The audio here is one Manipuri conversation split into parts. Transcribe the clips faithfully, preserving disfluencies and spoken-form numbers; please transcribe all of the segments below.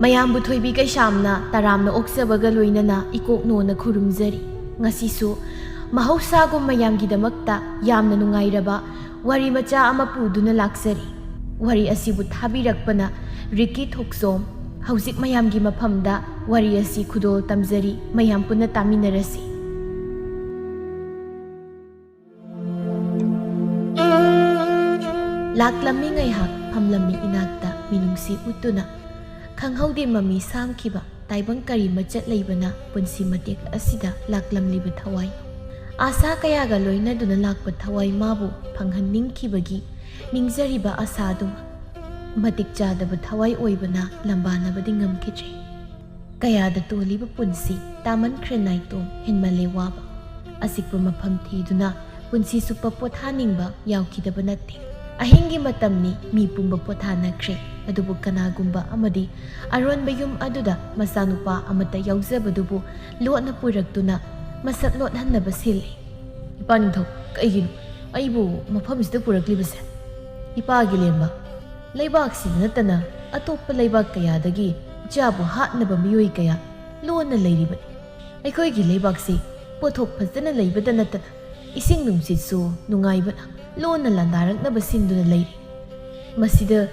ꯃꯌꯥꯝꯕꯨ ꯊꯣꯏꯕꯤ ꯀꯩꯁꯥꯝꯅ ꯇꯔꯥꯝꯅ ꯑꯣꯛꯆꯕꯒ ꯂꯣꯏꯅꯅ ꯏꯀꯣꯛ ꯅꯣꯟꯅ ꯈꯨꯔꯨꯝꯖꯔꯤ꯫ ꯉꯁꯤꯁꯨ ꯃꯍꯧꯁꯥꯒꯨꯝ ꯃꯌꯥꯝꯒꯤꯗꯃꯛꯇ ꯌꯥꯝꯅ ꯅꯨꯡꯉꯥꯏꯔꯕ ꯋꯥꯔꯤ ꯃꯆꯥ ꯑꯃ ꯄꯨꯗꯨꯅ ꯂꯥꯛꯆꯔꯤ꯫ ꯋꯥꯔꯤ ꯑꯁꯤꯕꯨ ꯊꯥꯕꯤꯔꯛꯄꯅ ꯔꯤꯀꯤ ꯊꯣꯛꯆꯣꯝ꯫ ꯍꯧꯖꯤꯛ ꯃꯌꯥꯝꯒꯤ ꯃꯐꯝꯗ ꯋꯥꯔꯤ ꯑꯁꯤ ꯈꯨꯗꯣꯜ ꯇꯝꯖꯔꯤ, ꯃꯌꯥꯝ ꯄꯨꯟꯅ ꯇꯥꯃꯤꯟꯅꯔꯁꯤ꯫ ꯂꯥꯛꯂꯝꯃꯤ ꯉꯥꯏꯍꯥꯛ ꯐꯝꯂꯝꯃꯤ ꯏꯅꯥꯛꯇ ꯃꯤꯅꯨꯡꯁꯤ ꯎꯠꯇꯨꯅ, ꯈꯪꯍꯧꯗꯦ ꯃꯃꯤ ꯁꯥꯝꯈꯤꯕ ꯇꯥꯏꯕꯪ ꯀꯔꯤ ꯃꯆꯠ ꯂꯩꯕꯅ ꯄꯨꯟꯁꯤ ꯃꯇꯦꯛ ꯑꯁꯤꯗ ꯂꯥꯛꯂꯝꯂꯤꯕ ꯊꯋꯥꯏ꯫ ꯑꯥꯁꯥ ꯀꯌꯥꯒ ꯂꯣꯏꯅꯗꯨꯅ ꯂꯥꯛꯄ ꯊꯋꯥꯏ ꯃꯥꯕꯨ ꯐꯪꯍꯟꯅꯤꯡꯈꯤꯕꯒꯤ ꯅꯤꯡꯖꯔꯤꯕ ꯑꯥꯁꯥꯗꯨꯃꯛ ꯃꯇꯤꯛ ꯆꯥꯗꯕ ꯊꯋꯥꯏ ꯑꯣꯏꯕꯅ ꯂꯝꯕꯥꯅꯕꯗꯤ ꯉꯝꯈꯤꯗ꯭ꯔꯦ꯫ ꯀꯌꯥꯗ ꯇꯣꯜꯂꯤꯕ ꯄꯨꯟꯁꯤ ꯇꯥꯃꯟꯈ꯭ꯔꯦ ꯅꯥꯏꯇꯣꯝ, ꯍꯦꯟꯃꯜꯂꯦ ꯋꯥꯕ꯫ ꯑꯆꯤꯛꯄ ꯃꯐꯝ ꯊꯤꯗꯨꯅ ꯄꯨꯟꯁꯤ ꯆꯨꯞꯄ ꯄꯣꯊꯥꯅꯤꯡꯕ ꯌꯥꯎꯈꯤꯗꯕ ꯅꯠꯇꯦ꯫ ꯑꯍꯤꯡꯒꯤ ꯃꯇꯝꯅꯤ, ꯃꯤ ꯄꯨꯝꯕ ꯄꯣꯊꯥꯅꯈ꯭ꯔꯦ꯫ ꯑꯗꯨꯕꯨ ꯀꯅꯥꯒꯨꯝꯕ ꯑꯃꯗꯤ ꯑꯔꯣꯟꯕ ꯌꯨꯝ ꯑꯗꯨꯗ ꯃꯆꯥꯅꯨꯄꯥ ꯑꯃꯠꯇ ꯌꯥꯎꯖꯕꯗꯨꯕꯨ ꯂꯣꯠꯅ ꯄꯨꯔꯛꯇꯨꯅ ꯃꯁꯛ ꯂꯣꯠꯍꯟꯅꯕ ꯁꯤꯜꯂꯤ꯫ "ꯏꯄꯥ ꯅꯤꯡꯊꯧ, ꯀꯩꯒꯤꯅꯣ ꯑꯩꯕꯨ ꯃꯐꯝꯁꯤꯗ ꯄꯨꯔꯛꯂꯤꯕꯁꯦ? ꯏꯄꯥꯒꯤ ꯂꯦꯝꯕ, ꯂꯩꯕꯥꯛꯁꯤꯗ ꯅꯠꯇꯅ ꯑꯇꯣꯞꯄ ꯂꯩꯕꯥꯛ ꯀꯌꯥꯗꯒꯤ ꯏꯆꯥꯕꯨ ꯍꯥꯠꯅꯕ ꯃꯤꯑꯣꯏ ꯀꯌꯥ ꯂꯣꯟꯅ ꯂꯩꯔꯤꯕꯅꯤ꯫ ꯑꯩꯈꯣꯏꯒꯤ ꯂꯩꯕꯥꯛꯁꯤ ꯄꯣꯠꯊꯣꯛ ꯐꯖꯅ ꯂꯩꯕꯗ ꯅꯠꯇꯅ ꯏꯁꯤꯡ ꯅꯨꯡꯁꯤꯠꯁꯨ ꯅꯨꯡꯉꯥꯏꯕꯅ ꯂꯣꯟꯅ ꯂꯥꯟꯗꯥꯔꯛꯅꯕ ꯁꯤꯟꯗꯨꯅ ꯂꯩꯔꯤ꯫ ꯃꯁꯤꯗ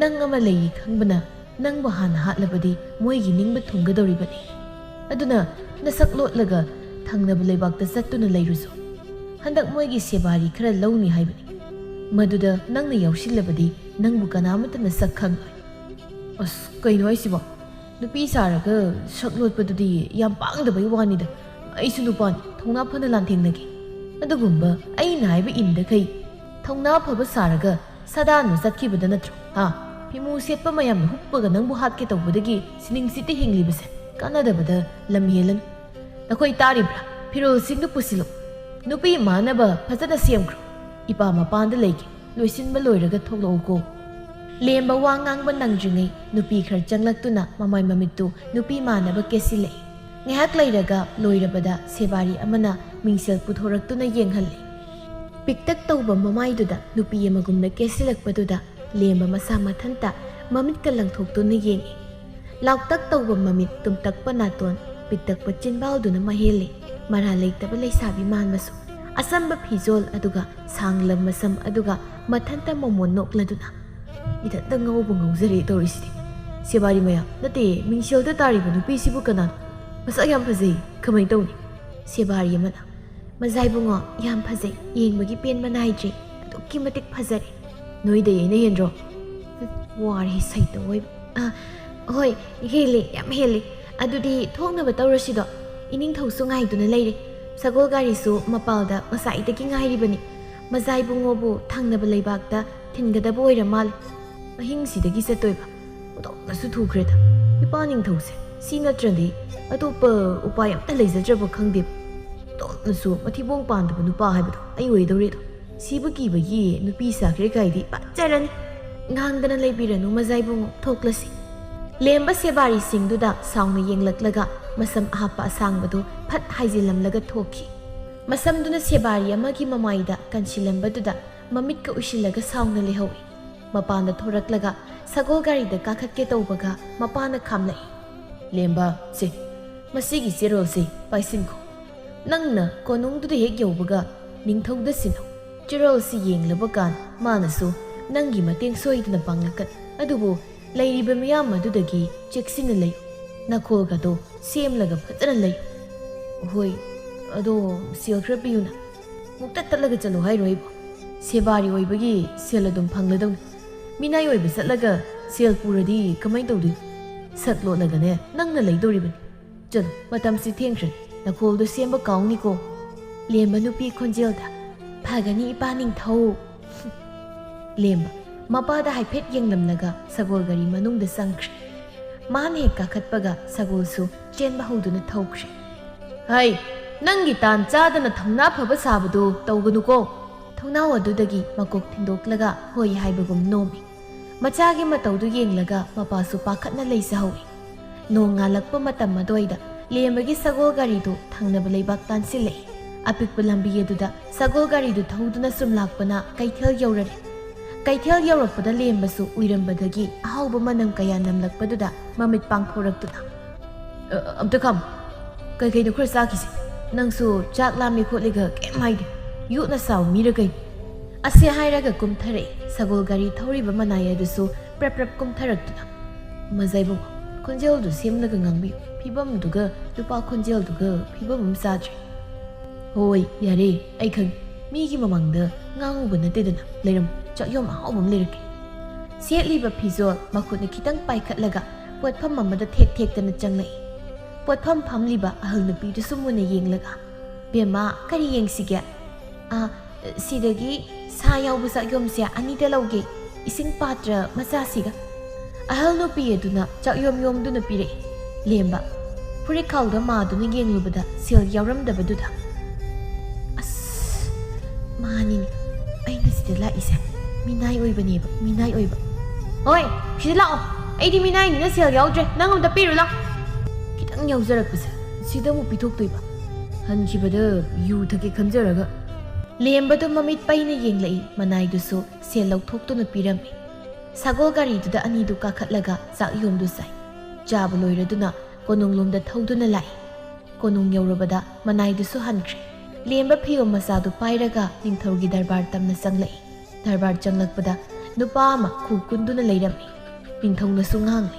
ꯅꯪ ꯑꯃ ꯂꯩꯔꯤ ꯈꯪꯕꯅ ꯅꯪꯕꯨ ꯍꯥꯟꯅ ꯍꯥꯠꯂꯕꯗꯤ ꯃꯣꯏꯒꯤ ꯅꯤꯡꯕ ꯊꯨꯡꯒꯗꯧꯔꯤꯕꯅꯤ꯫ ꯑꯗꯨꯅ ꯅꯁꯛ ꯂꯣꯠꯂꯒ ꯊꯪꯅꯕ ꯂꯩꯕꯥꯛꯇ ꯆꯠꯇꯨꯅ ꯂꯩꯔꯨꯆꯣ꯫ ꯍꯟꯗꯛ ꯃꯣꯏꯒꯤ ꯁꯦꯕꯥꯔꯤ ꯈꯔ ꯂꯧꯅꯤ ꯍꯥꯏꯕꯅꯤ꯫ ꯃꯗꯨꯗ ꯅꯪꯅ ꯌꯥꯎꯁꯤꯜꯂꯕꯗꯤ ꯅꯪꯕꯨ ꯀꯅꯥꯃꯠꯇꯅ ꯁꯛ ꯈꯪꯂꯣꯏ꯫" "ꯑꯁ, ꯀꯩꯅꯣ ꯍꯥꯏꯁꯤꯕꯣ? ꯅꯨꯄꯤ ꯁꯥꯔꯒ ꯁꯛ ꯂꯣꯠꯄꯗꯨꯗꯤ ꯌꯥꯝ ꯄꯥꯡꯗꯕꯩ ꯋꯥꯅꯤꯗ꯫ ꯑꯩꯁꯨ ꯅꯨꯄꯥꯅꯤ, ꯊꯧꯅꯥ ꯐꯅ ꯂꯥꯟꯊꯦꯡꯅꯒꯦ꯫ ꯑꯗꯨꯒꯨꯝꯕ ꯑꯩꯅ ꯍꯥꯏꯕ ꯏꯟꯗꯈꯩ ꯊꯧꯅꯥ ꯐꯕ ꯁꯥꯔꯒ ꯁꯥꯗꯥꯟꯕ ꯆꯠꯈꯤꯕꯗ ꯅꯠꯇ꯭ꯔꯣ? ꯍꯥ? ꯐꯤꯃꯨ ꯁꯦꯠꯄ ꯃꯌꯥꯝꯅ ꯍꯨꯞꯄꯒ ꯅꯪꯕꯨ ꯍꯥꯠꯀꯦ ꯇꯧꯕꯗꯒꯤ ꯁꯤꯅꯤꯡꯁꯤꯠꯇ ꯍꯤꯡꯂꯤꯕꯁꯦ ꯀꯥꯟꯅꯗꯕꯗ ꯂꯝ ꯍꯦꯜꯂꯅꯨ꯫ ꯅꯈꯣꯏ ꯇꯥꯔꯤꯕ꯭ꯔꯥ? ꯐꯤꯔꯣꯜꯁꯤꯡꯗꯨ ꯄꯨꯁꯤꯜꯂꯨ꯫ ꯅꯨꯄꯤ ꯃꯥꯟꯅꯕ ꯐꯖꯅ ꯁꯦꯝꯈ꯭ꯔꯣ꯫ ꯏꯄꯥ ꯃꯄꯥꯟꯗ ꯂꯩꯒꯦ꯫ ꯂꯣꯏꯁꯤꯟꯕ ꯂꯣꯏꯔꯒ ꯊꯣꯛꯂꯛꯎꯀꯣ꯫" ꯂꯦꯝꯕ ꯋꯥ ꯉꯥꯡꯕ ꯅꯪꯗ꯭ꯔꯤꯉꯩ ꯅꯨꯄꯤ ꯈꯔ ꯆꯪꯂꯛꯇꯨꯅ ꯃꯃꯥꯏ ꯃꯃꯤꯠꯇꯨ ꯅꯨꯄꯤ ꯃꯥꯟꯅꯕ ꯀꯦꯁꯤꯜꯂꯛꯏ꯫ ꯉꯥꯏꯍꯥꯛ ꯂꯩꯔꯒ ꯂꯣꯏꯔꯕꯗ ꯁꯦꯕꯥꯔꯤ ꯑꯃꯅ ꯃꯤꯡꯁꯦꯜ ꯄꯨꯊꯣꯔꯛꯇꯨꯅ ꯌꯦꯡꯍꯜꯂꯤ꯫ ꯄꯤꯛꯇꯛ ꯇꯧꯕ ꯃꯃꯥꯏꯗꯨꯗ ꯅꯨꯄꯤ ꯑꯃꯒꯨꯝꯅ ꯀꯦꯁꯤꯜꯂꯛꯄꯗꯨꯗ ꯂꯦꯝꯕ ꯃꯁꯥ ꯃꯊꯟꯇ ꯃꯃꯤꯠꯀ ꯂꯪꯊꯣꯛꯇꯨꯅ ꯌꯦꯡꯏ꯫ ꯂꯥꯎꯇꯛ ꯇꯧꯕ ꯃꯃꯤꯠ, ꯇꯨꯝꯇꯛꯄ ꯅꯥꯇꯣꯟ, ꯄꯤꯛꯇꯛꯄ ꯆꯤꯟꯕꯥꯜꯗꯨꯅ ꯃꯍꯦꯜꯂꯤ꯫ ꯃꯔꯥ ꯂꯩꯇꯕ ꯂꯩꯁꯥꯕꯤ ꯃꯥꯟꯕꯁꯨ꯫ ꯑꯆꯝꯕ ꯐꯤꯖꯣꯜ ꯑꯗꯨꯒ ꯁꯥꯡꯂꯕ ꯃꯁꯝ ꯑꯗꯨꯒ ꯃꯊꯟꯇ ꯃꯣꯃꯣꯟ ꯅꯣꯛꯂꯗꯨꯅ꯫ ꯏꯊꯟꯇ ꯉꯧꯕ ꯉꯧꯖꯔꯦ ꯇꯧꯔꯤꯁꯤꯗꯤ꯫ ꯁꯦꯕꯥꯔꯤ ꯃꯌꯥꯝ, ꯅꯠꯇꯦ, ꯃꯤꯡꯁꯦꯜꯗ ꯇꯥꯔꯤꯕ ꯅꯨꯄꯤꯁꯤꯕꯨ ꯀꯅꯥꯅꯣ? ꯃꯁꯛ ꯌꯥꯝ ꯐꯖꯩ, ꯀꯃꯥꯏꯅ ꯇꯧꯅꯤ? ꯁꯦꯕꯥꯔꯤ ꯑꯃꯅ, "ꯃꯖꯥꯏꯕꯨꯡꯉꯣ, ꯌꯥꯝ ꯐꯖꯩ, ꯌꯦꯡꯕꯒꯤ ꯄꯦꯟꯕ ꯅꯥꯏꯗ꯭ꯔꯦ, ꯑꯗꯨꯛꯀꯤ ꯃꯇꯤꯛ ꯐꯖꯔꯦ꯫ ꯅꯣꯏꯗꯩ ꯑꯩꯅ ꯍꯦꯟꯗ꯭ꯔꯣ?" ꯋꯥꯔꯦ ꯁꯩꯇ ꯑꯣꯏꯕ꯫ "ꯑ, ꯍꯣꯏ, ꯍꯦꯜꯂꯦ, ꯌꯥꯝ ꯍꯦꯜꯂꯦ꯫ ꯑꯗꯨꯗꯤ ꯊꯣꯛꯅꯕ ꯇꯧꯔꯁꯤꯗꯣ꯫ ꯏꯅꯤꯡꯊꯧꯁꯨ ꯉꯥꯏꯗꯨꯅ ꯂꯩꯔꯦ꯫ ꯁꯒꯣꯜ ꯒꯥꯔꯤꯁꯨ ꯃꯄꯥꯜꯗ ꯉꯁꯥꯏꯗꯒꯤ ꯉꯥꯏꯔꯤꯕꯅꯤ꯫ ꯃꯖꯥꯏꯕꯨꯡꯉꯣꯕꯨ ꯊꯪꯅꯕ ꯂꯩꯕꯥꯛꯇ ꯊꯤꯟꯒꯗꯕ ꯑꯣꯏꯔ ꯃꯥꯜꯂꯦ꯫ ꯑꯍꯤꯡꯁꯤꯗꯒꯤ ꯆꯠꯇꯣꯏꯕ꯫ ꯑꯣꯟꯊꯣꯛꯅꯁꯨ ꯊꯨꯈ꯭ꯔꯦꯗ꯫ ꯏꯄꯥ ꯅꯤꯡꯊꯧꯁꯦ ꯁꯤ ꯅꯠꯇ꯭ꯔꯗꯤ ꯑꯇꯣꯞꯄ ꯎꯄꯥꯏ ꯑꯝꯇ ꯂꯩꯖꯗ꯭ꯔꯕ ꯈꯪꯗꯦ꯫ ꯑꯣꯟꯊꯣꯛꯅꯁꯨ ꯃꯊꯤꯕꯣꯡ ꯄꯥꯟꯗꯕ ꯅꯨꯄꯥ ꯍꯥꯏꯕꯗꯣ ꯑꯩ ꯑꯣꯏꯗꯧꯔꯦꯗꯣ꯫ ꯁꯤꯕ ꯀꯤꯕꯒꯤ ꯅꯨꯄꯤ ꯁꯥꯈ꯭ꯔꯦ ꯀꯥꯏꯗꯤ ꯐꯠꯖꯔꯅꯤ꯫ ꯉꯥꯡꯗꯅ ꯂꯩꯕꯤꯔꯅꯨ ꯃꯖꯥꯏꯕꯨꯡꯉꯣ, ꯊꯣꯛꯂꯁꯤ꯫" ꯂꯦꯝꯕ ꯁꯦꯕꯥꯔꯤꯁꯤꯡꯗꯨꯗ ꯁꯥꯎꯅ ꯌꯦꯡꯂꯛꯂꯒ ꯃꯁꯝ ꯑꯍꯥꯞꯄ ꯑꯁꯥꯡꯕꯗꯨ ꯐꯠ ꯍꯥꯏꯖꯤꯜꯂꯝꯂꯒ ꯊꯣꯛꯈꯤ꯫ ꯃꯁꯝꯗꯨꯅ ꯁꯦꯕꯥꯔꯤ ꯑꯃꯒꯤ ꯃꯃꯥꯏꯗ ꯀꯟꯁꯤꯜꯂꯝꯕꯗꯨꯗ ꯃꯃꯤꯠꯀ ꯎꯏꯁꯤꯜꯂꯒ ꯁꯥꯎꯅ ꯂꯩꯍꯧꯏ꯫ ꯃꯄꯥꯟꯗ ꯊꯣꯔꯛꯂꯒ ꯁꯒꯣꯜ ꯒꯥꯔꯤꯗ ꯀꯥꯈꯠꯀꯦ ꯇꯧꯕꯒ ꯃꯄꯥꯅ ꯈꯥꯝꯂꯛꯏ꯫ "ꯂꯦꯝꯕ, ꯁꯦ, ꯃꯁꯤꯒꯤ ꯆꯦꯔꯣꯜꯁꯤ ꯄꯥꯏꯁꯤꯟꯈꯣ꯫ ꯅꯪꯅ ꯀꯣꯅꯨꯡꯗꯨꯗ ꯍꯦꯛ ꯌꯧꯕꯒ ꯅꯤꯡꯊꯧꯗ ꯁꯤꯟꯅꯧ꯫ ꯆꯦꯔꯣꯜꯁꯤ ꯌꯦꯡꯂꯕ ꯀꯥꯟ ꯃꯥꯅꯁꯨ ꯅꯪꯒꯤ ꯃꯇꯦꯡ ꯁꯣꯏꯗꯅ ꯄꯥꯡꯂꯛꯀꯅꯤ꯫ ꯑꯗꯨꯕꯨ ꯂꯩꯔꯤꯕ ꯃꯤꯌꯥꯝ ꯑꯗꯨꯗꯒꯤ ꯆꯦꯛꯁꯤꯟꯅ ꯂꯩꯌꯨ꯫ ꯅꯈꯣꯜꯒꯗꯣ ꯁꯦꯝꯂꯒ ꯐꯖꯅ ꯂꯩꯌꯨ꯫" "ꯍꯣꯏ, ꯑꯗꯣ ꯁꯦꯜ ꯈꯔ ꯄꯤꯌꯨꯅ꯫ ꯃꯨꯛꯇ ꯇꯠꯂꯒ ꯆꯠꯂꯣ ꯍꯥꯏꯔꯣ ꯑꯩꯕꯣ? ꯁꯦꯕꯥꯔꯤ ꯑꯣꯏꯕꯒꯤ ꯁꯦꯜ ꯑꯗꯨꯝ ꯐꯪꯂꯗꯧꯅꯤ꯫ ꯃꯤꯅꯥꯏ ꯑꯣꯏꯕ ꯆꯠꯂꯒ ꯁꯦꯜ ꯄꯨꯔꯗꯤ ꯀꯃꯥꯏꯅ ꯇꯧꯗꯣꯏꯅꯣ? ꯁꯛ ꯂꯣꯠꯂꯒꯅꯦ ꯅꯪꯅ ꯂꯩꯗꯧꯔꯤꯕꯅꯤ꯫ ꯆꯠꯂꯣ, ꯃꯇꯝꯁꯤ ꯊꯦꯡꯈ꯭ꯔꯦ꯫ ꯅꯈꯣꯜꯗꯣ ꯁꯦꯝꯕ ꯀꯥꯎꯅꯤꯀꯣ꯫" ꯂꯦꯝꯕ ꯅꯨꯄꯤ ꯈꯣꯟꯖꯦꯜꯗ, "ꯐꯒꯅꯤ ꯏꯄꯥ ꯅꯤꯡꯊꯧ꯫" ꯂꯦꯝꯕ ꯃꯄꯥꯗ ꯍꯥꯏꯐꯦꯠ ꯌꯦꯡꯂꯝꯂꯒ ꯁꯒꯣꯜ ꯒꯥꯔꯤ ꯃꯅꯨꯡꯗ ꯆꯪꯈ꯭ꯔꯦ꯫ ꯃꯥꯅ ꯍꯦꯛ ꯀꯥꯈꯠꯄꯒ ꯁꯒꯣꯜꯁꯨ ꯆꯦꯟꯕ ꯍꯧꯗꯨꯅ ꯊꯧꯈ꯭ꯔꯦ꯫ "ꯍꯩ, ꯅꯪꯒꯤ ꯇꯥꯟ ꯆꯥꯗꯅ ꯊꯧꯅꯥ ꯐꯕ ꯁꯥꯕꯗꯨ ꯇꯧꯒꯅꯨꯀꯣ꯫" ꯊꯣꯡꯅꯥꯎ ꯑꯗꯨꯗꯒꯤ ꯃꯀꯣꯛ ꯊꯤꯟꯗꯣꯛꯂꯒ ꯍꯣꯏ ꯍꯥꯏꯕꯒꯨꯝ ꯅꯣꯝꯃꯤ꯫ ꯃꯆꯥꯒꯤ ꯃꯇꯧꯗꯨ ꯌꯦꯡꯂꯒ ꯃꯄꯥꯁꯨ ꯄꯥꯈꯠꯅ ꯂꯩꯖꯍꯧꯏ꯫ ꯅꯣꯡ ꯉꯥꯜꯂꯛꯄ ꯃꯇꯝ ꯑꯗꯨꯋꯥꯏꯗ ꯂꯦꯝꯕꯒꯤ ꯁꯒꯣꯜ ꯒꯥꯔꯤꯗꯨ ꯊꯪꯅꯕ ꯂꯩꯕꯥꯛ ꯇꯥꯟꯁꯤꯜꯂꯛꯏ꯫ ꯑꯄꯤꯛꯄ ꯂꯝꯕꯤ ꯑꯗꯨꯗ ꯁꯒꯣꯜ ꯒꯥꯔꯤꯗꯨ ꯊꯧꯗꯨꯅ ꯁꯨꯝ ꯂꯥꯛꯄꯅ ꯀꯩꯊꯦꯜ ꯌꯧꯔꯔꯦ꯫ ꯀꯩꯊꯦꯜ ꯌꯧꯔꯛꯄꯗ ꯂꯦꯝꯕꯁꯨ ꯎꯏꯔꯝꯕꯗꯒꯤ ꯑꯍꯥꯎꯕ ꯃꯅꯝ ꯀꯌꯥ ꯅꯝꯂꯛꯄꯗꯨꯗ ꯃꯃꯤꯠ ꯄꯥꯡꯊꯣꯔꯛꯇꯨꯅ, "ꯑ, ꯑꯝꯇ ꯈꯥꯝꯃꯨ꯫ ꯀꯩ ꯀꯩꯅꯣ ꯈꯔ ꯆꯥꯈꯤꯁꯦ꯫ ꯅꯪꯁꯨ ꯆꯥꯛ ꯂꯥꯝꯃꯦ ꯈꯣꯠꯂꯦꯒ ꯀꯩꯝ ꯍꯥꯏꯗꯦ꯫ ꯌꯣꯠꯅ ꯁꯥꯕ ꯃꯤꯔ ꯀꯩꯅꯣ?" ꯑꯁꯤ ꯍꯥꯏꯔꯒ ꯀꯨꯝꯊꯔꯛꯏ꯫ ꯁꯒꯣꯜ ꯒꯥꯔꯤ ꯊꯧꯔꯤꯕ ꯃꯅꯥꯏ ꯑꯗꯨꯁꯨ ꯄ꯭ꯔꯞ ꯄ꯭ꯔꯞ ꯀꯨꯝꯊꯔꯛꯇꯨꯅ, "ꯃꯖꯥ ꯏꯕꯨꯡꯉꯣ, ꯈꯣꯟꯖꯦꯜꯗꯨ ꯁꯦꯝꯂꯒ ꯉꯥꯡꯕꯤꯌꯨ꯫ ꯐꯤꯕꯝꯗꯨꯒ ꯅꯨꯄꯥ ꯈꯣꯟꯖꯦꯜꯗꯨꯒ ꯐꯤꯕꯝ ꯑꯃ ꯆꯥꯗ꯭ꯔꯦ꯫" "ꯍꯣꯏ, ꯌꯥꯔꯦ, ꯑꯩ ꯈꯪꯉꯤ꯫ ꯃꯤꯒꯤ ꯃꯃꯥꯡꯗ ꯉꯥꯡꯉꯨꯕ ꯅꯠꯇꯦꯗꯅ꯫ ꯂꯩꯔꯝꯃꯣ, ꯆꯥꯛꯌꯣꯝ ꯑꯍꯥꯎꯕ ꯑꯃ ꯂꯩꯔꯛꯀꯦ꯫" ꯁꯦꯠꯂꯤꯕ ꯐꯤꯖꯣꯜ ꯃꯈꯨꯠꯅ ꯈꯤꯇꯪ ꯄꯥꯏꯈꯠꯂꯒ ꯄꯣꯠꯐꯝ ꯑꯃꯗ ꯊꯦꯛ ꯊꯦꯛꯇꯅ ꯆꯪꯂꯛꯏ꯫ ꯄꯣꯠꯐꯝ ꯐꯝꯂꯤꯕ ꯑꯍꯜ ꯅꯨꯄꯤꯗꯨꯁꯨ ꯃꯨꯟꯅ ꯌꯦꯡꯂꯒ, "ꯕꯦꯝꯃ, ꯀꯔꯤ ꯌꯦꯡꯁꯤꯒꯦ?" "ꯑ, ꯁꯤꯗꯒꯤ ꯁꯥ ꯌꯥꯎꯕ ꯆꯥꯛꯌꯣꯝꯁꯦ ꯑꯅꯤꯗ ꯂꯧꯒꯦ, ꯏꯁꯤꯡ ꯄꯥꯇ꯭ꯔ ꯃꯆꯥꯁꯤꯒ꯫" ꯑꯍꯜ ꯅꯨꯄꯤ ꯑꯗꯨꯅ ꯆꯥꯛꯌꯣꯝ ꯌꯣꯝꯗꯨꯅ ꯄꯤꯔꯛꯏ꯫ ꯂꯦꯝꯕ, ꯐꯨꯔꯤꯠꯈꯥꯎꯗ ꯃꯥꯗꯨꯅ ꯌꯦꯡꯂꯨꯕꯗ ꯁꯦꯜ ꯌꯥꯎꯔꯝꯗꯕꯗꯨꯗ, "ꯑꯁ, ꯃꯥꯅꯤꯅꯦ, ꯑꯩꯅ ꯁꯤꯗ ꯂꯥꯛꯏꯁꯦ ꯃꯤꯅꯥꯏ ꯑꯣꯏꯕꯅꯦꯕ, ꯃꯤꯅꯥꯏ ꯑꯣꯏꯕ꯫" "ꯍꯣꯏ, ꯁꯤꯗ ꯂꯥꯛꯑꯣ꯫ ꯑꯩꯗꯤ ꯃꯤꯅꯥꯏꯅꯤꯅ ꯁꯦꯜ ꯌꯥꯎꯗ꯭ꯔꯦ꯫ ꯅꯪ ꯑꯝꯇ ꯄꯤꯔꯨ ꯂꯥꯎ꯫" "ꯈꯤꯇꯪ ꯌꯥꯎꯖꯔꯛꯄꯁꯦ ꯁꯤꯗ ꯑꯃꯨꯛ ꯄꯤꯊꯣꯛꯇꯣꯏꯕ? ꯍꯟꯈꯤꯕꯗ ꯌꯨ ꯊꯛꯀꯦ ꯈꯟꯖꯔꯒ꯫" ꯂꯦꯝꯕꯗꯨ ꯃꯃꯤꯠ ꯄꯩꯅ ꯌꯦꯡꯂꯛꯏ꯫ ꯃꯅꯥꯏꯗꯨꯁꯨ ꯁꯦꯜ ꯂꯧꯊꯣꯛꯇꯨꯅ ꯄꯤꯔꯝꯃꯤ꯫ ꯁꯒꯣꯜ ꯒꯥꯔꯤꯗꯨꯗ ꯑꯅꯤꯗꯨ ꯀꯥꯈꯠꯂꯒ ꯆꯥꯛ ꯌꯣꯝꯗꯨ ꯆꯥꯏ꯫ ꯆꯥꯕ ꯂꯣꯏꯔꯗꯨꯅ ꯀꯣꯅꯨꯡꯂꯣꯝꯗ ꯊꯧꯗꯨꯅ ꯂꯥꯛꯏ꯫ ꯀꯣꯅꯨꯡ ꯌꯧꯔꯕꯗ ꯃꯅꯥꯏꯗꯨꯁꯨ ꯍꯟꯈ꯭ꯔꯦ꯫ ꯂꯦꯝꯕ ꯐꯤꯌꯣꯝ ꯃꯆꯥꯗꯨ ꯄꯥꯏꯔꯒ ꯅꯤꯡꯊꯧꯒꯤ ꯗꯔꯕꯥꯔ ꯇꯝꯅ ꯆꯪꯂꯛꯏ꯫ ꯗꯔꯕꯥꯔ ꯆꯪꯂꯛꯄꯗ ꯅꯨꯄꯥ ꯑꯃ ꯈꯨ ꯀꯨꯟꯗꯨꯅ ꯂꯩꯔꯝꯃꯤ꯫ ꯅꯤꯡꯊꯧꯅꯁꯨ ꯉꯥꯡꯂꯤ,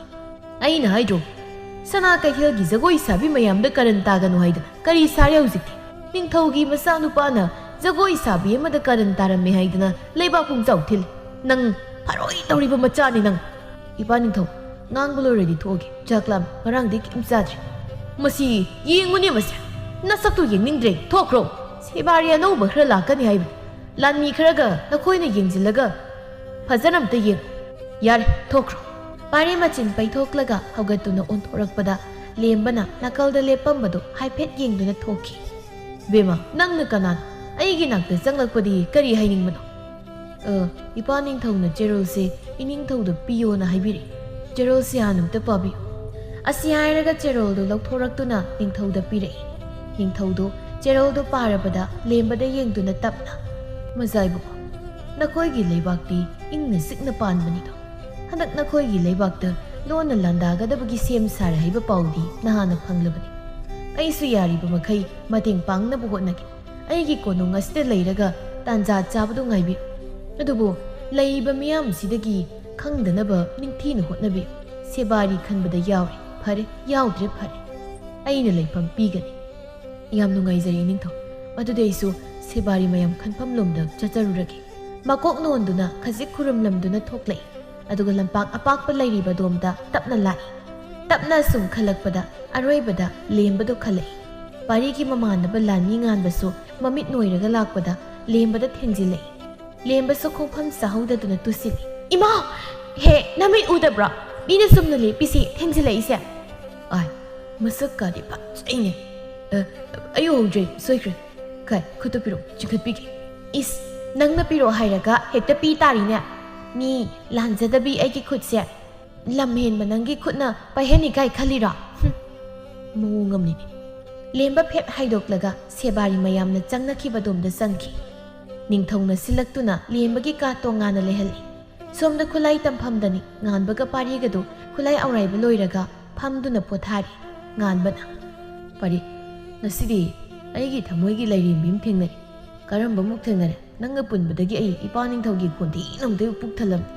"ꯑꯩꯅ ꯍꯥꯏꯗ꯭ꯔꯣ, ꯁꯅꯥ ꯀꯩꯊꯦꯜꯒꯤ ꯖꯒꯣꯏ ꯁꯥꯕꯤ ꯃꯌꯥꯝꯗ ꯀꯔꯟ ꯇꯥꯒꯅꯨ ꯍꯥꯏꯗꯅ꯫ ꯀꯔꯤ ꯁꯥꯔꯦ ꯍꯧꯖꯤꯛꯇꯤ? ꯅꯤꯡꯊꯧꯒꯤ ꯃꯆꯥꯅꯨꯄꯥꯅ ꯖꯒꯣꯏ ꯁꯥꯕꯤ ꯑꯃꯗ ꯀꯔꯟ ꯇꯥꯔꯝꯃꯦ ꯍꯥꯏꯗꯅ ꯂꯩꯕꯥꯛ ꯄꯨꯡꯆꯥꯎ ꯊꯤꯜꯂꯤ꯫ ꯅꯪ ꯐꯔꯣꯏ ꯇꯧꯔꯤꯕ ꯃꯆꯥꯅꯤ ꯅꯪ꯫" "ꯏꯄꯥ ꯅꯤꯡꯊꯧ, ꯉꯥꯡꯕ ꯂꯣꯏꯔꯗꯤ ꯊꯣꯛꯑꯒꯦ꯫ ꯆꯥꯛ ꯂꯥꯝꯃꯤ, ꯉꯔꯥꯡꯗꯤ ꯀꯩꯝ ꯆꯥꯗ꯭ꯔꯤ꯫" "ꯃꯁꯤ ꯌꯦꯡꯉꯨꯅꯦ ꯃꯁꯦ, ꯅꯁꯛꯇꯨ ꯌꯦꯡꯅꯤꯡꯗ꯭ꯔꯦ, ꯊꯣꯛꯈ꯭ꯔꯣ꯫ ꯁꯦꯕꯥꯔꯤ ꯑꯅꯧꯕ ꯈꯔ ꯂꯥꯛꯀꯅꯤ ꯍꯥꯏꯕꯅꯤ꯫ ꯂꯥꯟꯃꯤ ꯈꯔꯒ ꯅꯈꯣꯏꯅ ꯌꯦꯡꯁꯤꯜꯂꯒ ꯐꯖꯅ ꯑꯝꯇ ꯌꯦꯡꯉꯨ꯫ ꯌꯥꯔꯦ, ꯊꯣꯛꯈ꯭ꯔꯣ꯫" ꯄꯥꯔꯤ ꯃꯆꯤꯟ ꯄꯩꯊꯣꯛꯂꯒ ꯍꯧꯒꯠꯇꯨꯅ ꯑꯣꯟꯊꯣꯔꯛꯄꯗ ꯂꯦꯝꯕꯅ ꯅꯥꯀꯜꯗ ꯂꯦꯞꯄꯝꯕꯗꯨ ꯍꯥꯏꯐꯦꯠ ꯌꯦꯡꯗꯨꯅ ꯊꯣꯛꯈꯤ꯫ "ꯕꯦꯝꯃ, ꯅꯪꯅ ꯀꯅꯥꯅꯣ? ꯑꯩꯒꯤ ꯅꯥꯛꯇ ꯆꯪꯂꯛꯄꯗꯤ ꯀꯔꯤ ꯍꯥꯏꯅꯤꯡꯕꯅꯣ?" "ꯑ, ꯏꯄꯥ ꯅꯤꯡꯊꯧꯅ ꯆꯦꯔꯣꯜꯁꯦ ꯏꯅꯤꯡꯊꯧꯗ ꯄꯤꯌꯣꯅ ꯍꯥꯏꯕꯤꯔꯛꯏ꯫ ꯆꯦꯔꯣꯜꯁꯦ ꯍꯥꯟꯅ ꯑꯝꯇ ꯄꯥꯕꯤꯌꯨ꯫" ꯑꯁꯤ ꯍꯥꯏꯔꯒ ꯆꯦꯔꯣꯜꯗꯨ ꯂꯧꯊꯣꯔꯛꯇꯨꯅ ꯅꯤꯡꯊꯧꯗ ꯄꯤꯔꯛꯏ꯫ ꯅꯤꯡꯊꯧꯗꯨ ꯆꯦꯔꯣꯜꯗꯨ ꯄꯥꯔꯕꯗ ꯂꯦꯝꯕꯗ ꯌꯦꯡꯗꯨꯅ ꯇꯞꯅ, "ꯃꯖꯥ ꯏꯕꯨꯡꯉꯣ, ꯅꯈꯣꯏꯒꯤ ꯂꯩꯕꯥꯛꯇꯤ ꯏꯪꯅ ꯆꯤꯛꯅ ꯄꯥꯟꯕꯅꯤꯗꯣ꯫ ꯍꯟꯗꯛ ꯅꯈꯣꯏꯒꯤ ꯂꯩꯕꯥꯛꯇ ꯂꯣꯟꯅ ꯂꯥꯟꯗꯥꯒꯗꯕꯒꯤ ꯁꯦꯝ ꯁꯥꯔꯦ ꯍꯥꯏꯕ ꯄꯥꯎꯗꯤ ꯅꯍꯥꯟꯅ ꯐꯪꯂꯕꯅꯤ꯫ ꯑꯩꯁꯨ ꯌꯥꯔꯤꯕ ꯃꯈꯩ ꯃꯇꯦꯡ ꯄꯥꯡꯅꯕ ꯍꯣꯠꯅꯒꯦ꯫ ꯑꯩꯒꯤ ꯀꯣꯅꯨꯡ ꯑꯁꯤꯗ ꯂꯩꯔꯒ ꯇꯥꯟꯖꯥ ꯆꯥꯕꯗꯨ ꯉꯥꯏꯕꯤꯌꯨ꯫ ꯑꯗꯨꯕꯨ ꯂꯩꯔꯤꯕ ꯃꯤꯌꯥꯝꯁꯤꯗꯒꯤ ꯈꯪꯗꯅꯕ ꯅꯤꯡꯊꯤꯅ ꯍꯣꯠꯅꯕꯤꯌꯨ꯫ ꯁꯦꯕꯥꯔꯤ ꯈꯟꯕꯗ ꯌꯥꯎꯔꯦ ꯐꯔꯦ, ꯌꯥꯎꯗ꯭ꯔꯦ ꯐꯔꯦ꯫ ꯑꯩꯅ ꯂꯩꯐꯝ ꯄꯤꯒꯅꯤ꯫" "ꯌꯥꯝ ꯅꯨꯡꯉꯥꯏꯖꯔꯦ ꯅꯤꯡꯊꯧ꯫ ꯑꯗꯨꯗꯤ ꯑꯩꯁꯨ ꯁꯦꯕꯥꯔꯤ ꯃꯌꯥꯝ ꯈꯟꯐꯝ ꯂꯣꯝꯗ ꯆꯠꯆꯔꯨꯔꯒꯦ꯫" ꯃꯀꯣꯛ ꯅꯣꯟꯗꯨꯅ ꯈꯖꯤꯛ ꯈꯨꯔꯨꯝꯂꯝꯗꯨꯅ ꯊꯣꯛꯂꯛꯏ꯫ ꯑꯗꯨꯒ ꯂꯝꯄꯥꯛ ꯑꯄꯥꯛꯄ ꯂꯩꯔꯤꯕ ꯑꯗꯣꯝꯗ ꯇꯞꯅ ꯂꯥꯛꯏ꯫ ꯇꯞꯅ ꯁꯨꯝ ꯈꯜꯂꯛꯄꯗ ꯑꯔꯣꯏꯕꯗ ꯂꯦꯝꯕꯗꯨ ꯈꯜꯂꯛꯏ꯫ ꯄꯥꯔꯤꯒꯤ ꯃꯃꯥꯟꯅꯕ ꯂꯥꯟꯃꯤ ꯉꯥꯟꯕꯁꯨ ꯃꯃꯤꯠ ꯅꯣꯏꯔꯒ ꯂꯥꯛꯄꯗ ꯂꯦꯝꯕꯗ ꯊꯦꯡꯖꯤꯜꯂꯛꯏ꯫ ꯂꯦꯝꯕꯁꯨ ꯈꯣꯡꯐꯝ ꯆꯥꯍꯧꯗꯗꯨꯅ ꯇꯨꯁꯤꯜꯂꯤ꯫ "ꯏꯃꯥ! ꯍꯦ, ꯅꯃꯤꯠ ꯎꯗꯕ꯭ꯔꯣ? ꯃꯤꯅ ꯆꯨꯝꯅ ꯂꯦꯞꯄꯤꯁꯤ ꯊꯦꯡꯖꯤꯜꯂꯛꯏꯁꯦ?" "ꯑꯥꯏ, ꯃꯁꯛꯀꯗꯤ ꯐꯖꯩꯅꯦ꯫ ꯑ, ꯑꯩ ꯎꯍꯧꯗ꯭ꯔꯦ, ꯁꯣꯏꯈ꯭ꯔꯦ꯫ ꯀꯥꯏ, ꯈꯨꯠꯇꯨ ꯄꯤꯔꯛꯑꯣ, ꯆꯤꯡꯈꯠꯄꯤꯒꯦ꯫" "ꯏꯁ, ꯅꯪꯅ ꯄꯤꯔꯛꯑꯣ ꯍꯥꯏꯔꯒ ꯍꯦꯛꯇ ꯄꯤ ꯇꯥꯔꯤꯅꯦ꯫ ꯃꯤ ꯂꯥꯟꯖꯗꯕꯤ ꯑꯩꯒꯤ ꯈꯨꯠꯁꯦ ꯂꯝ ꯍꯦꯟꯕ ꯅꯪꯒꯤ ꯈꯨꯠꯅ ꯄꯥꯏꯍꯟꯅꯤꯡꯉꯥꯏ ꯈꯜꯂꯤꯔꯣ? ꯍꯨꯝ, ꯃꯑꯣꯡ ꯑꯃꯅꯤꯅꯦ꯫" ꯂꯦꯝꯕ ꯐꯦꯠ ꯍꯥꯏꯗꯣꯛꯂꯒ ꯁꯦꯕꯥꯔꯤ ꯃꯌꯥꯝꯅ ꯆꯪꯅꯈꯤꯕꯗꯣꯝꯗ ꯆꯪꯈꯤ꯫ ꯅꯤꯡꯊꯧꯅ ꯁꯤꯜꯂꯛꯇꯨꯅ ꯂꯦꯝꯕꯒꯤ ꯀꯥ ꯇꯣꯉꯥꯟꯅ ꯂꯩꯍꯜꯂꯤ꯫ ꯁꯣꯝꯗ ꯈꯨꯠꯂꯥꯏ ꯇꯝꯐꯝꯗꯅꯤ ꯉꯥꯟꯕꯒ ꯄꯥꯔꯤꯒꯗꯨ ꯈꯨꯠꯂꯥꯏ ꯑꯧꯔꯥꯏꯕ ꯂꯣꯏꯔꯒ ꯐꯝꯗꯨꯅ ꯄꯣꯊꯥꯔꯤ꯫ ꯉꯥꯟꯕꯅ, "ꯄꯥꯔꯤ, ꯉꯁꯤꯗꯤ ꯑꯩꯒꯤ ꯊꯃꯣꯏꯒꯤ ꯂꯥꯏꯔꯦꯝꯕꯤ ꯑꯃ ꯊꯦꯡꯅꯔꯦ꯫ ꯀꯔꯝꯕ ꯑꯃꯨꯛ ꯊꯦꯡꯅꯔꯦ? ꯅꯪꯒ ꯄꯨꯟꯕꯗꯒꯤ ꯑꯩ ꯏꯄꯥ ꯅꯤꯡꯊꯧꯒꯤ ꯈꯣꯟ ꯊꯤꯅ ꯑꯃꯨꯛꯇ ꯄꯨꯛ ꯊꯜꯂꯝꯃꯤ꯫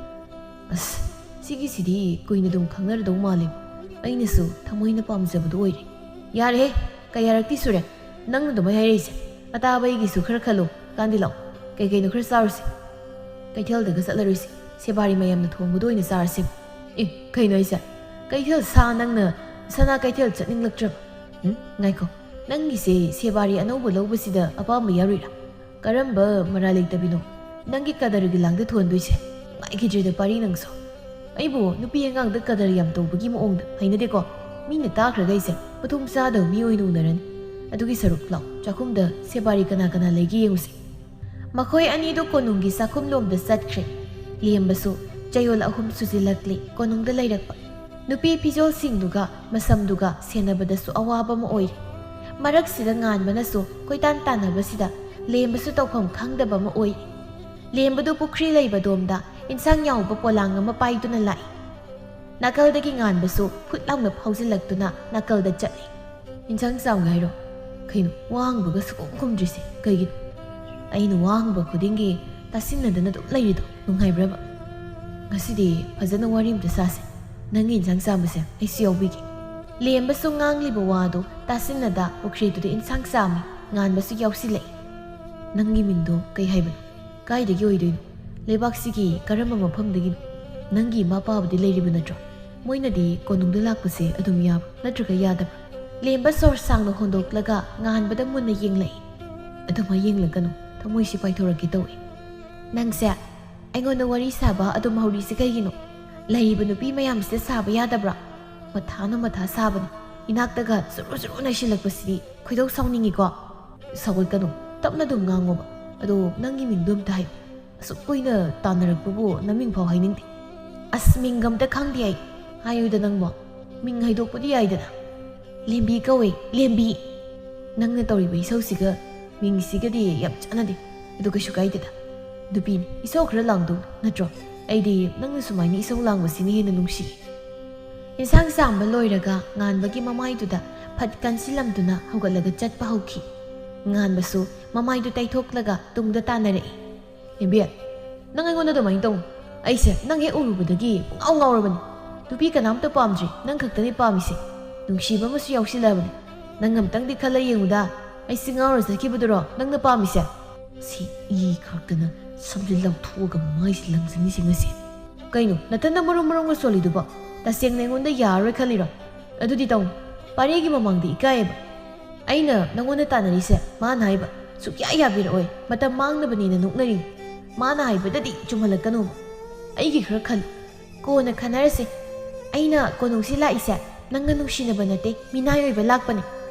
ꯑꯁ, ꯁꯤꯒꯤꯁꯤꯗꯤ ꯀꯨꯏꯅ ꯑꯗꯨꯝ ꯈꯪꯅꯔꯗꯧ ꯃꯥꯜꯂꯦ꯫ ꯑꯩꯅꯁꯨ ꯊꯃꯣꯏꯅ ꯄꯥꯝꯖꯕꯗꯣ ꯑꯣꯏꯔꯦ꯫" "ꯌꯥꯔꯦꯍꯦ, ꯀꯌꯥꯔꯛꯇꯤ ꯁꯨꯔꯦ ꯅꯪꯅ ꯑꯗꯨꯃꯥꯏꯅ ꯍꯥꯏꯔꯛꯏꯁꯦ? ꯑꯇꯥꯕ ꯑꯩꯒꯤꯁꯨ ꯈꯔ ꯈꯜꯂꯣ꯫ ꯀꯥꯟꯗꯤ ꯂꯥꯛꯑꯣ, ꯀꯩ ꯀꯩꯅꯣ ꯈꯔ ꯆꯥꯔꯨꯁꯤ꯫ ꯀꯩꯊꯦꯜꯗꯒ ꯆꯠꯂꯔꯣꯏꯁꯤ, ꯁꯦꯕꯥꯔꯤ ꯃꯌꯥꯝꯅ ꯊꯣꯡꯕꯗꯣ ꯑꯣꯏꯅ ꯆꯥꯔꯁꯤ꯫" "ꯑꯦ, ꯀꯩꯅꯣ ꯍꯥꯏꯁꯦ? ꯀꯩꯊꯦꯜ ꯁꯥ ꯅꯪꯅ ꯁꯅꯥ ꯀꯩꯊꯦꯜ ꯆꯠꯅꯤꯡꯂꯛꯇ꯭ꯔꯕ? ꯎꯝ, ꯉꯥꯏꯈꯣ, ꯅꯪꯒꯤꯁꯦ ꯁꯦꯕꯥꯔꯤ ꯑꯅꯧꯕ ꯂꯧꯕꯁꯤꯗ ꯑꯄꯥꯝꯕ ꯌꯥꯎꯔꯤꯔꯥ? ꯀꯔꯝꯕ ꯃꯔꯥꯜ ꯂꯩꯇꯕꯤꯅꯣ ꯅꯪꯒꯤ ꯀꯗꯔꯒꯤ ꯂꯥꯡꯗ ꯊꯣꯟꯗꯣꯏꯁꯦ? ꯅꯨꯡꯉꯥꯏꯈꯤꯗ꯭ꯔꯦꯗ ꯄꯥꯔꯤ ꯅꯪꯁꯨ꯫ ꯑꯩꯕꯨ ꯅꯨꯄꯤ ꯑꯉꯥꯡꯗ ꯀꯗꯔ ꯌꯥꯝ ꯇꯧꯕꯒꯤ ꯃꯑꯣꯡꯗ ꯍꯩꯅꯗꯦꯀꯣ꯫ ꯃꯤꯅ ꯇꯥꯈ꯭ꯔꯒ ꯑꯩꯁꯦ ꯃꯊꯣꯡ ꯆꯥꯗꯕ ꯃꯤ ꯑꯣꯏꯅ ꯎꯅꯔꯅꯤ꯫ ꯑꯗꯨꯒꯤ ꯁꯔꯨꯛ ꯂꯥꯎ, ꯆꯥꯛꯈꯨꯝꯗ ꯁꯦꯕꯥꯔꯤ ꯀꯅꯥ ꯀꯅꯥ ꯂꯩꯒꯦ ꯌꯦꯡꯉꯨꯁꯦ꯫" ꯃꯈꯣꯏ ꯑꯅꯤꯗꯨ ꯀꯣꯅꯨꯡꯒꯤ ꯆꯥꯛꯈꯨꯝꯂꯣꯝꯗ ꯆꯠꯈ꯭ꯔꯦ꯫ ꯂꯦꯝꯕꯁꯨ ꯆꯌꯣꯜ ꯑꯍꯨꯝ ꯁꯨꯖꯤꯜꯂꯛꯂꯦ ꯀꯣꯅꯨꯡꯗ ꯂꯩꯔꯛꯄ꯫ ꯅꯨꯄꯤ ꯐꯤꯖꯣꯜꯁꯤꯡꯗꯨꯒ ꯃꯁꯝꯗꯨꯒ ꯁꯦꯟꯅꯕꯗꯁꯨ ꯑꯋꯥꯕ ꯑꯃ ꯑꯣꯏꯔꯤ꯫ ꯃꯔꯛꯁꯤꯗ ꯉꯥꯟꯕꯅꯁꯨ ꯀꯣꯏꯇꯥꯟ ꯇꯥꯟꯅꯕꯁꯤꯗ ꯂꯦꯝꯕꯁꯨ ꯇꯧꯐꯝ ꯈꯪꯗꯕ ꯑꯃ ꯑꯣꯏꯔꯤ꯫ ꯂꯦꯝꯕꯗꯨ ꯄꯨꯈ꯭ꯔꯤ ꯂꯩꯕꯗꯣꯝꯗ ꯏꯟꯁꯥꯡ ꯌꯥꯎꯕ ꯄꯣꯂꯥꯡ ꯑꯃ ꯄꯥꯏꯗꯨꯅ ꯂꯥꯛꯏ꯫ ꯅꯥꯀꯜꯗꯒꯤ ꯉꯥꯟꯕꯁꯨ ꯐꯨꯠ ꯂꯥꯎꯅ ꯐꯥꯎꯖꯤꯜꯂꯛꯇꯨꯅ ꯅꯥꯀꯜꯗ ꯆꯠꯂꯤ꯫ "ꯏꯟꯁꯥꯡ ꯆꯥꯝꯒꯦ ꯍꯥꯏꯔꯣ? ꯀꯩꯅꯣ, ꯋꯥ ꯍꯪꯕꯒ ꯁꯨꯈꯨꯝ ꯈꯨꯝꯗ꯭ꯔꯤꯁꯦ ꯀꯩꯒꯤꯅꯣ? ꯑꯩꯅ ꯋꯥ ꯍꯪꯕ ꯈꯨꯗꯤꯡꯒꯤ ꯇꯥꯁꯤꯟꯅꯗꯅ ꯑꯗꯨꯝ ꯂꯩꯔꯤꯗꯣ ꯅꯨꯡꯉꯥꯏꯕ꯭ꯔꯕ? ꯉꯁꯤꯗꯤ ꯐꯖꯅ ꯋꯥꯔꯤ ꯑꯝꯇ ꯁꯥꯁꯦ꯫ ꯅꯪꯒꯤ ꯏꯟꯁꯥꯡ ꯆꯥꯝꯕꯁꯦ ꯑꯩꯁꯨ ꯌꯥꯎꯕꯤꯒꯦ꯫" ꯂꯦꯝꯕꯁꯨ ꯉꯥꯡꯂꯤꯕ ꯋꯥꯗꯨ ꯇꯥꯁꯤꯟꯅꯗ ꯄꯨꯈ꯭ꯔꯤꯗꯨꯗ ꯏꯟꯁꯥꯡ ꯆꯥꯝꯃꯤ꯫ ꯉꯥꯟꯕꯁꯨ ꯌꯥꯎꯁꯤꯜꯂꯛꯏ꯫ "ꯅꯪꯒꯤ ꯃꯤꯡꯗꯣ ꯀꯩ ꯍꯥꯏꯕꯅꯣ? ꯀꯥꯏꯗꯒꯤ ꯑꯣꯏꯗꯣꯏꯅꯣ? ꯂꯩꯕꯥꯛꯁꯤꯒꯤ ꯀꯔꯝꯕ ꯃꯐꯝꯗꯒꯤꯅꯣ? ꯅꯪꯒꯤ ꯏꯃꯥ ꯄꯥꯕꯗꯤ ꯂꯩꯔꯤꯕ ꯅꯠꯇ꯭ꯔꯣ? ꯃꯣꯏꯅꯗꯤ ꯀꯣꯅꯨꯡꯗ ꯂꯥꯛꯄꯁꯦ ꯑꯗꯨꯝ ꯌꯥꯕ꯭ꯔꯥ ꯅꯠꯇ꯭ꯔꯒ ꯌꯥꯗꯕ꯭ꯔꯥ?" ꯂꯦꯝꯕ ꯁꯣꯔ ꯁꯥꯡꯅ ꯍꯣꯟꯗꯣꯛꯂꯒ ꯉꯥꯟꯕꯗ ꯃꯨꯟꯅ ꯌꯦꯡꯂꯛꯏ꯫ "ꯑꯗꯨꯃꯥꯏ ꯌꯦꯡꯂꯛꯀꯅꯨ, ꯊꯃꯣꯏꯁꯤ ꯄꯥꯏꯊꯣꯔꯛꯀꯦ ꯇꯧꯏ꯫ ꯅꯪꯁꯦ ꯑꯩꯉꯣꯟꯗ ꯋꯥꯔꯤ ꯁꯥꯕ ꯑꯗꯨꯝ ꯍꯧꯔꯤꯁꯦ ꯀꯩꯒꯤꯅꯣ? ꯂꯩꯔꯤꯕ ꯅꯨꯄꯤ ꯃꯌꯥꯝꯁꯤꯗ ꯁꯥꯕ ꯌꯥꯗꯕ꯭ꯔꯥ? ꯃꯊꯥꯅ ꯃꯊꯥ ꯁꯥꯕꯅꯤ꯫ ꯏꯅꯥꯛꯇꯒ ꯆꯨꯔꯨ ꯆꯨꯔꯨ ꯅꯩꯁꯤꯜꯂꯛꯄꯁꯤꯗꯤ ꯈꯣꯏꯗꯧ ꯁꯥꯎꯅꯤꯡꯉꯤꯀꯣ꯫" "ꯁꯥꯎꯒꯠꯀꯅꯨ, ꯇꯞꯅ ꯑꯗꯨꯝ ꯉꯥꯡꯉꯣꯕ꯫ ꯑꯗꯣ ꯅꯪꯒꯤ ꯃꯤꯡꯗꯣ ꯑꯝꯇ ꯍꯥꯏꯌꯨ꯫ ꯑꯁꯨꯛ ꯀꯨꯏꯅ ꯇꯥꯟꯅꯔꯛꯄꯕꯨ ꯅꯃꯤꯡ ꯐꯥꯎ ꯍꯥꯏꯅꯤꯡꯗꯦ꯫" "ꯑꯁ, ꯃꯤꯡꯒ ꯑꯝꯇ ꯈꯪꯗꯦ ꯑꯩ꯫ ꯍꯥꯏꯌꯨꯗ ꯅꯪꯕꯣ꯫ ꯃꯤꯡ ꯍꯥꯏꯗꯣꯛꯄꯗꯤ ꯌꯥꯏꯗꯅ꯫" "ꯂꯦꯝꯕꯤ ꯀꯧꯋꯦ, ꯂꯦꯝꯕꯤ꯫" "ꯅꯪꯅ ꯇꯧꯔꯤꯕ ꯏꯁꯧꯁꯤꯒ ꯃꯤꯡꯁꯤꯒꯗꯤ ꯌꯥꯝ ꯆꯥꯟꯅꯗꯦ꯫ ꯑꯗꯨ ꯀꯩꯁꯨ ꯀꯥꯏꯗꯦꯗ꯫ ꯅꯨꯄꯤꯅꯤ, ꯏꯁꯧ ꯈꯔ ꯂꯥꯡꯗꯧ ꯅꯠꯇ꯭ꯔꯣ? ꯑꯩꯗꯤ ꯅꯪꯅ ꯁꯨꯃꯥꯏꯅ ꯏꯁꯧ ꯂꯥꯡꯕꯁꯤꯅ ꯍꯦꯟꯅ ꯅꯨꯡꯁꯤ꯫" ꯏꯟꯁꯥꯡ ꯆꯥꯝꯕ ꯂꯣꯏꯔꯒ ꯉꯥꯟꯕꯒꯤ ꯃꯃꯥꯏꯗꯨꯗ ꯐꯠ ꯀꯟꯁꯤꯜꯂꯝꯗꯨꯅ ꯍꯧꯒꯠꯂꯒ ꯆꯠꯄ ꯍꯧꯈꯤ꯫ ꯉꯥꯟꯕꯁꯨ ꯃꯃꯥꯏꯗꯨ ꯇꯩꯊꯣꯛꯂꯒ ꯇꯨꯡꯗ ꯇꯥꯟꯅꯔꯛꯏ꯫ "ꯂꯦꯝꯕꯤ, ꯅꯪ ꯑꯩꯉꯣꯟꯗ ꯑꯗꯨꯃꯥꯏꯅ ꯇꯧꯅꯨ꯫ ꯑꯩꯁꯦ ꯅꯪ ꯍꯦꯛ ꯎꯔꯨꯕꯗꯒꯤ ꯄꯨꯡꯉꯥꯎ ꯉꯥꯎꯔꯕꯅꯤ꯫ ꯅꯨꯄꯤ ꯀꯅꯥꯝꯇ ꯄꯥꯝꯗ꯭ꯔꯤ, ꯅꯪ ꯈꯛꯇꯅꯤ ꯄꯥꯝꯃꯤꯁꯦ꯫ ꯅꯨꯡꯁꯤꯕ ꯑꯃꯁꯨ ꯌꯥꯎꯁꯤꯜꯂꯛꯑꯕꯅꯤ꯫ ꯅꯪ ꯑꯝꯇꯪꯗꯤ ꯈꯜꯂ ꯌꯦꯡꯉꯨꯗ, ꯑꯩꯁꯦ ꯉꯥꯎꯔ ꯆꯠꯈꯤꯕꯗꯨꯔꯣ ꯅꯪꯅ ꯄꯥꯝꯃꯤꯁꯦ?" ꯁꯤ ꯏ ꯈꯥꯛꯇꯅ ꯁꯝꯁꯦ ꯂꯧꯊꯣꯛꯑꯒ ꯃꯥꯏꯁꯦ ꯂꯪꯖꯅꯤꯁꯦ ꯉꯁꯤ꯫ "ꯀꯩꯅꯣ, ꯅꯊꯟꯗ ꯃꯔꯨꯝ ꯃꯔꯨꯝꯒ ꯁꯣꯜꯂꯤꯗꯨꯕꯣ? ꯇꯁꯦꯡꯅ ꯑꯩꯉꯣꯟꯗ ꯌꯥꯔꯔꯣꯏ ꯈꯜꯂꯤꯔꯣ? ꯑꯗꯨꯗꯤ ꯇꯧꯅꯨ꯫ ꯄꯥꯔꯤꯒꯤ ꯃꯃꯥꯡꯗ ꯏꯀꯥꯏꯌꯦꯕ꯫ ꯑꯩꯅ ꯅꯪꯉꯣꯟꯗ ꯇꯥꯟꯅꯔꯤꯁꯦ ꯃꯥꯅ ꯍꯥꯏꯕ ꯁꯨꯛꯌꯥ ꯌꯥꯕꯤꯔꯛꯑꯣꯏ꯫ ꯃꯇꯝ ꯃꯥꯡꯅꯕꯅꯦꯅ ꯅꯣꯛꯅꯔꯤꯅꯤ꯫ ꯃꯥꯅ ꯍꯥꯏꯕꯗꯗꯤ ꯆꯨꯝꯍꯜꯂꯛꯀꯅꯣꯕ꯫ ꯑꯩꯒꯤ ꯈꯔ ꯈꯜꯂꯨ꯫ ꯀꯣꯟꯅ ꯈꯟꯅꯔꯁꯦ꯫ ꯑꯩꯅ ꯀꯣꯅꯨꯡꯁꯤ ꯂꯥꯛꯏꯁꯦ ꯅꯪꯒ ꯅꯨꯡꯁꯤꯅꯕ ꯅꯠꯇꯦ, ꯃꯤꯅꯥꯏ ꯑꯣꯏꯕ ꯂꯥꯛꯄꯅꯦ꯫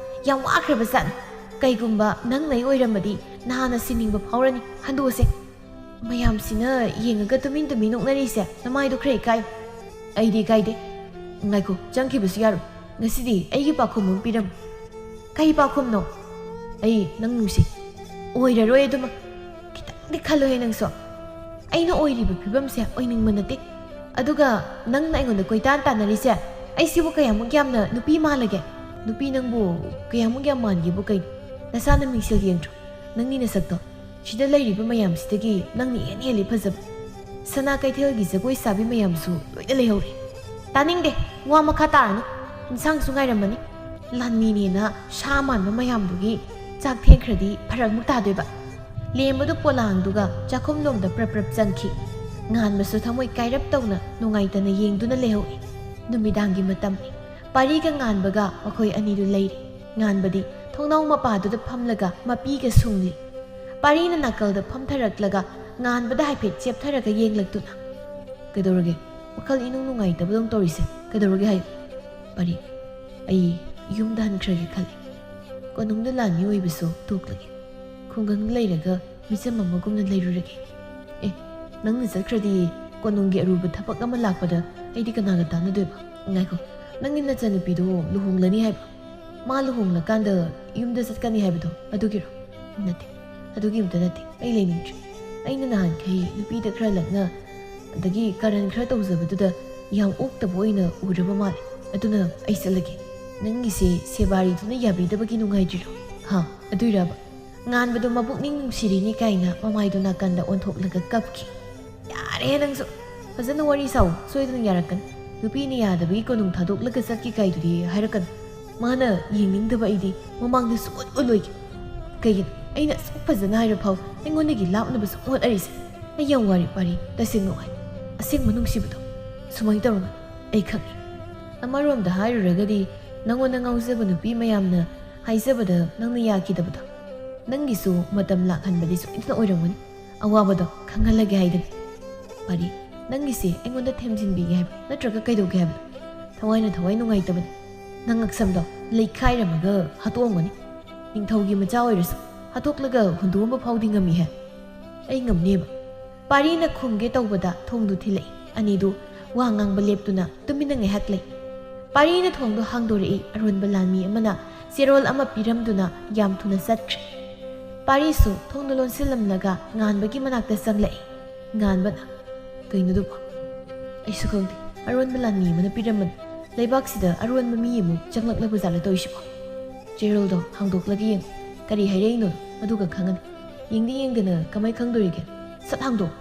ꯌꯥꯝ ꯋꯥꯈ꯭ꯔꯕ ꯖꯥꯠꯅꯤ꯫ ꯀꯩꯒꯨꯝꯕ ꯅꯪꯅ ꯑꯩ ꯑꯣꯏꯔꯝꯃꯗꯤ ꯅꯍꯥꯟꯅ ꯁꯤꯅꯤꯡꯕ ꯐꯥꯎꯔꯅꯤ꯫ ꯍꯟꯗꯣꯛꯑꯁꯦ꯫" "ꯃꯌꯥꯝꯁꯤꯅ ꯌꯦꯡꯉꯒ ꯇꯨꯃꯤꯟ ꯇꯨꯃꯤꯟ ꯅꯣꯛꯅꯔꯤꯁꯦ ꯅꯃꯥꯏꯗꯣ ꯈꯔ ꯏꯀꯥꯏ꯫" "ꯑꯩꯗꯤ ꯏꯀꯥꯏꯗꯦ꯫ ꯉꯥꯏꯈꯣ, ꯆꯪꯈꯤꯕꯁꯨ ꯌꯥꯔꯣꯏ꯫ ꯉꯁꯤꯗꯤ ꯑꯩꯒꯤ ꯄꯥꯎꯈꯨꯝ ꯑꯃ ꯄꯤꯔꯝꯃꯨ꯫ ꯀꯩ ꯄꯥꯎꯈꯨꯝꯅꯣ? ꯑꯩ ꯅꯪ ꯅꯨꯡꯁꯤ꯫ ꯑꯣꯏꯔꯔꯣꯏ ꯑꯗꯨꯃ꯫ ꯈꯤꯇꯪꯗꯤ ꯈꯜꯂꯨꯍꯦ ꯅꯪꯁꯨ꯫ ꯑꯩꯅ ꯑꯣꯏꯔꯤꯕ ꯐꯤꯕꯝꯁꯦ ꯑꯣꯏꯅꯤꯡꯕ ꯅꯠꯇꯦ꯫ ꯑꯗꯨꯒ ꯅꯪꯅ ꯑꯩꯉꯣꯟꯗ ꯀꯣꯏꯇꯥꯟ ꯇꯥꯟꯅꯔꯤꯁꯦ, ꯑꯩꯁꯤꯕꯨ ꯀꯌꯥꯃꯨꯛ ꯌꯥꯝꯅ ꯅꯨꯄꯤ ꯃꯥꯜꯂꯒꯦ? ꯅꯨꯄꯤ ꯅꯪꯕꯨ ꯀꯌꯥꯃꯨꯛ ꯌꯥꯝ ꯃꯥꯟꯒꯦꯕꯨ ꯀꯩꯅꯣ? ꯅꯁꯥꯅ ꯃꯤꯡꯁꯦꯜ ꯌꯦꯡꯗ꯭ꯔꯣ? ꯅꯪꯒꯤ ꯅꯁꯛꯇꯣ꯫ ꯁꯤꯗ ꯂꯩꯔꯤꯕ ꯃꯌꯥꯝꯁꯤꯗꯒꯤ ꯅꯪꯅ ꯏꯍꯦꯟ ꯍꯦꯜꯂꯤ ꯐꯖꯕ꯫ ꯁꯅꯥ ꯀꯩꯊꯦꯜꯒꯤ ꯖꯒꯣꯏ ꯁꯥꯕꯤ ꯃꯌꯥꯝꯁꯨ ꯂꯣꯏꯅ ꯂꯩꯍꯧꯔꯦ꯫ ꯇꯥꯅꯤꯡꯗꯦ, ꯋꯥ ꯃꯈꯥ ꯇꯥꯔꯅꯨ꯫ ꯏꯟꯁꯥꯡꯁꯨ ꯉꯥꯏꯔꯝꯃꯅꯤ꯫ ꯂꯥꯟꯃꯤꯅꯦꯅ ꯁꯥ ꯃꯥꯟꯕ ꯃꯌꯥꯝꯗꯨꯒꯤ ꯆꯥꯛ ꯊꯦꯡꯈ꯭ꯔꯗꯤ ꯐꯔꯛꯃꯨꯛ ꯇꯥꯗꯣꯏꯕ꯫ ꯂꯦꯝꯕꯗꯨ ꯄꯣꯂꯥꯡꯗꯨꯒ ꯆꯥꯛꯈꯨꯝꯂꯣꯝꯗ ꯄ꯭ꯔꯞ ꯄ꯭ꯔꯞ ꯆꯪꯈꯤ꯫ ꯉꯥꯟꯕꯁꯨ ꯊꯃꯣꯏ ꯀꯥꯏꯔꯞ ꯇꯧꯅ ꯅꯨꯡꯉꯥꯏꯇꯅ ꯌꯦꯡꯗꯨꯅ ꯂꯩꯍꯧꯏ꯫ ꯅꯨꯃꯤꯗꯥꯡꯒꯤ ꯃꯇꯝꯅꯤ꯫ ꯄꯥꯔꯤꯒ ꯉꯥꯟꯕꯒ ꯃꯈꯣꯏ ꯑꯅꯤꯗꯨ ꯂꯩꯔꯤ꯫ ꯉꯥꯟꯕꯗꯤ ꯊꯣꯡꯅꯥꯎ ꯃꯄꯥꯗꯨꯗ ꯐꯝꯂꯒ ꯃꯄꯤꯒ ꯁꯨꯡꯂꯤ꯫ ꯄꯥꯔꯤꯅ ꯅꯥꯀꯜꯗ ꯐꯝꯊꯔꯛꯂꯒ ꯉꯥꯟꯕꯗ ꯍꯥꯏꯐꯦꯠ ꯆꯦꯞꯊꯔꯒ ꯌꯦꯡꯂꯛꯇꯨꯅ, "ꯀꯩꯗꯧꯔꯒꯦ? ꯋꯥꯈꯜ ꯏꯅꯨꯡ ꯅꯨꯡꯉꯥꯏꯇꯕꯗꯧ ꯇꯧꯔꯤꯁꯦ ꯀꯩꯗꯧꯔꯒꯦ ꯍꯥꯏꯌꯨ?" ꯄꯥꯔꯤ, "ꯑꯩ ꯌꯨꯝꯗ ꯍꯟꯈ꯭ꯔꯒꯦ ꯈꯜꯂꯤ꯫ ꯀꯣꯅꯨꯡꯗ ꯂꯥꯟꯃꯤ ꯑꯣꯏꯕꯁꯨ ꯇꯣꯛꯂꯒꯦ꯫ ꯈꯨꯡꯒꯪꯗ ꯂꯩꯔꯒ ꯃꯤꯆꯝ ꯑꯃꯒꯨꯝꯅ ꯂꯩꯔꯨꯔꯒꯦ꯫ ꯑꯦ, ꯅꯪꯅ ꯆꯠꯈ꯭ꯔꯗꯤ ꯀꯣꯅꯨꯡꯒꯤ ꯑꯔꯨꯕ ꯊꯕꯛ ꯑꯃ ꯂꯥꯛꯄꯗ ꯑꯩꯗꯤ ꯀꯅꯥꯒ ꯇꯥꯟꯅꯗꯣꯏꯕ? ꯉꯥꯏꯈꯣ, ꯅꯪꯒꯤ ꯅꯆꯟꯅꯨꯄꯤꯗꯣ ꯂꯨꯍꯣꯡꯂꯅꯤ ꯍꯥꯏꯕ? ꯃꯥ ꯂꯨꯍꯣꯡꯂꯀꯥꯟꯗ ꯌꯨꯝꯗ ꯆꯠꯀꯅꯤ ꯍꯥꯏꯕꯗꯣ ꯑꯗꯨꯒꯤꯔꯣ?" "ꯅꯠꯇꯦ, ꯑꯗꯨꯒꯤ ꯑꯝꯇ ꯅꯠꯇꯦ꯫ ꯑꯩ ꯂꯩꯅꯤꯡꯗ꯭ꯔꯦ꯫ ꯑꯩꯅ ꯅꯍꯥꯟꯈꯩ ꯅꯨꯄꯤꯗ ꯈꯔ ꯂꯛꯅ, ꯑꯗꯒꯤ ꯀꯔꯟ ꯈꯔ ꯇꯧꯖꯕꯗꯨꯗ ꯌꯥꯝ ꯑꯣꯛꯇꯕ ꯑꯣꯏꯅ ꯎꯔꯕ ꯃꯥꯜꯂꯦ꯫ ꯑꯗꯨꯅ ꯑꯩ ꯆꯠꯂꯒꯦ꯫ ꯅꯪꯒꯤꯁꯦ ꯁꯦꯕꯥꯔꯤꯗꯨꯅ ꯌꯥꯕꯤꯗꯕꯒꯤ ꯅꯨꯡꯉꯥꯏꯇ꯭ꯔꯤꯔꯣ? ꯍꯥ, ꯑꯗꯨꯏꯔꯕ?" ꯉꯥꯟꯕꯗꯣ ꯃꯕꯨꯛꯅꯤꯡ ꯅꯨꯡꯁꯤꯔꯤꯅꯤ ꯀꯥꯏꯅ ꯃꯃꯥꯏꯗꯨ ꯅꯥꯀꯟꯗ ꯑꯣꯟꯊꯣꯛꯂꯒ ꯀꯞꯈꯤ꯫ "ꯌꯥꯔꯦ ꯅꯪꯁꯨ꯫ ꯐꯖꯅ ꯋꯥꯔꯤ ꯁꯥꯎ, ꯁꯣꯏꯗꯅ ꯌꯥꯔꯛꯀꯅꯤ꯫ ꯅꯨꯄꯤꯅ ꯌꯥꯗꯕꯒꯤ ꯀꯣꯅꯨꯡ ꯊꯥꯗꯣꯛꯂꯒ ꯆꯠꯈꯤ ꯀꯥꯏꯗꯨꯗꯤ ꯍꯥꯏꯔꯛꯀꯅꯨ꯫ ꯃꯥꯅ ꯌꯦꯡꯅꯤꯡꯗꯕ ꯑꯩꯗꯤ ꯃꯃꯥꯡꯗ ꯁꯨꯡꯎꯠ ꯎꯠꯂꯣꯏꯒꯦ꯫ ꯀꯩꯒꯤꯅꯣ ꯑꯩꯅ ꯑꯁꯨꯛ ꯐꯖꯅ ꯍꯥꯏꯔ ꯐꯥꯎ ꯑꯩꯉꯣꯟꯗꯒꯤ ꯂꯥꯞꯅꯕ ꯁꯨꯝ ꯍꯣꯠꯅꯔꯤꯁꯦ? ꯑꯩ ꯌꯥꯝ ꯋꯥꯔꯦ ꯄꯥꯔꯤ, ꯇꯁꯦꯡꯅ ꯋꯥꯏ꯫ ꯑꯁꯦꯡꯕ ꯅꯨꯡꯁꯤꯕꯗꯣ ꯁꯨꯃꯥꯏꯅ ꯇꯧꯔꯝꯒꯅꯤ ꯑꯩ ꯈꯪꯉꯤ꯫ ꯑꯃꯔꯣꯝꯗ ꯍꯥꯏꯔꯨꯔꯒꯗꯤ ꯅꯪꯉꯣꯟꯗ ꯉꯥꯎꯖꯕ ꯅꯨꯄꯤ ꯃꯌꯥꯝꯅ ꯍꯥꯏꯖꯕꯗ ꯅꯪꯅ ꯌꯥꯈꯤꯗꯕꯗꯣ꯫ ꯅꯪꯒꯤꯁꯨ ꯃꯇꯝ ꯂꯥꯛꯍꯟꯕꯗꯤ ꯁꯣꯏꯗꯅ ꯑꯣꯏꯔꯝꯒꯅꯤ꯫ ꯑꯋꯥꯕꯗꯣ ꯈꯪꯍꯜꯂꯒꯦ ꯍꯥꯏꯗꯅ꯫ ꯄꯥꯔꯤ, ꯅꯪꯒꯤꯁꯦ ꯑꯩꯉꯣꯟꯗ ꯊꯦꯝꯖꯤꯟꯕꯤꯒꯦ ꯍꯥꯏꯕ ꯅꯠꯇ꯭ꯔꯒ ꯀꯩꯗꯧꯒꯦ ꯍꯥꯏꯕꯅꯣ? ꯊꯋꯥꯏꯅ ꯊꯋꯥꯏ ꯅꯨꯡꯉꯥꯏꯇꯕꯅꯤ꯫ ꯅꯪ ꯉꯛꯁꯝꯗꯣ ꯂꯩꯈꯥꯏꯔꯝꯃꯒ ꯍꯥꯠꯇꯣꯛꯑꯝꯒꯅꯤ꯫ ꯅꯤꯡꯊꯧꯒꯤ ꯃꯆꯥ ꯑꯣꯏꯔꯁꯨ ꯍꯥꯠꯇꯣꯛꯂꯒ ꯍꯨꯟꯗꯣꯛꯑꯝꯕ ꯐꯥꯎꯗꯤ ꯉꯝꯃꯤꯍꯦ꯫ ꯑꯩ ꯉꯝꯅꯦꯕ꯫ ꯄꯥꯔꯤꯅ ꯈꯨꯝꯒꯦ ꯇꯧꯕꯗ ꯊꯣꯡꯗꯨ ꯊꯤꯜꯂꯛꯏ꯫ ꯑꯅꯤꯗꯨ ꯋꯥ ꯉꯥꯡꯕ ꯂꯦꯞꯇꯨꯅ ꯇꯨꯃꯤꯟꯅ ꯉꯥꯏꯍꯥꯛ ꯂꯩ꯫ ꯄꯥꯔꯤꯅ ꯊꯣꯡꯗꯣ ꯍꯥꯡꯗꯣꯔꯛꯏ꯫ ꯑꯔꯣꯟꯕ ꯂꯥꯟꯃꯤ ꯑꯃꯅ ꯆꯦꯔꯣꯜ ꯑꯃ ꯄꯤꯔꯝꯗꯨꯅ ꯌꯥꯝ ꯊꯨꯅ ꯆꯠꯈ꯭ꯔꯦ꯫ ꯄꯥꯔꯤꯁꯨ ꯊꯣꯡꯗꯣ ꯂꯣꯟꯁꯤꯜꯂꯝꯂꯒ ꯉꯥꯟꯕꯒꯤ ꯃꯅꯥꯛꯇ ꯆꯪꯂꯛꯏ꯫ ꯉꯥꯟꯕꯅ, "ꯀꯩꯅꯣꯗꯨꯕꯣ?" "ꯑꯩꯁꯨ ꯈꯪꯗꯦ꯫ ꯑꯔꯣꯟꯕ ꯂꯥꯟꯃꯤ ꯑꯃꯅ ꯄꯤꯔꯝꯕꯅꯤ꯫ ꯂꯩꯕꯥꯛꯁꯤꯗ ꯑꯔꯣꯟꯕ ꯃꯤ ꯑꯃꯨꯛ ꯆꯪꯂꯛꯂꯕ ꯖꯥꯠꯂ ꯇꯧꯔꯤꯁꯤꯕꯣ?" "ꯆꯦꯔꯣꯜꯗꯣ ꯍꯥꯡꯗꯣꯛꯂꯒ ꯌꯦꯡꯉꯨ꯫ ꯀꯔꯤ ꯍꯥꯏꯔꯛꯏꯅꯣ? ꯑꯗꯨꯒ ꯈꯪꯉꯅꯤ꯫ ꯌꯦꯡꯗꯤ ꯌꯦꯡꯗꯅ ꯀꯃꯥꯏ ꯈꯪꯗꯣꯔꯤꯒꯦ? ꯁꯠ ꯍꯥꯡꯗꯣꯛ!"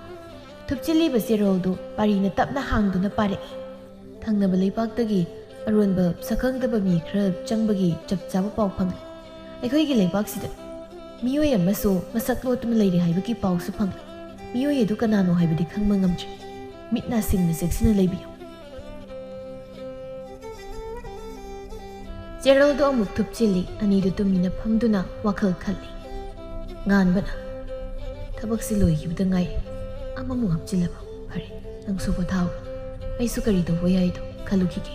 ꯊꯨꯞꯆꯤꯜꯂꯤꯕ ꯆꯦꯔꯣꯜꯗꯨ ꯄꯥꯔꯤꯅ ꯇꯞꯅ ꯍꯥꯡꯗꯨꯅ ꯄꯥꯔꯛꯏ꯫ ꯊꯪꯅꯕ ꯂꯩꯕꯥꯛꯇꯒꯤ ꯑꯔꯣꯟꯕ ꯁꯛꯈꯪꯗꯕ ꯃꯤ ꯈꯔ ꯆꯪꯕꯒꯤ ꯆꯞ ꯆꯥꯕ ꯄꯥꯎ ꯐꯪꯂꯦ꯫ ꯑꯩꯈꯣꯏꯒꯤ ꯂꯩꯕꯥꯛꯁꯤꯗ ꯃꯤꯑꯣꯏ ꯑꯃꯁꯨ ꯃꯁꯛ ꯂꯣꯠꯇꯨꯅ ꯂꯩꯔꯦ ꯍꯥꯏꯕꯒꯤ ꯄꯥꯎꯁꯨ ꯐꯪꯂꯦ꯫ ꯃꯤꯑꯣꯏ ꯑꯗꯨ ꯀꯅꯥꯅꯣ ꯍꯥꯏꯕꯗꯤ ꯈꯪꯕ ꯉꯝꯗ꯭ꯔꯤ꯫ ꯃꯤꯠ ꯅꯥ ꯁꯤꯡꯅ ꯆꯦꯛꯁꯤꯟꯅ ꯂꯩꯕꯤꯌꯨ꯫ ꯆꯦꯔꯣꯜꯗꯣ ꯑꯃꯨꯛ ꯊꯨꯞꯆꯤꯜꯂꯤ꯫ ꯑꯅꯤꯗꯨ ꯇꯨꯃꯤꯟꯅ ꯐꯝꯗꯨꯅ ꯋꯥꯈꯜ ꯈꯜꯂꯤ꯫ ꯉꯥꯟꯕꯅ, "ꯊꯕꯛꯁꯤ ꯂꯣꯏꯈꯤꯕꯗ ꯉꯥꯏ꯫ ꯑꯃꯃꯨꯛ ꯍꯥꯞꯆꯤꯜꯂꯕ? ꯐꯔꯦ, ꯅꯪꯁꯨ ꯄꯣꯊꯥꯎ꯫ ꯑꯩꯁꯨ ꯀꯔꯤ ꯇꯧꯕ ꯌꯥꯏꯗꯣ ꯈꯜꯂꯨꯈꯤꯒꯦ꯫"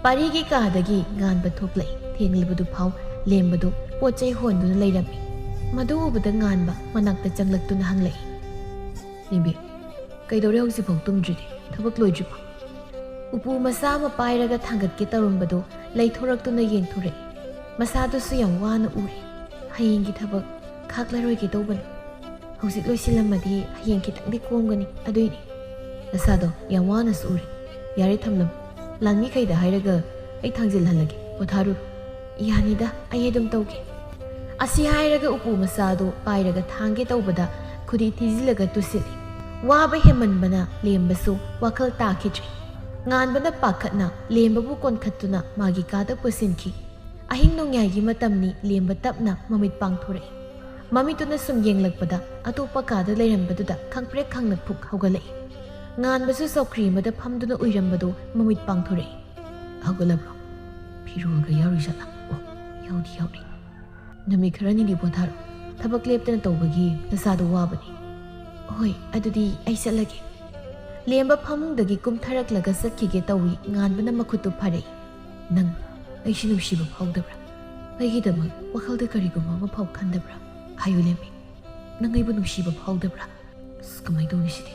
ꯄꯥꯔꯤꯒꯤ ꯀꯥꯗꯒꯤ ꯉꯥꯟꯕ ꯊꯣꯛꯂꯛꯏ꯫ ꯊꯦꯡꯂꯕꯗꯨ ꯐꯥꯎ ꯂꯦꯝꯕꯗꯨ ꯄꯣꯠ ꯆꯩ ꯍꯣꯟꯗꯨꯅ ꯂꯩꯔꯝꯃꯤ꯫ ꯃꯗꯨ ꯎꯕꯗ ꯉꯥꯟꯕ ꯃꯅꯥꯛꯇ ꯆꯪꯂꯛꯇꯨꯅ ꯍꯪꯂꯛꯏ, "ꯂꯦꯝꯕꯤ, ꯀꯩꯗꯧꯔꯦ ꯍꯧꯖꯤꯛꯐꯥꯎ ꯇꯨꯝꯗ꯭ꯔꯤꯗꯤ? ꯊꯕꯛ ꯂꯣꯏꯗ꯭ꯔꯤꯕꯣ?" ꯎꯄꯨ ꯃꯆꯥ ꯑꯃ ꯄꯥꯏꯔꯒ ꯊꯥꯡꯒꯠꯀꯦ ꯇꯧꯔꯝꯕꯗꯨ ꯂꯩꯊꯣꯔꯛꯇꯨꯅ ꯌꯦꯡꯊꯣꯔꯛꯏ꯫ ꯃꯁꯥꯗꯨꯁꯨ ꯌꯥꯝ ꯋꯥꯅ ꯎꯔꯦ꯫ "ꯍꯌꯦꯡꯒꯤ ꯊꯕꯛ ꯈꯥꯛꯂꯔꯣꯏꯒꯦ ꯇꯧꯕꯅꯤ꯫ ꯍꯧꯖꯤꯛ ꯂꯣꯏꯁꯤꯜꯂꯝꯃꯗꯤ ꯍꯌꯦꯡ ꯈꯤꯇꯪꯗꯤ ꯀꯣꯝꯒꯅꯤ, ꯑꯗꯨꯏꯅꯤ꯫ ꯅꯁꯥꯗꯣ ꯌꯥꯝ ꯋꯥꯅꯁꯨ ꯎꯔꯦ꯫ ꯌꯥꯔꯦ, ꯊꯝꯂꯝꯃꯨ꯫ ꯂꯥꯟꯃꯤꯈꯩꯗ ꯍꯥꯏꯔꯒ ꯑꯩ ꯊꯥꯡꯖꯤꯜꯍꯜꯂꯒꯦ, ꯄꯣꯊꯥꯔꯨꯔꯣ꯫" "ꯌꯥꯅꯤꯗ, ꯑꯩ ꯑꯗꯨꯝ ꯇꯧꯒꯦ꯫" ꯑꯁꯤ ꯍꯥꯏꯔꯒ ꯎꯄꯨ ꯃꯆꯥꯗꯨ ꯄꯥꯏꯔꯒ ꯊꯥꯡꯒꯦ ꯇꯧꯕꯗ ꯈꯨꯗꯤ ꯊꯤꯖꯤꯜꯂꯒ ꯇꯨꯁꯤꯜꯂꯤ꯫ ꯋꯥꯕ ꯍꯦꯟꯃꯟꯕꯅ ꯂꯦꯝꯕꯁꯨ ꯋꯥꯈꯜ ꯇꯥꯈꯤꯗ꯭ꯔꯦ꯫ ꯉꯥꯟꯕꯅ ꯄꯥꯈꯠꯅ ꯂꯦꯝꯕꯕꯨ ꯀꯣꯟꯈꯠꯇꯨꯅ ꯃꯥꯒꯤ ꯀꯥꯗ ꯄꯨꯁꯤꯟꯈꯤ꯫ ꯑꯍꯤꯡ ꯅꯣꯡꯌꯥꯏꯒꯤ ꯃꯇꯝꯅꯤ꯫ ꯂꯦꯝꯕ ꯇꯞꯅ ꯃꯃꯤꯠ ꯄꯥꯡꯊꯣꯔꯛꯏ꯫ ꯃꯃꯤꯠꯇꯨꯅ ꯁꯨꯝ ꯌꯦꯡꯂꯛꯄꯗ ꯑꯇꯣꯞꯄ ꯀꯥꯗ ꯂꯩꯔꯝꯕꯗꯨꯗ ꯈꯪꯄ꯭ꯔꯦꯛ ꯈꯪꯅ ꯐꯨꯛ ꯍꯧꯒꯠꯂꯛꯏ꯫ ꯉꯥꯟꯕꯁꯨ ꯆꯧꯀ꯭ꯔꯤ ꯑꯃꯗ ꯐꯝꯗꯨꯅ ꯎꯏꯔꯝꯕꯗꯨ ꯃꯃꯤꯠ ꯄꯥꯡꯊꯣꯔꯛꯏ꯫ "ꯍꯧꯒꯠꯂꯕ꯭ꯔꯣ? ꯐꯤꯔꯣꯜꯒ ꯌꯥꯎꯔꯤ ꯖꯥꯠꯂꯥ? ꯑꯣ, ꯌꯥꯎꯗꯤ ꯌꯥꯎꯔꯤ꯫ ꯅꯨꯃꯤꯠ ꯈꯔꯅꯤꯗꯤ ꯄꯣꯊꯥꯔꯣ꯫ ꯊꯕꯛ ꯂꯦꯞꯇꯅ ꯇꯧꯕꯒꯤ ꯅꯁꯥꯗꯣ ꯋꯥꯕꯅꯤ꯫" "ꯍꯣꯏ, ꯑꯗꯨꯗꯤ ꯑꯩ ꯆꯠꯂꯒꯦ꯫" ꯂꯦꯝꯕ ꯐꯃꯨꯡꯗꯒꯤ ꯀꯨꯝꯊꯔꯛꯂꯒ ꯆꯠꯈꯤꯒꯦ ꯇꯧꯏ꯫ ꯉꯥꯟꯕꯅ ꯃꯈꯨꯠꯇꯨ ꯐꯥꯔꯛꯏ꯫ "ꯅꯪ ꯑꯩꯁꯤ ꯅꯨꯡꯁꯤꯕ ꯐꯥꯎꯗꯕ꯭ꯔꯥ? ꯑꯩꯒꯤꯗꯃꯛ ꯋꯥꯈꯜꯗ ꯀꯔꯤꯒꯨꯝꯕ ꯑꯃ ꯐꯥꯎ ꯈꯟꯗꯕ꯭ꯔꯥ? ꯍꯥꯏꯌꯨ ꯂꯦꯝꯕꯤ, ꯅꯪ ꯑꯩꯕꯨ ꯅꯨꯡꯁꯤꯕ ꯐꯥꯎꯗꯕ꯭ꯔꯥ?" ꯑꯁ, ꯀꯃꯥꯏꯅ ꯇꯧꯅꯤ ꯁꯤꯗꯤ?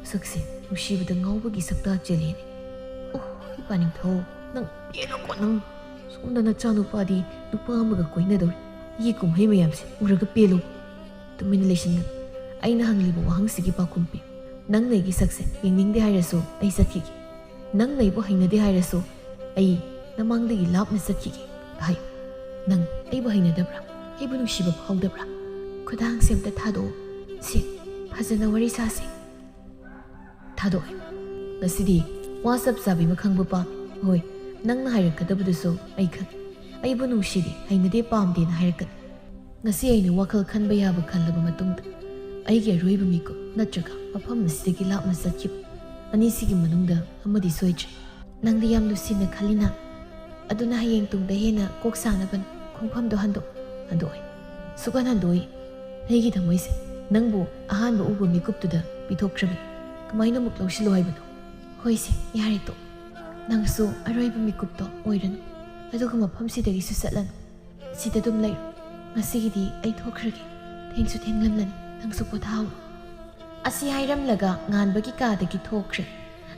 ꯃꯁꯛꯁꯦ ꯅꯨꯡꯁꯤꯕꯗ ꯉꯥꯎꯕꯒꯤ ꯁꯛꯇꯥ ꯆꯦꯜꯂꯦꯅꯦ꯫ ꯑꯣ, ꯄꯥꯅꯤꯡꯊꯧ, ꯅꯪ ꯄꯦꯜꯂꯣꯀꯣ ꯅꯪ꯫ ꯁꯣꯝꯗ ꯅꯆꯥꯅꯨꯄꯥꯗꯤ ꯅꯨꯄꯥ ꯑꯃꯒ ꯀꯣꯏꯅꯗꯧꯔꯤ꯫ ꯌꯦ ꯀꯨꯝꯍꯩ ꯃꯌꯥꯝꯁꯦ ꯎꯔꯒ ꯄꯦꯜꯂꯣ꯫ ꯇꯨꯃꯤꯟꯅ ꯂꯩꯁꯤꯟꯒꯅꯨ꯫ ꯑꯩꯅ ꯍꯪꯂꯤꯕ ꯋꯥꯍꯪꯁꯤꯒꯤ ꯄꯥꯎꯈꯨꯝ ꯄꯤ꯫ ꯅꯪꯅ ꯑꯩꯒꯤ ꯁꯛꯁꯦ ꯌꯦꯡꯅꯤꯡꯗꯦ ꯍꯥꯏꯔꯁꯨ ꯑꯩ ꯆꯠꯈꯤꯒꯦ꯫ ꯅꯪꯅ ꯑꯩꯕꯨ ꯍꯩꯅꯗꯦ ꯍꯥꯏꯔꯁꯨ ꯑꯩ ꯅꯃꯥꯡꯗꯒꯤ ꯂꯥꯞꯅ ꯆꯠꯈꯤꯒꯦ꯫ ꯍꯥꯏ, ꯅꯪ ꯑꯩꯕꯨ ꯍꯩꯅꯗꯕ꯭ꯔꯥ? ꯑꯩꯕꯨ ꯅꯨꯡꯁꯤꯕ ꯐꯥꯎꯗꯕ꯭ꯔꯥ? ꯈꯨꯗꯥꯡꯁꯦ ꯑꯝꯇ ꯊꯥꯗꯣꯛꯑꯣ꯫ ꯁꯦ, ꯐꯖꯅ ꯋꯥꯔꯤ ꯁꯥꯁꯦ꯫ ꯊꯥꯗꯣꯛꯑꯦ꯫ ꯉꯁꯤꯗꯤ ꯋꯥ ꯆꯞ ꯆꯥꯕꯤ ꯑꯃ ꯈꯪꯕ ꯄꯥꯝꯃꯤ꯫ ꯍꯣꯏ, ꯅꯪꯅ ꯍꯥꯏꯔꯛꯀꯗꯕꯗꯨꯁꯨ ꯑꯩ ꯈꯪꯉꯤ꯫ ꯑꯩꯕꯨ ꯅꯨꯡꯁꯤꯗꯦ, ꯍꯩꯅꯗꯦ, ꯄꯥꯝꯗꯦꯅ ꯍꯥꯏꯔꯛꯀꯅꯤ꯫ ꯉꯁꯤ ꯑꯩꯅ ꯋꯥꯈꯜ ꯈꯟꯕ ꯌꯥꯕ ꯈꯜꯂꯕ ꯃꯇꯨꯡꯗ ꯑꯩꯒꯤ ꯑꯔꯣꯏꯕ ꯃꯤꯀꯨꯞ ꯅꯠꯇ꯭ꯔꯒ ꯃꯐꯝ ꯑꯁꯤꯗꯒꯤ ꯂꯥꯞꯅ ꯆꯠꯈꯤꯕ ꯑꯅꯤꯁꯤꯒꯤ ꯃꯅꯨꯡꯗ ꯑꯃꯗꯤ ꯁꯣꯏꯗ꯭ꯔꯦ꯫ ꯅꯪꯗꯤ ꯌꯥꯝ ꯂꯨꯁꯤꯟꯅ ꯈꯜꯂꯤꯅ? ꯑꯗꯨꯅ ꯍꯌꯦꯡ ꯇꯨꯡꯗ ꯍꯦꯟꯅ ꯀꯣꯛ ꯁꯥꯅꯕꯅꯤ꯫ ꯈꯣꯡꯐꯝꯗꯣ ꯍꯟꯗꯣꯛ꯫ ꯍꯟꯗꯣꯛꯑꯣꯏ꯫ ꯁꯨꯛꯍꯟ ꯍꯟꯗꯣꯛꯑꯣꯏ꯫ ꯑꯩꯒꯤ ꯊꯃꯣꯏꯁꯦ ꯅꯪꯕꯨ ꯑꯍꯥꯟꯕ ꯎꯕ ꯃꯤꯀꯨꯞꯇꯨꯗ ꯄꯤꯊꯣꯛꯈ꯭ꯔꯕꯅꯤ꯫ ꯀꯃꯥꯏꯅ ꯑꯃꯨꯛ ꯂꯧꯁꯤꯜꯂꯣ ꯍꯥꯏꯕꯅꯣ? ꯍꯣꯏꯁꯦ, ꯌꯥꯔꯦ ꯇꯣꯛ꯫ ꯅꯪꯁꯨ ꯑꯔꯣꯏꯕ ꯃꯤꯀꯨꯞꯇꯣ ꯑꯣꯏꯔꯅꯨ꯫ ꯑꯗꯨꯒ ꯃꯐꯝꯁꯤꯗꯒꯤꯁꯨ ꯆꯠꯂꯅꯨ꯫ ꯁꯤꯗ ꯑꯗꯨꯝ ꯂꯩꯔꯣ꯫ ꯉꯁꯤꯒꯤꯗꯤ ꯑꯩ ꯊꯣꯛꯈ꯭ꯔꯒꯦ꯫ ꯊꯦꯡꯁꯨ ꯊꯦꯡꯂꯝꯂꯅꯤ꯫ ꯅꯪꯁꯨ ꯄꯣꯊꯥꯍꯧꯔꯣ꯫ ꯑꯁꯤ ꯍꯥꯏꯔꯝꯂꯒ ꯉꯥꯟꯕꯒꯤ ꯀꯥꯗꯒꯤ ꯊꯣꯛꯈ꯭ꯔꯦ꯫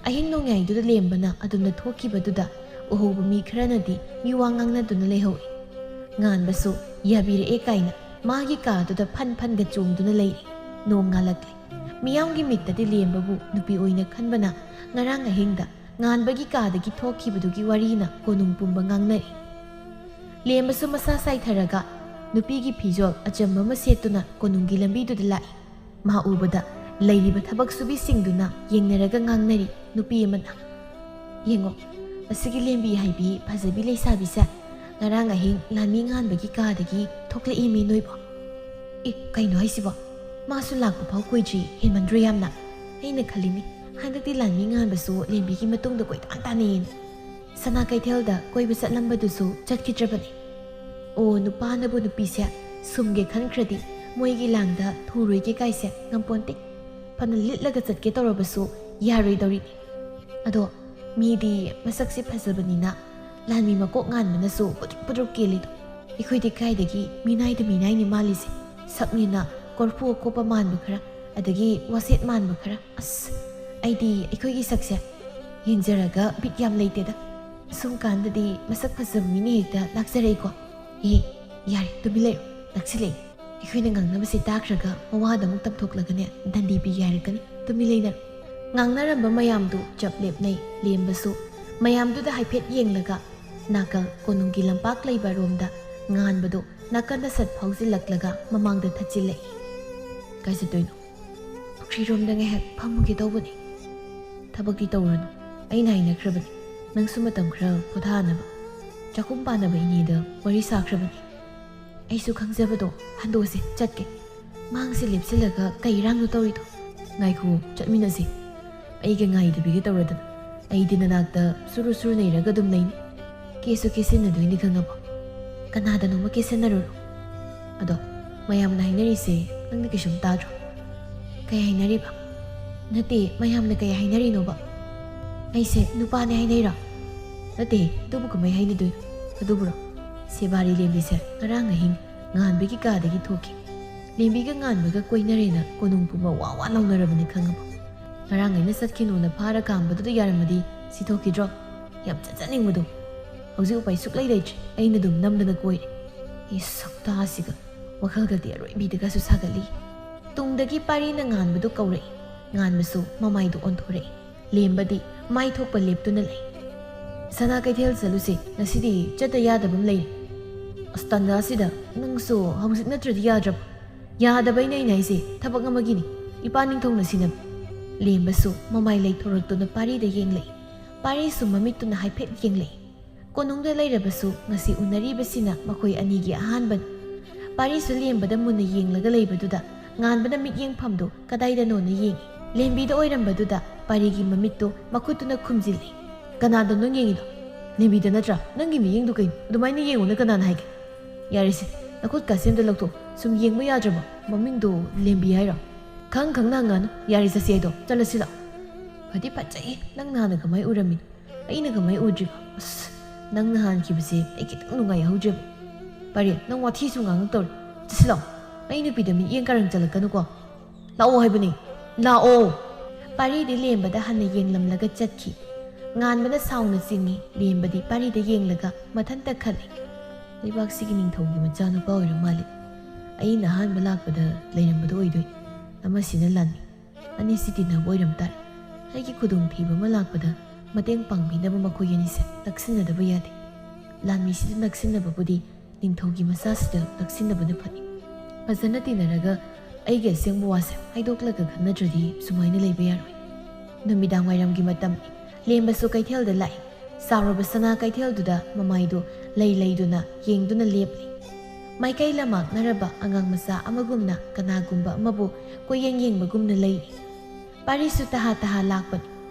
ꯑꯍꯤꯡ ꯅꯣꯡꯌꯥꯏꯗꯨꯗ ꯂꯦꯝꯕꯅ ꯑꯗꯨꯝꯅ ꯊꯣꯛꯈꯤꯕꯗꯨꯗ ꯎꯍꯧꯕ ꯃꯤ ꯈꯔꯅꯗꯤ ꯃꯤ ꯋꯥ ꯉꯥꯡꯅꯗꯨꯅ ꯂꯩꯍꯧꯏ꯫ ꯉꯥꯟꯕꯁꯨ ꯌꯥꯕꯤꯔꯛꯑꯦ ꯀꯥꯏꯅ ꯃꯥꯒꯤ ꯀꯥꯗꯨꯗ ꯐꯟ ꯐꯟꯒ ꯆꯣꯡꯗꯨꯅ ꯂꯩꯔꯤ꯫ ꯅꯣꯡ ꯉꯥꯜꯂꯛꯂꯦ꯫ ꯃꯤꯌꯥꯝꯒꯤ ꯃꯤꯠꯇꯗꯤ ꯂꯦꯝꯕꯕꯨ ꯅꯨꯄꯤ ꯑꯣꯏꯅ ꯈꯟꯕꯅ ꯉꯔꯥꯡ ꯑꯍꯤꯡꯗ ꯉꯥꯟꯕꯒꯤ ꯀꯥꯗꯒꯤ ꯊꯣꯛꯈꯤꯕꯗꯨꯒꯤ ꯋꯥꯔꯤꯅ ꯀꯣꯅꯨꯡ ꯄꯨꯝꯕ ꯉꯥꯡꯅꯔꯤ꯫ ꯂꯦꯝꯕꯁꯨ ꯃꯁꯥ ꯁꯥꯏꯊꯔꯒ ꯅꯨꯄꯤꯒꯤ ꯐꯤꯖꯣꯜ ꯑꯆꯝꯕ ꯑꯃ ꯁꯦꯠꯇꯨꯅ ꯀꯣꯅꯨꯡꯒꯤ ꯂꯝꯕꯤꯗꯨꯗ ꯂꯥꯛꯏ꯫ ꯃꯥ ꯎꯕꯗ ꯂꯩꯔꯤꯕ ꯊꯕꯛ ꯁꯨꯕꯤꯁꯤꯡꯗꯨꯅ ꯌꯦꯡꯅꯔꯒ ꯉꯥꯡꯅꯔꯤ꯫ ꯅꯨꯄꯤ ꯑꯃꯅ, "ꯌꯦꯡꯉꯣ, ꯑꯁꯤꯒꯤ ꯂꯦꯝꯕꯤ ꯍꯥꯏꯕꯤ ꯐꯖꯕꯤ ꯂꯩꯁꯥꯕꯤꯁꯦ ꯉꯔꯥꯡ ꯑꯍꯤꯡ ꯂꯥꯟꯃꯤ ꯉꯥꯟꯕꯒꯤ ꯀꯥꯗꯒꯤ ꯊꯣꯛꯂꯛꯏꯃꯤ ꯅꯣꯏꯕꯣ꯫ ꯑꯦ, ꯀꯩꯅꯣ ꯍꯥꯏꯁꯤꯕꯣ? ꯃꯥꯁꯨ ꯂꯥꯛꯄ ꯐꯥꯎ ꯀꯨꯏꯗ꯭ꯔꯤ, ꯍꯦꯟꯃꯟꯗ꯭ꯔꯣ ꯌꯥꯝꯅ?" ꯑꯩꯅ ꯈꯜꯂꯤꯅꯤ, ꯍꯟꯗꯛꯇꯤ ꯂꯥꯟꯃꯤ ꯉꯥꯟꯕꯁꯨ ꯂꯦꯝꯕꯤꯒꯤ ꯃꯇꯨꯡꯗ ꯀꯣꯏꯇꯥꯟ ꯇꯥꯟꯅꯩꯌꯦꯅ꯫ ꯁꯅꯥ ꯀꯩꯊꯦꯜꯗ ꯀꯣꯏꯕ ꯆꯠꯂꯝꯕꯗꯨꯁꯨ ꯆꯠꯈꯤꯗ꯭ꯔꯕꯅꯤ꯫ ꯑꯣ, ꯅꯨꯄꯥꯅꯕꯨ ꯅꯨꯄꯤꯁꯦ ꯁꯨꯝꯒꯦ ꯈꯟꯈ꯭ꯔꯗꯤ ꯃꯣꯏꯒꯤ ꯂꯥꯡꯗ ꯊꯨꯔꯣꯏꯒꯦ ꯀꯥꯏꯁꯦ ꯉꯝꯄꯣꯟꯇꯦ꯫ ꯐꯅ ꯂꯤꯠꯂꯒ ꯆꯠꯀꯦ ꯇꯧꯔꯕꯁꯨ ꯌꯥꯔꯣꯏꯗꯧꯔꯤꯅꯤ꯫ ꯑꯗꯣ ꯃꯤꯗꯤ ꯃꯁꯛꯁꯦ ꯐꯖꯕꯅꯤꯅ ꯂꯥꯟꯃꯤ ꯃꯀꯣꯛ ꯉꯥꯟꯕꯅꯁꯨ ꯄꯨꯗ꯭ꯔꯨꯞ ꯄꯨꯗ꯭ꯔꯨꯞ ꯀꯦꯜꯂꯤꯗꯣ꯫ ꯑꯩꯈꯣꯏꯗꯤ ꯀꯥꯏꯗꯒꯤ ꯃꯤꯅꯥꯏꯗ ꯃꯤꯅꯥꯏꯅꯤ ꯃꯥꯜꯂꯤꯁꯦ꯫ ꯁꯛꯅꯦꯅ ꯀꯣꯔꯐꯨ ꯑꯀꯣꯞꯄ ꯃꯥꯟꯕ ꯈꯔ, ꯑꯗꯒꯤ ꯋꯥꯁꯦꯠ ꯃꯥꯟꯕ ꯈꯔ꯫ ꯑꯁ, ꯑꯩꯗꯤ ꯑꯩꯈꯣꯏꯒꯤ ꯁꯛꯁꯦ ꯌꯦꯡꯖꯔꯒ ꯕꯤꯠ ꯌꯥꯝ ꯂꯩꯇꯦꯗ꯫ ꯁꯨꯝ ꯀꯥꯟꯗꯗꯤ ꯃꯁꯛ ꯐꯖꯕ ꯃꯤꯅ ꯍꯦꯛꯇ ꯂꯥꯛꯆꯔꯛꯏꯀꯣ꯫ ꯑꯦ, ꯌꯥꯔꯦ, ꯇꯨꯃꯤꯟ ꯂꯩꯔꯣ, ꯅꯛꯁꯤꯜꯂꯛꯏ꯫ ꯑꯩꯈꯣꯏꯅ ꯉꯥꯡꯅꯕꯁꯦ ꯇꯥꯈ꯭ꯔꯒ ꯃꯋꯥꯗ ꯑꯃꯨꯛ ꯇꯝꯊꯣꯛꯂꯒꯅꯦ ꯗꯟꯗꯤ ꯄꯤꯒꯦ ꯍꯥꯏꯔꯛꯀꯅꯤ꯫ ꯇꯨꯃꯤꯟ ꯂꯩꯅꯔꯣ꯫ ꯉꯥꯡꯅꯔꯝꯕ ꯃꯌꯥꯝꯗꯨ ꯆꯞ ꯂꯦꯞꯅꯩ꯫ ꯂꯦꯝꯕꯁꯨ ꯃꯌꯥꯝꯗꯨꯗ ꯍꯥꯏꯐꯦꯠ ꯌꯦꯡꯂꯒ ꯅꯥꯀꯜ ꯀꯣꯅꯨꯡꯒꯤ ꯂꯝꯄꯥꯛ ꯂꯩꯕ ꯔꯣꯝꯗ ꯉꯥꯟꯕꯗꯨ ꯅꯥꯀꯟꯗ ꯁꯠ ꯐꯥꯎꯖꯤꯜꯂꯛꯂꯒ ꯃꯃꯥꯡꯗ ꯊꯠꯆꯤꯜꯂꯛꯏ꯫ "ꯀꯥꯏ ꯆꯠꯇꯣꯏꯅꯣ?" "ꯄꯨꯈ꯭ꯔꯤꯔꯣꯝꯗ ꯉꯥꯏꯍꯥꯛ ꯐꯝꯃꯨꯒꯦ ꯇꯧꯕꯅꯤ꯫" "ꯊꯕꯛꯇꯤ ꯇꯧꯔꯨꯔꯅꯨ, ꯑꯩꯅ ꯍꯥꯏꯅꯈ꯭ꯔꯕꯅꯤ ꯅꯪꯁꯨ ꯃꯇꯝ ꯈꯔ ꯄꯣꯊꯥꯅꯕ꯫ ꯆꯥꯛꯈꯨꯝ ꯄꯥꯟꯅꯕ ꯏꯅꯦꯗ ꯋꯥꯔꯤ ꯁꯥꯈ꯭ꯔꯕꯅꯤ꯫ ꯑꯩꯁꯨ ꯈꯪꯖꯕꯗꯣ ꯍꯟꯗꯣꯛꯑꯁꯦ, ꯆꯠꯀꯦ꯫" ꯃꯥꯡꯁꯦ ꯂꯦꯞꯁꯤꯜꯂꯒ "ꯀꯩ ꯏꯔꯥꯡꯅꯣ ꯇꯧꯔꯤꯗꯣ?" "ꯉꯥꯏꯈꯣ, ꯆꯠꯃꯤꯟꯅꯁꯤ꯫ ꯑꯩꯒ ꯉꯥꯏꯗꯕꯤꯒ ꯇꯧꯔꯗꯅ꯫ ꯑꯩꯗꯤ ꯅꯅꯥꯛꯇ ꯁꯨꯔꯨ ꯁꯨꯔꯨ ꯅꯩꯔꯒ ꯑꯗꯨꯝ ꯂꯩꯅꯤ꯫ ꯀꯦꯁꯁꯨ ꯀꯦꯁꯤꯟꯅꯗꯣꯏꯅꯤ, ꯈꯪꯉꯕꯣ?" "ꯀꯅꯥꯗꯅꯣꯃ ꯀꯦꯁꯤꯟꯅꯔꯨꯔꯣ꯫ ꯑꯗꯣ ꯃꯌꯥꯝꯅ ꯍꯥꯏꯅꯔꯤꯁꯦ ꯅꯪꯗꯤ ꯀꯩꯁꯨꯝ ꯇꯥꯗ꯭ꯔꯣ?" "ꯀꯩ ꯍꯥꯏꯅꯔꯤꯕ?" "ꯅꯠꯇꯦ, ꯃꯌꯥꯝꯅ ꯀꯩ ꯍꯥꯏꯅꯔꯤꯅꯣꯕ?" "ꯑꯩꯁꯦ ꯅꯨꯄꯥꯅꯦ ꯍꯥꯏꯅꯩꯔꯣ?" "ꯅꯠꯇꯦ, ꯑꯗꯨꯕꯨ ꯀꯃꯥꯏ ꯍꯥꯏꯅꯗꯣꯏꯅꯣ?" "ꯑꯗꯨꯕꯨꯔꯣ? ꯁꯦꯕꯥꯔꯤ ꯂꯦꯝꯕꯤꯁꯦ ꯉꯔꯥꯡ ꯑꯍꯤꯡ ꯉꯥꯟꯕꯒꯤ ꯀꯥꯗꯒꯤ ꯊꯣꯛꯈꯤ꯫ ꯂꯦꯝꯕꯤꯒ ꯉꯥꯟꯕꯒ ꯀꯣꯏꯅꯔꯦꯅ ꯀꯣꯅꯨꯡ ꯄꯨꯝꯕ ꯋꯥ ꯋꯥ ꯂꯥꯎꯅꯔꯕꯅꯤ, ꯈꯪꯉꯕꯣ? ꯉꯔꯥꯡ ꯑꯩꯅ ꯆꯠꯈꯤꯅꯨꯅ ꯐꯥꯔ ꯀꯥꯝꯕꯗꯨꯗ ꯌꯥꯔꯝꯃꯗꯤ ꯁꯤ ꯊꯣꯛꯈꯤꯗ꯭ꯔꯣ? ꯌꯥꯝ ꯆꯠꯆꯅꯤꯡꯕꯗꯣ꯫ ꯍꯧꯖꯤꯛ ꯎꯄꯥꯏ ꯁꯨꯛꯂꯩ ꯂꯩꯇ꯭ꯔꯦ꯫ ꯑꯩꯅ ꯑꯗꯨꯝ ꯅꯝꯗꯅ ꯀꯣꯏꯔꯦ꯫ ꯑꯦ, ꯁꯛꯇꯥꯁꯤꯒ꯫ ꯋꯥꯈꯜꯒꯗꯤ ꯑꯔꯣꯏꯕꯤꯗꯒꯁꯨ ꯁꯥꯒꯠꯂꯤ꯫" ꯇꯨꯡꯗꯒꯤ ꯄꯥꯔꯤꯅ ꯉꯥꯟꯕꯗꯨ ꯀꯧꯔꯛꯏ꯫ ꯉꯥꯟꯕꯁꯨ ꯃꯃꯥꯏꯗꯨ ꯑꯣꯟꯊꯣꯔꯛꯏ꯫ ꯂꯦꯝꯕꯗꯤ ꯃꯥꯏ ꯊꯣꯛꯄ ꯂꯦꯞꯇꯨꯅ ꯂꯩ꯫ "ꯁꯅꯥ ꯀꯩꯊꯦꯜ ꯆꯠꯂꯨꯁꯦ, ꯉꯁꯤꯗꯤ ꯆꯠꯇ ꯌꯥꯗꯕ ꯑꯃ ꯂꯩꯔꯦ꯫" "ꯑꯁ, ꯇꯥꯟꯖꯥꯁꯤꯗ ꯅꯪꯁꯨ ꯍꯧꯖꯤꯛ ꯅꯠꯇ꯭ꯔꯗꯤ ꯌꯥꯗ꯭ꯔꯕ?" "ꯌꯥꯗꯕꯩꯅꯦ ꯑꯩꯅ ꯍꯥꯏꯁꯦ, ꯊꯕꯛ ꯑꯃꯒꯤꯅꯤ, ꯏꯄꯥ ꯅꯤꯡꯊꯧꯅ ꯁꯤꯟꯅꯕ꯫" ꯂꯦꯝꯕꯁꯨ ꯃꯃꯥꯏ ꯂꯩꯊꯣꯔꯛꯇꯨꯅ ꯄꯥꯔꯤꯗ ꯌꯦꯡꯂꯛꯏ꯫ ꯄꯥꯔꯤꯁꯨ ꯃꯃꯤꯠꯇꯨꯅ ꯍꯥꯏꯐꯦꯠ ꯌꯦꯡꯂꯛꯏ꯫ ꯀꯣꯅꯨꯡꯗ ꯂꯩꯔꯕꯁꯨ ꯉꯁꯤ ꯎꯅꯔꯤꯕꯁꯤꯅ ꯃꯈꯣꯏ ꯑꯅꯤꯒꯤ ꯑꯍꯥꯟꯕꯅꯤ꯫ ꯄꯥꯔꯤꯁꯨ ꯂꯦꯝꯕꯗ ꯃꯨꯟꯅ ꯌꯦꯡꯂꯒ ꯂꯩꯕꯗꯨꯗ ꯉꯥꯟꯕꯅ ꯃꯤꯠꯌꯦꯡꯐꯝꯗꯨ ꯀꯗꯥꯏꯗꯅꯣꯅ ꯌꯦꯡꯏ꯫ ꯂꯦꯝꯕꯤꯗ ꯑꯣꯏꯔꯝꯕꯗꯨꯗ ꯄꯥꯔꯤꯒꯤ ꯃꯃꯤꯠꯇꯨ ꯃꯈꯨꯠꯇꯨꯅ ꯈꯨꯝꯖꯤꯜꯂꯤ꯫ "ꯀꯅꯥꯗꯅꯣ ꯌꯦꯡꯉꯤꯗꯣ? ꯂꯦꯝꯕꯤꯗ ꯅꯠꯇ꯭ꯔꯥ? ꯅꯪꯒꯤ ꯃꯤꯠꯌꯦꯡꯗꯨ ꯀꯩꯅꯣ? ꯑꯗꯨꯃꯥꯏꯅ ꯌꯦꯡꯉꯨꯅ ꯀꯅꯥꯅ ꯍꯥꯏꯒꯦ?" "ꯌꯥꯔꯦꯁꯦ, ꯅꯈꯨꯠꯀꯥꯁꯦ ꯑꯝꯇ ꯂꯧꯊꯣꯛ꯫ ꯁꯨꯝ ꯌꯦꯡꯕ ꯌꯥꯗ꯭ꯔꯕꯣ? ꯃꯃꯤꯡꯗꯣ ꯂꯦꯝꯕꯤ ꯍꯥꯏꯔꯣ?" "ꯈꯪ ꯈꯪꯅ ꯍꯪꯉꯅꯨ꯫ ꯌꯥꯔꯦ, ꯆꯠꯁꯤ ꯍꯥꯏꯗꯣ꯫ ꯆꯠꯂꯁꯤ ꯂꯥꯛꯑꯣ꯫" "ꯐꯗꯤ ꯐꯖꯩꯌꯦ꯫ ꯅꯪ ꯅꯍꯥꯟꯅ ꯀꯃꯥꯏ ꯎꯔꯝꯃꯤꯅꯣ? ꯑꯩꯅ ꯀꯃꯥꯏ ꯎꯗ꯭ꯔꯤꯕ? ꯑꯁ, ꯅꯪ ꯅꯍꯥꯟꯈꯤꯕꯁꯦ ꯑꯩ ꯈꯤꯇꯪ ꯅꯨꯡꯉꯥꯏꯍꯧꯗ꯭ꯔꯦꯕ꯫" "ꯄꯥꯔꯤ, ꯅꯪ ꯋꯥꯊꯤꯁꯨ ꯉꯥꯡꯉꯛꯇꯧꯔꯦ꯫ ꯆꯠꯁꯤ ꯂꯥꯛꯑꯣ꯫ ꯑꯩ ꯅꯨꯄꯤꯗ ꯃꯤꯠꯌꯦꯡ ꯀꯥꯔꯟ ꯆꯠꯂꯛꯀꯅꯨꯀꯣ꯫ ꯂꯥꯛꯑꯣ ꯍꯥꯏꯕꯅꯤ꯫ ꯂꯥꯛꯑꯣ!" ꯄꯥꯔꯤꯗꯤ ꯂꯦꯝꯕꯗ ꯍꯟꯅ ꯌꯦꯡꯂꯝꯂꯒ ꯆꯠꯈꯤ꯫ ꯉꯥꯟꯕꯅ ꯁꯥꯎꯅ ꯆꯤꯡꯏ꯫ ꯂꯦꯝꯕꯗꯤ ꯄꯥꯔꯤꯗ ꯌꯦꯡꯂꯒ ꯃꯊꯟꯇ ꯈꯜꯂꯤ, "ꯂꯩꯕꯥꯛꯁꯤꯒꯤ ꯅꯤꯡꯊꯧꯒꯤ ꯃꯆꯥꯅꯨꯄꯥ ꯑꯣꯏꯔ ꯃꯥꯜꯂꯦ꯫ ꯑꯩꯅ ꯑꯍꯥꯟꯕ ꯂꯥꯛꯄꯗ ꯂꯩꯔꯝꯕꯗꯣ ꯑꯣꯏꯗꯣꯏ꯫ ꯑꯃꯁꯤꯅ ꯂꯥꯟꯃꯤ, ꯑꯅꯤꯁꯤ ꯇꯤꯟꯅꯕ ꯑꯣꯏꯔꯝ ꯇꯥꯔꯦ꯫ ꯑꯩꯒꯤ ꯈꯨꯗꯣꯡꯊꯤꯕ ꯑꯃ ꯂꯥꯛꯄꯗ ꯃꯇꯦꯡ ꯄꯥꯡꯕꯤꯅꯕ ꯃꯈꯣꯏ ꯑꯅꯤꯁꯦ ꯅꯛꯁꯤꯟꯅꯗꯕ ꯌꯥꯗꯦ꯫ ꯂꯥꯟꯃꯤꯁꯤꯗ ꯅꯛꯁꯤꯟꯅꯕꯕꯨꯗꯤ ꯅꯤꯡꯊꯧꯒꯤ ꯃꯆꯥꯁꯤꯗ ꯅꯛꯁꯤꯟꯅꯕꯅ ꯐꯅꯤ꯫ ꯐꯖꯅ ꯇꯤꯟꯅꯔꯒ ꯑꯩꯒꯤ ꯑꯁꯦꯡꯕ ꯋꯥꯁꯦ ꯍꯥꯏꯗꯣꯛꯂꯒ ꯈꯟꯅꯗ꯭ꯔꯗꯤ ꯁꯨꯃꯥꯏꯅ ꯂꯩꯕ ꯌꯥꯔꯣꯏ꯫ ꯅꯨꯃꯤꯗꯥꯡ ꯋꯥꯏꯔꯝꯒꯤ ꯃꯇꯝꯅꯤ꯫ ꯂꯦꯝꯕꯁꯨ ꯀꯩꯊꯦꯜꯗ ꯂꯥꯛꯏ꯫ ꯆꯥꯎꯔꯕ ꯁꯅꯥ ꯀꯩꯊꯦꯜꯗꯨꯗ ꯃꯃꯥꯏꯗꯨ ꯂꯩ ꯂꯩꯗꯨꯅ ꯌꯦꯡꯗꯨꯅ ꯂꯦꯞꯂꯤ꯫ ꯃꯥꯏꯀꯩ ꯂꯝꯃꯥꯛꯅꯔꯕ ꯑꯉꯥꯡ ꯃꯆꯥ ꯑꯃꯒꯨꯝꯅ ꯀꯅꯥꯒꯨꯝꯕ ꯑꯃꯕꯨ ꯀꯣꯏꯌꯦꯡ ꯌꯦꯡꯕꯒꯨꯝꯅ ꯂꯩꯔꯤ꯫ ꯄꯥꯔꯤꯁꯨ ꯇꯍꯥ ꯇꯍꯥ ꯂꯥꯛꯄꯅꯤ꯫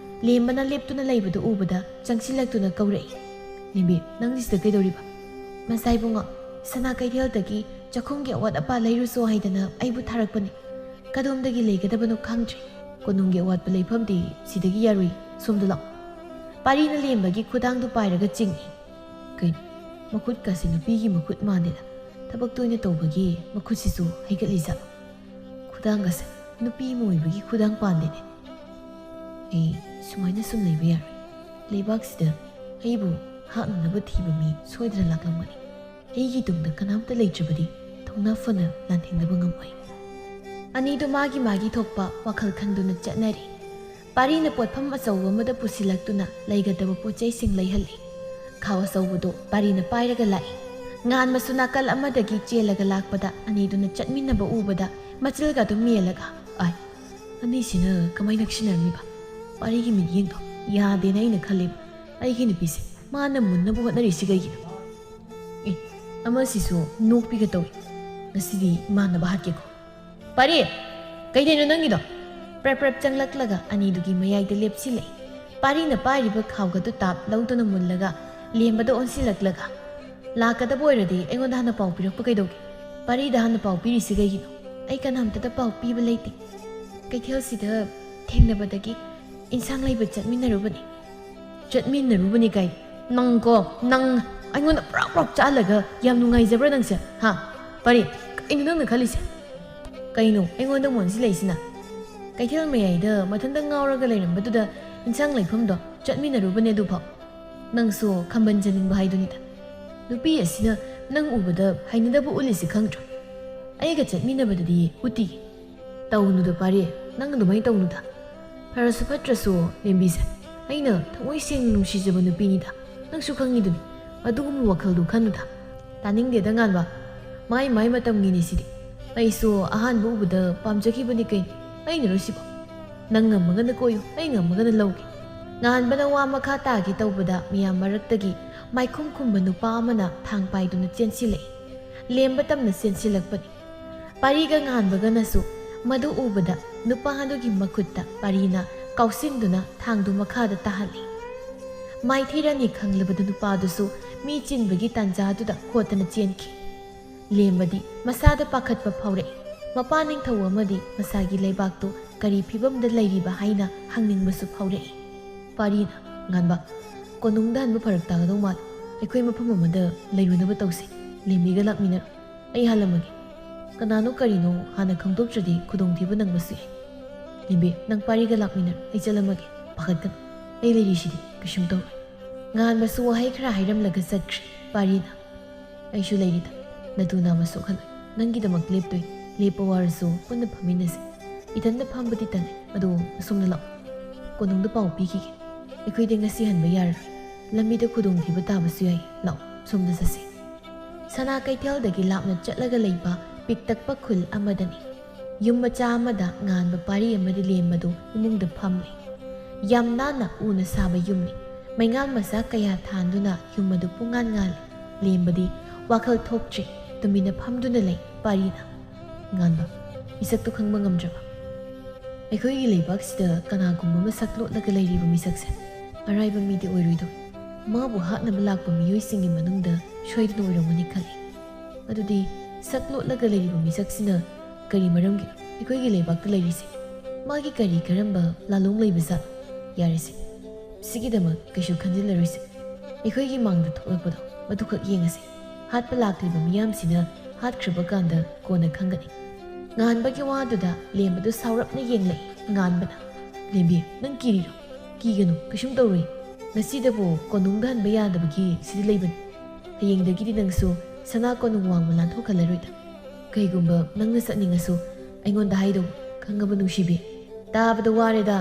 ꯂꯦꯝꯕꯅ ꯂꯦꯞꯇꯨꯅ ꯂꯩꯕꯗꯨ ꯎꯕꯗ ꯆꯪꯁꯤꯜꯂꯛꯇꯨꯅ ꯀꯧꯔꯛꯏ, "ꯂꯦꯝꯕꯤ, ꯅꯪꯗꯤ ꯁꯤꯗ ꯀꯩꯗꯧꯔꯤꯕ?" "ꯃꯆꯥ ꯏꯕꯨꯡꯉꯣ, ꯁꯅꯥ ꯀꯩꯊꯦꯜꯗꯒꯤ ꯆꯥꯛꯈꯨꯝꯒꯤ ꯑꯋꯥꯠ ꯑꯄꯥ ꯂꯩꯔꯨꯁꯣ ꯍꯥꯏꯗꯅ ꯑꯩꯕꯨ ꯊꯥꯔꯛꯄꯅꯤ꯫ ꯀꯗꯣꯝꯗꯒꯤ ꯂꯩꯒꯗꯕꯅꯣ ꯈꯪꯗ꯭ꯔꯦ꯫ ꯀꯣꯅꯨꯡꯒꯤ ꯑꯋꯥꯠꯄ ꯂꯩꯐꯝꯗꯤ ꯁꯤꯗꯒꯤ ꯌꯥꯔꯨꯏ꯫ ꯁꯣꯝꯗ ꯂꯥꯛꯑꯣ꯫" ꯄꯥꯔꯤꯅ ꯂꯦꯝꯕꯒꯤ ꯈꯨꯗꯥꯡꯗꯨ ꯄꯥꯏꯔꯒ ꯆꯤꯡꯏ꯫ ꯀꯩꯅꯣ, ꯃꯈꯨꯠꯀꯁꯦ ꯅꯨꯄꯤꯒꯤ ꯃꯈꯨꯠ ꯃꯥꯟꯗꯦꯗ꯫ ꯊꯕꯛ ꯇꯣꯏꯅ ꯇꯧꯕꯒꯤ ꯃꯈꯨꯠꯁꯤꯁꯨ ꯍꯩꯒꯠꯂꯤꯖꯥꯠꯂꯣ? ꯈꯨꯗꯥꯡꯒꯁꯦ ꯅꯨꯄꯤ ꯑꯃ ꯑꯣꯏꯕꯒꯤ ꯈꯨꯗꯥꯡ ꯄꯥꯟꯗꯦꯅꯦ꯫ ꯑꯩ ꯁꯨꯃꯥꯏꯅ ꯁꯨꯝ ꯂꯩꯕ ꯌꯥꯔꯣꯏ꯫ ꯂꯩꯕꯥꯛꯁꯤꯗ ꯑꯩꯕꯨ ꯍꯥꯠꯅꯅꯕ ꯊꯤꯕ ꯃꯤ ꯁꯣꯏꯗꯅ ꯂꯥꯛꯂꯝꯒꯅꯤ꯫ ꯑꯩꯒꯤ ꯇꯨꯡꯗ ꯀꯅꯥꯝꯇ ꯂꯩꯇ꯭ꯔꯕꯗꯤ ꯊꯧꯅꯥ ꯐꯅ ꯂꯥꯟꯊꯦꯡꯅꯕ ꯉꯝꯃꯣꯏ꯫ ꯑꯅꯤꯗꯨ ꯃꯥꯒꯤ ꯃꯥꯒꯤ ꯊꯣꯛꯄ ꯋꯥꯈꯜ ꯈꯟꯗꯨꯅ ꯆꯠꯅꯔꯤ꯫ ꯄꯥꯔꯤꯅ ꯄꯣꯠꯐꯝ ꯑꯆꯧꯕ ꯑꯃꯗ ꯄꯨꯁꯤꯜꯂꯛꯇꯨꯅ ꯂꯩꯒꯗꯕ ꯄꯣꯠ ꯆꯩꯁꯤꯡ ꯂꯩꯍꯜꯂꯤ꯫ ꯈꯥꯎ ꯑꯆꯧꯕꯗꯨ ꯄꯥꯔꯤꯅ ꯄꯥꯏꯔꯒ ꯂꯥꯛꯏ꯫ ꯉꯥꯟꯕꯁꯨ ꯅꯥꯀꯜ ꯑꯃꯗꯒꯤ ꯆꯦꯜꯂꯒ ꯂꯥꯛꯄꯗ ꯑꯅꯤꯗꯨꯅ ꯆꯠꯃꯤꯟꯅꯕ ꯎꯕꯗ ꯃꯆꯤꯜꯒ ꯑꯗꯨꯝ ꯃꯦꯜꯂꯒ, "ꯑꯥꯏ, ꯑꯅꯤꯁꯤꯅ ꯀꯃꯥꯏ ꯅꯛꯁꯤꯟꯅꯔꯝꯃꯤꯕ? ꯄꯥꯔꯤꯒꯤ ꯃꯤꯠꯌꯦꯡꯗꯣ ꯌꯥꯗꯦꯅ ꯑꯩꯅ ꯈꯜꯂꯦꯕ꯫ ꯑꯩꯒꯤ ꯅꯨꯄꯤꯁꯦ ꯃꯥꯅ ꯃꯨꯟꯅꯕ ꯍꯣꯠꯅꯔꯤꯁꯤ ꯀꯩꯒꯤꯅꯣ? ꯑꯦ, ꯑꯃꯁꯤꯁꯨ ꯅꯣꯛꯄꯤꯒ ꯇꯧꯏ꯫ ꯉꯁꯤꯗꯤ ꯏꯃꯥꯟꯅꯕ ꯍꯥꯠꯀꯦꯀꯣ꯫ ꯄꯥꯔꯤ, ꯀꯩꯗꯩꯅꯣ ꯅꯪꯒꯤꯗꯣ?" ꯄ꯭ꯔꯞ ꯄ꯭ꯔꯞ ꯆꯪꯂꯛꯂꯒ ꯑꯅꯤꯗꯨꯒꯤ ꯃꯌꯥꯏꯗ ꯂꯦꯞꯁꯤꯜꯂꯛꯏ꯫ ꯄꯥꯔꯤꯅ ꯄꯥꯏꯔꯤꯕ ꯈꯥꯎꯒꯗꯨ ꯇꯥꯞ ꯂꯧꯗꯨꯅ ꯃꯨꯜꯂꯒ ꯂꯦꯝꯕꯗ ꯑꯣꯟꯁꯤꯜꯂꯛꯂꯒ, "ꯂꯥꯛꯀꯗꯕ ꯑꯣꯏꯔꯗꯤ ꯑꯩꯉꯣꯟꯗ ꯍꯥꯟꯅ ꯄꯥꯎ ꯄꯤꯔꯛꯄ ꯀꯩꯗꯧꯒꯦ? ꯄꯥꯔꯤꯗ ꯍꯥꯟꯅ ꯄꯥꯎ ꯄꯤꯔꯤꯁꯤ ꯀꯩꯒꯤꯅꯣ? ꯑꯩ ꯀꯅꯥꯝꯇꯗ ꯄꯥꯎ ꯄꯤꯕ ꯂꯩꯇꯦ꯫ ꯀꯩꯊꯦꯜꯁꯤꯗ ꯊꯦꯡꯅꯕꯗꯒꯤ ꯏꯟꯁꯥꯡ ꯂꯩꯕ ꯆꯠꯃꯤꯟꯅꯔꯨꯕꯅꯤ꯫" "ꯆꯠꯃꯤꯟꯅꯔꯨꯕꯅꯤ ꯀꯥꯏ? ꯅꯪꯀꯣ, ꯅꯪ ꯑꯩꯉꯣꯟꯗ ꯄ꯭ꯔꯥꯎ ꯄ꯭ꯔꯥꯎ ꯆꯥꯍꯜꯂꯒ ꯌꯥꯝ ꯅꯨꯡꯉꯥꯏꯖꯕ꯭ꯔꯥ ꯅꯪꯁꯦ? ꯍꯥ? ꯄꯥꯔꯤ, ꯀꯩꯅꯣ ꯅꯪꯅ ꯈꯜꯂꯤꯁꯦ? ꯀꯩꯅꯣ ꯑꯩꯉꯣꯟꯗ ꯃꯣꯟꯁꯤꯜꯂꯛꯏꯁꯤꯅ?" ꯀꯩꯊꯦꯜ ꯃꯌꯥꯏꯗ ꯃꯊꯟꯇ ꯉꯥꯎꯔꯒ ꯂꯩꯔꯝꯕꯗꯨꯗ ꯏꯟꯁꯥꯡ ꯂꯩꯐꯝꯗꯣ ꯆꯠꯃꯤꯟꯅꯔꯨꯕꯅꯦ ꯑꯗꯨꯐꯥꯎ꯫ ꯅꯪꯁꯨ ꯈꯝꯕꯟꯖꯅꯤꯡꯕ ꯍꯥꯏꯗꯨꯅꯤꯗ꯫ ꯅꯨꯄꯤ ꯑꯁꯤꯅ ꯅꯪ ꯎꯕꯗ ꯍꯩꯅꯗꯕ ꯎꯠꯂꯤꯁꯤ ꯈꯪꯗ꯭ꯔꯣ? ꯑꯩꯒ ꯆꯠꯃꯤꯟꯅꯕꯗꯗꯤ ꯎꯠꯇꯤ꯫ ꯇꯧꯅꯨꯗ ꯄꯥꯔꯤ, ꯅꯪ ꯑꯗꯨꯃꯥꯏꯅ ꯇꯧꯅꯨꯗ꯫ ꯐꯔꯁꯨ ꯐꯠꯇ꯭ꯔꯁꯨ ꯂꯦꯝꯕꯤꯁꯦ ꯑꯩꯅ ꯊꯃꯣꯏ ꯁꯦꯡꯅ ꯅꯨꯡꯁꯤꯖꯕ ꯅꯨꯄꯤꯅꯤꯗ꯫ ꯅꯪꯁꯨ ꯈꯪꯉꯤꯗꯨꯅꯤ꯫ ꯑꯗꯨꯒꯨꯝꯕ ꯋꯥꯈꯜꯗꯨ ꯈꯟꯅꯨꯗ꯫ ꯇꯥꯅꯤꯡꯗꯦꯗ ꯉꯥꯟꯕ꯫ ꯃꯥꯏ ꯃꯥꯏ ꯃꯇꯝꯒꯤꯅꯤ ꯁꯤꯗꯤ꯫ ꯑꯩꯁꯨ ꯑꯍꯥꯟꯕ ꯎꯕꯗ ꯄꯥꯝꯖꯈꯤꯕꯅꯤ ꯀꯩꯅꯣ꯫ ꯑꯩꯅꯔꯣ ꯁꯤꯕꯣ? ꯅꯪ ꯉꯝꯃꯒꯅ ꯀꯣꯏꯌꯨ, ꯑꯩ ꯉꯝꯃꯒꯅ ꯂꯧꯒꯦ꯫ ꯉꯥꯟꯕꯅ ꯋꯥ ꯃꯈꯥ ꯇꯥꯒꯦ ꯇꯧꯕꯗ ꯃꯤꯌꯥꯝ ꯃꯔꯛꯇꯒꯤ ꯃꯥꯏꯈꯨꯝ ꯈꯨꯝꯕ ꯅꯨꯄꯥ ꯑꯃꯅ ꯊꯥꯡ ꯄꯥꯏꯗꯨꯅ ꯆꯦꯟꯁꯤꯜꯂꯛꯏ꯫ ꯂꯦꯝꯕ ꯇꯝꯅ ꯆꯦꯟꯁꯤꯜꯂꯛꯄꯅꯤ꯫ ꯄꯥꯔꯤꯒ ꯉꯥꯟꯕꯒꯅꯁꯨ ꯃꯗꯨ ꯎꯕꯗ ꯅꯨꯄꯥ ꯑꯗꯨꯒꯤ ꯃꯈꯨꯠꯇ ꯄꯥꯔꯤꯅ ꯀꯥꯎꯁꯤꯟꯗꯨꯅ ꯊꯥꯡꯗꯨ ꯃꯈꯥꯗ ꯇꯥꯍꯜꯂꯤ꯫ ꯃꯥꯏꯊꯤꯔꯅꯤ ꯈꯪꯂꯕꯗ ꯅꯨꯄꯥꯗꯨꯁꯨ ꯃꯤ ꯆꯤꯟꯕꯒꯤ ꯇꯥꯟꯖꯥꯗꯨꯗ ꯍꯣꯠꯇꯅ ꯆꯦꯟꯈꯤ꯫ ꯂꯦꯝꯕꯗꯤ ꯃꯁꯥꯗ ꯄꯥꯈꯠꯄ ꯐꯥꯎꯔꯛꯏ꯫ ꯃꯄꯥ ꯅꯤꯡꯊꯧ ꯑꯃꯗꯤ ꯃꯁꯥꯒꯤ ꯂꯩꯕꯥꯛꯇꯨ ꯀꯔꯤ ꯐꯤꯕꯝꯗ ꯂꯩꯔꯤꯕ ꯍꯥꯏꯅ ꯍꯪꯅꯤꯡꯕꯁꯨ ꯐꯥꯎꯔꯛꯏ꯫ ꯄꯥꯔꯤꯅ, "ꯉꯥꯟꯕ, ꯀꯣꯅꯨꯡꯗ ꯍꯟꯕ ꯐꯔꯛ ꯇꯥꯒꯗꯧ ꯃꯥꯜꯂꯦ꯫ ꯑꯩꯈꯣꯏ ꯃꯐꯝ ꯑꯃꯗ ꯂꯩꯔꯨꯅꯕ ꯇꯧꯁꯦ꯫ ꯂꯦꯝꯕꯤꯒ ꯂꯥꯛꯃꯤꯟꯅꯔꯣ꯫ ꯑꯩ ꯍꯜꯂꯝꯃꯒꯦ꯫ ꯀꯅꯥꯅꯣ ꯀꯔꯤꯅꯣ ꯍꯥꯟꯅ ꯈꯪꯗꯣꯛꯇ꯭ꯔꯗꯤ ꯈꯨꯗꯣꯡꯊꯤꯕ ꯅꯪꯕꯁꯨ ꯌꯥꯏ꯫ ꯂꯦꯝꯕꯤ, ꯅꯪ ꯄꯥꯔꯤꯒ ꯂꯥꯛꯃꯤꯟꯅꯔꯣ꯫ ꯑꯩ ꯆꯠꯂꯝꯃꯒꯦ꯫ ꯄꯥꯈꯠꯀꯅꯨ꯫ ꯑꯩ ꯂꯩꯔꯤꯁꯤꯗꯤ꯫ ꯀꯩꯁꯨꯝ ꯇꯧꯔꯣꯏ꯫" ꯉꯥꯟꯕꯁꯨ ꯋꯥꯍꯩ ꯈꯔ ꯍꯥꯏꯔꯝꯂꯒ ꯆꯠꯈ꯭ꯔꯦ꯫ ꯄꯥꯔꯤꯅ, "ꯑꯩꯁꯨ ꯂꯩꯔꯤꯗ꯫ ꯅꯇꯨ ꯅꯥꯝꯃ ꯁꯣꯛꯍꯜꯂꯣꯏ꯫ ꯅꯪꯒꯤꯗꯃꯛ ꯂꯦꯞꯇꯣꯏ꯫ ꯂꯦꯞꯄ ꯋꯥꯔꯁꯨ ꯄꯨꯟꯅ ꯐꯝꯃꯤꯟꯅꯁꯦ꯫ ꯏꯊꯟꯗ ꯐꯝꯕꯗꯤ ꯇꯜꯂꯦ꯫ ꯑꯗꯣ ꯑꯁꯣꯝꯗ ꯂꯥꯛꯑꯣ꯫ ꯀꯣꯅꯨꯡꯗ ꯄꯥꯎ ꯄꯤꯈꯤꯒꯦ꯫ ꯑꯩꯈꯣꯏꯗꯤ ꯉꯁꯤ ꯍꯟꯕ ꯌꯥꯔꯔꯣꯏ꯫ ꯂꯝꯕꯤꯗ ꯈꯨꯗꯣꯡꯊꯤꯕ ꯇꯥꯕꯁꯨ ꯌꯥꯏ꯫ ꯂꯥꯛꯑꯣ, ꯁꯣꯝꯗ ꯆꯠꯁꯦ꯫" ꯁꯅꯥ ꯀꯩꯊꯦꯜꯗꯒꯤ ꯂꯥꯞꯅ ꯆꯠꯂꯒ ꯂꯩꯕ ꯄꯤꯛꯇꯛꯄ ꯈꯨꯜ ꯑꯃꯗꯅꯤ꯫ ꯌꯨꯝ ꯃꯆꯥ ꯑꯃꯗ ꯉꯥꯟꯕ ꯄꯥꯔꯤ ꯑꯃꯗꯤ ꯂꯦꯝꯕꯗꯨ ꯏꯃꯨꯡꯗ ꯐꯝꯂꯤ꯫ ꯌꯥꯝ ꯅꯥꯟꯅ ꯎꯅ ꯁꯥꯕ ꯌꯨꯝꯅꯤ꯫ ꯃꯩꯉꯥꯜ ꯃꯆꯥ ꯀꯌꯥ ꯊꯥꯟꯗꯨꯅ ꯌꯨꯝ ꯑꯗꯨ ꯄꯨꯡꯉꯥꯟ ꯉꯥꯜꯂꯤ꯫ ꯂꯦꯝꯕꯗꯤ ꯋꯥꯈꯜ ꯊꯣꯛꯇ꯭ꯔꯦ꯫ ꯇꯨꯃꯤꯟꯅ ꯐꯝꯗꯨꯅ ꯂꯩ꯫ ꯄꯥꯔꯤꯅ, "ꯉꯥꯟꯕ, ꯃꯤꯁꯛꯇꯨ ꯈꯪꯕ ꯉꯝꯗ꯭ꯔꯕ?" ꯑꯩꯈꯣꯏꯒꯤ ꯂꯩꯕꯥꯛꯁꯤꯗ ꯀꯅꯥꯒꯨꯝꯕ ꯑꯃ ꯁꯛ ꯂꯣꯠꯂꯒ ꯂꯩꯔꯤꯕ ꯃꯤꯁꯛꯁꯦ ꯑꯔꯥꯏꯕ ꯃꯤꯗꯤ ꯑꯣꯏꯔꯣꯏꯗꯧ꯫ ꯃꯥꯕꯨ ꯍꯥꯠꯅꯕ ꯂꯥꯛꯄ ꯃꯤꯑꯣꯏꯁꯤꯡꯒꯤ ꯃꯅꯨꯡꯗ ꯁꯣꯏꯗꯅ ꯑꯣꯏꯔꯝꯒꯅꯤ ꯈꯜꯂꯤ꯫ ꯑꯗꯨꯗꯤ ꯁꯛ ꯂꯣꯠꯂꯒ ꯂꯩꯔꯤꯕ ꯃꯤꯁꯛꯁꯤꯅ ꯀꯔꯤ ꯃꯔꯝꯒꯤꯅꯣ ꯑꯩꯈꯣꯏꯒꯤ ꯂꯩꯕꯥꯛꯇ ꯂꯩꯔꯤꯁꯦ? ꯃꯥꯒꯤ ꯀꯔꯤ ꯀꯔꯝꯕ ꯂꯥꯂꯣꯡ ꯂꯩꯕꯖꯥꯠꯅꯣ? ꯌꯥꯔꯦꯁꯦ, ꯁꯤꯒꯤꯗꯃꯛ ꯀꯩꯁꯨ ꯈꯟꯖꯤꯜꯂꯔꯣꯏꯁꯦ꯫ ꯑꯩꯈꯣꯏꯒꯤ ꯃꯥꯡꯗ ꯊꯣꯛꯂꯛꯄꯗꯣ ꯃꯗꯨꯈꯛ ꯌꯦꯡꯉꯁꯦ꯫ ꯍꯥꯠꯄ ꯂꯥꯛꯂꯤꯕ ꯃꯤꯌꯥꯝꯁꯤꯅ ꯍꯥꯠꯈ꯭ꯔꯕ ꯀꯥꯟꯗ ꯀꯣꯟꯅ ꯈꯪꯒꯅꯤ꯫ ꯉꯥꯟꯕꯒꯤ ꯋꯥꯗꯨꯗ ꯂꯦꯝꯕꯗꯨ ꯁꯥꯎꯔꯞꯅ ꯌꯦꯡꯂꯛꯏ꯫ ꯉꯥꯟꯕꯅ, "ꯂꯦꯝꯕꯤ, ꯅꯪ ꯀꯤꯔꯤꯔꯣ? ꯀꯤꯒꯅꯨ, ꯀꯩꯁꯨꯝ ꯇꯧꯔꯣꯏ꯫ ꯉꯁꯤꯗꯕꯨ ꯀꯣꯅꯨꯡꯗ ꯍꯟꯕ ꯌꯥꯗꯕꯒꯤ ꯁꯤꯗ ꯂꯩꯕꯅꯤ꯫ ꯍꯌꯦꯡꯗꯒꯤꯗꯤ ꯅꯪꯁꯨ ꯁꯅꯥ ꯀꯣꯅꯨꯡ ꯋꯥꯡꯃ ꯂꯥꯟꯊꯣꯛꯍꯜꯂꯔꯣꯏꯗ꯫ ꯀꯩꯒꯨꯝꯕ ꯅꯪꯅ ꯆꯠꯅꯤꯡꯉꯁꯨ ꯑꯩꯉꯣꯟꯗ ꯍꯥꯏꯗꯧ, ꯈꯪꯉꯕ ꯅꯨꯡꯁꯤꯕꯤ? ꯇꯥꯕꯗ ꯋꯥꯔꯦꯗ꯫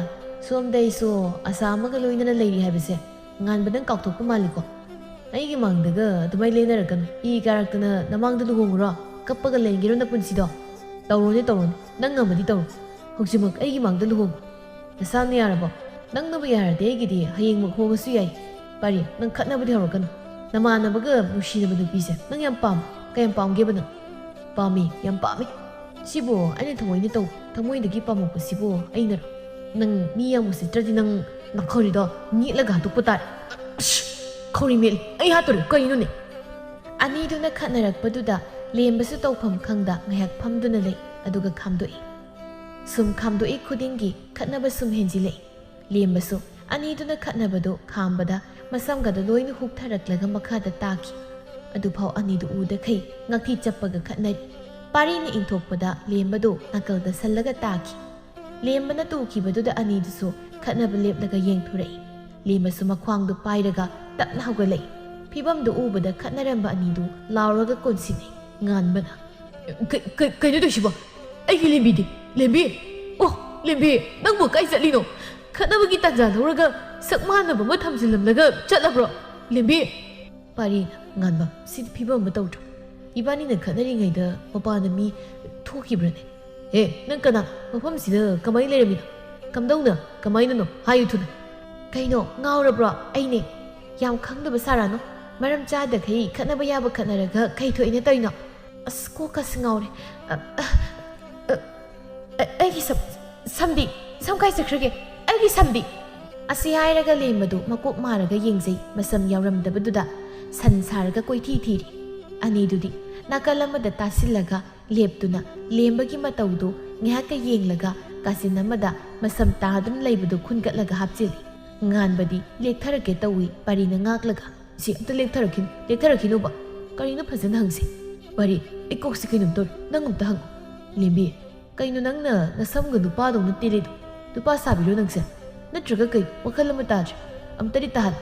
ꯁꯣꯝꯗ ꯑꯩꯁꯨ ꯑꯁꯥ ꯑꯃꯒ ꯂꯣꯏꯅꯅ ꯂꯩꯔꯤ ꯍꯥꯏꯕꯁꯦ꯫ ꯉꯥꯟꯕ, ꯅꯪ ꯀꯥꯎꯊꯣꯛꯄ ꯃꯥꯜꯂꯤꯀꯣ? ꯑꯩꯒꯤ ꯃꯥꯡꯗꯒ ꯑꯗꯨꯃꯥꯏ ꯂꯦꯟꯅꯔꯛꯀꯅꯨ꯫ ꯏ ꯀꯥꯔꯛꯇꯅ ꯅꯃꯥꯡꯗ ꯂꯨꯍꯣꯡꯉꯨꯔꯣ? ꯀꯞꯄꯒ ꯂꯩꯒꯦꯔꯣ ꯅꯄꯨꯟꯁꯤꯗꯣ? ꯇꯧꯔꯣꯅꯦ, ꯇꯧꯔꯣꯅꯦ꯫ ꯅꯪ ꯉꯝꯃꯗꯤ ꯇꯧꯔꯣ꯫ ꯍꯧꯖꯤꯛꯃꯛ ꯑꯩꯒꯤ ꯃꯥꯡꯗ ꯂꯨꯍꯣꯡꯉꯨ꯫ ꯅꯁꯥꯅ ꯌꯥꯔꯕꯣ? ꯅꯪꯅꯕꯨ ꯌꯥꯔꯗꯤ ꯑꯩꯒꯤꯗꯤ ꯍꯌꯦꯡꯃꯛ ꯍꯣꯡꯉꯁꯨ ꯌꯥꯏ꯫ ꯄꯥꯔꯤ, ꯅꯪ ꯈꯠꯅꯕꯗꯤ ꯍꯧꯔꯛꯀꯅꯨ꯫ ꯅꯃꯥꯟꯅꯕꯒ ꯅꯨꯡꯁꯤꯅꯕ ꯅꯨꯄꯤꯁꯦ ꯅꯪ ꯌꯥꯝ ꯄꯥꯝꯃꯤ꯫ ꯀꯌꯥꯝ ꯄꯥꯝꯒꯦꯕ ꯅꯪ? ꯄꯥꯝꯃꯤ, ꯌꯥꯝ ꯄꯥꯝꯃꯤ꯫ ꯁꯤꯕꯨ ꯑꯩꯅ ꯊꯑꯣꯏꯅ ꯇꯧ, ꯊꯃꯣꯏꯗꯒꯤ ꯄꯥꯝꯃꯛꯄꯁꯤꯕꯨ ꯑꯩꯅꯔꯣ? ꯅꯪ ꯃꯤ ꯌꯥꯝ ꯎꯁꯤꯠꯇ꯭ꯔꯗꯤ ꯅꯪ ꯅꯥꯈꯧꯔꯤꯗꯣ ꯅꯤꯛꯂꯒ ꯍꯥꯠꯇꯣꯛꯄ ꯇꯥꯔꯦ꯫ ꯑꯁ! ꯈꯧꯔꯤ ꯃꯦꯠꯂꯤ꯫ ꯑꯩ ꯍꯥꯠꯇꯣꯔꯦ꯫ ꯀꯩꯅꯣꯅꯦ? ꯑꯅꯤꯗꯨꯅ ꯈꯠꯅꯔꯛꯄꯗꯨꯗ ꯂꯦꯝꯕꯁꯨ ꯇꯧꯐꯝ ꯈꯪꯗ ꯉꯥꯏꯍꯥꯛ ꯐꯝꯗꯨꯅ ꯂꯩ, ꯑꯗꯨꯒ ꯈꯥꯝꯗꯣꯛꯏ꯫ ꯁꯨꯝ ꯈꯥꯝꯗꯣꯛꯏ ꯈꯨꯗꯤꯡꯒꯤ ꯈꯠꯅꯕ ꯁꯨꯝ ꯍꯦꯟꯖꯤꯜꯂꯛꯏ꯫ ꯂꯦꯝꯕꯁꯨ ꯑꯅꯤꯗꯨꯅ ꯈꯠꯅꯕꯗꯨ ꯈꯥꯝꯕꯗ ꯃꯁꯝꯒꯗꯣ ꯂꯣꯏꯅ ꯍꯨꯛꯊꯔꯛꯂꯒ ꯃꯈꯥꯗ ꯇꯥꯈꯤ꯫ ꯑꯗꯨꯐꯥꯎ ꯑꯅꯤꯗꯨ ꯎꯗꯈꯩ ꯉꯛꯊꯤ ꯆꯞꯄꯒ ꯈꯠꯅꯔꯤ꯫ ꯄꯥꯔꯤꯅ ꯏꯟꯊꯣꯛꯄꯗ ꯂꯦꯝꯕꯗꯨ ꯅꯥꯀꯜꯗ ꯁꯜꯂꯒ ꯇꯥꯈꯤ꯫ ꯂꯦꯝꯕꯅ ꯇꯨꯈꯤꯕꯗꯨꯗ ꯑꯅꯤꯗꯨꯁꯨ ꯈꯠꯅꯕ ꯂꯦꯞꯂꯒ ꯌꯦꯡꯊꯣꯔꯛꯏ꯫ ꯂꯦꯝꯕꯁꯨ ꯃꯈ꯭ꯋꯥꯡꯗꯨ ꯄꯥꯏꯔꯒ ꯇꯞꯅ ꯍꯧꯒꯠꯂꯛꯏ꯫ ꯐꯤꯕꯝꯗꯨ ꯎꯕꯗ ꯈꯠꯅꯔꯝꯕ ꯑꯅꯤꯗꯨ ꯂꯥꯎꯔꯒ ꯀꯣꯟꯁꯤꯟꯅꯩ꯫ ꯉꯥꯟꯕꯅ, "ꯀ-, ꯀ-, ꯀꯩꯅꯣ ꯇꯧꯏꯁꯤꯕꯣ? ꯑꯩꯒꯤ ꯂꯦꯝꯕꯤꯗꯤ? ꯂꯦꯝꯕꯤ? ꯑꯣ, ꯂꯦꯝꯕꯤ, ꯅꯪꯕꯨ ꯀꯥꯏ ꯆꯠꯂꯤꯅꯣ? ꯈꯠꯅꯕꯒꯤ ꯇꯥꯟꯖꯥ ꯂꯧꯔꯒ ꯁꯛ ꯃꯥꯟꯅꯕ ꯑꯃ ꯊꯝꯖꯤꯜꯂꯝꯂꯒ ꯆꯠꯂꯕ꯭ꯔꯣ? ꯂꯦꯝꯕꯤ!" ꯄꯥꯔꯤ, "ꯉꯥꯟꯕ, ꯁꯤꯗꯤ ꯐꯤꯕꯝ ꯑꯃ ꯇꯧꯗ꯭ꯔꯣ? ꯏꯕꯥꯅꯤꯅ ꯈꯠꯅꯔꯤꯉꯩꯗ ꯃꯄꯥꯟꯗ ꯃꯤ ꯊꯣꯛꯈꯤꯕ꯭ꯔꯅꯦ? ꯍꯦ, ꯅꯪ ꯀꯅꯥ? ꯃꯐꯝꯁꯤꯗ ꯀꯃꯥꯏꯅ ꯂꯩꯔꯝꯃꯤꯅꯣ? ꯀꯝꯗꯧꯅ? ꯀꯃꯥꯏꯅꯅꯣ? ꯍꯥꯏꯌꯨ ꯊꯨꯅ!" "ꯀꯩꯅꯣ, ꯉꯥꯎꯔꯕ꯭ꯔꯣ? ꯑꯩꯅꯦ꯫ ꯌꯥꯝ ꯈꯪꯗꯕ ꯁꯥꯔꯥꯅꯣ? ꯃꯔꯝ ꯆꯥꯗꯈꯩ ꯈꯠꯅꯕ ꯌꯥꯕ ꯈꯠꯅꯔꯒ ꯀꯩ ꯊꯣꯛꯏꯅ ꯇꯧꯔꯤꯅꯣ? ꯑꯁ, ꯀꯣꯛꯀꯁꯤ ꯉꯥꯎꯔꯦ꯫ ꯑ, ꯑ, ꯑ, ꯑ, ꯑꯩꯒꯤ ꯁꯝ, ꯁꯝꯗꯤ? ꯁꯝ ꯀꯥꯏ ꯆꯠꯈ꯭ꯔꯒꯦ? ꯑꯩꯒꯤ ꯁꯝꯗꯤ?" ꯑꯁꯤ ꯍꯥꯏꯔꯒ ꯂꯦꯝꯕꯗꯨ ꯃꯀꯣꯛ ꯃꯥꯔꯒ ꯌꯦꯡꯖꯩ, ꯃꯁꯝ ꯌꯥꯎꯔꯝꯗꯕꯗꯨꯗ ꯁꯟ ꯁꯥꯔꯒ ꯀꯣꯏꯊꯤ ꯊꯤꯔꯤ꯫ ꯑꯅꯤꯗꯨꯗꯤ ꯅꯥꯀꯜ ꯑꯃꯗ ꯇꯥꯁꯤꯜꯂꯒ ꯂꯦꯞꯇꯨꯅ ꯂꯦꯝꯕꯒꯤ ꯃꯇꯧꯗꯨ ꯉꯥꯏꯍꯥꯛꯀ ꯌꯦꯡꯂꯒ ꯀꯥꯆꯤꯟ ꯑꯃꯗ ꯃꯁꯝ ꯇꯥꯗꯨꯅ ꯂꯩꯕꯗꯨ ꯈꯨꯟꯒꯠꯂꯒ ꯍꯥꯞꯆꯤꯜꯂꯤ꯫ ꯉꯥꯟꯕꯗꯤ ꯂꯦꯛꯊꯔꯛꯀꯦ ꯇꯧꯏ, ꯄꯥꯔꯤꯅ ꯉꯥꯛꯂꯒ, "ꯁꯤ ꯑꯝꯇ ꯂꯦꯛꯊꯔꯛꯈꯤꯅꯨ, ꯂꯦꯛꯊꯔꯛꯈꯤꯅꯣꯕ꯫ ꯀꯔꯤꯅꯣ ꯐꯖꯅ ꯍꯪꯁꯤ꯫ ꯄꯥꯔꯤ, ꯑꯩ ꯀꯣꯛꯁꯤ ꯀꯩꯅꯣꯝ ꯇꯧꯔꯦ, ꯅꯪ ꯑꯝꯇ ꯍꯪꯉꯨ꯫" ꯂꯦꯝꯕꯤ, ꯀꯩꯅꯣ ꯅꯪꯅ ꯅꯁꯝꯒ ꯅꯨꯄꯥꯗꯧꯅ ꯇꯦꯜꯂꯤꯗꯣ? ꯅꯨꯄꯥ ꯁꯥꯕꯤꯔꯣ ꯅꯪꯁꯦ? ꯅꯠꯇ꯭ꯔꯒ ꯀꯩ? ꯋꯥꯈꯜ ꯑꯃ ꯇꯥꯗ꯭ꯔꯦ꯫ ꯑꯝꯇꯗꯤ ꯇꯥꯍꯜꯂꯨ꯫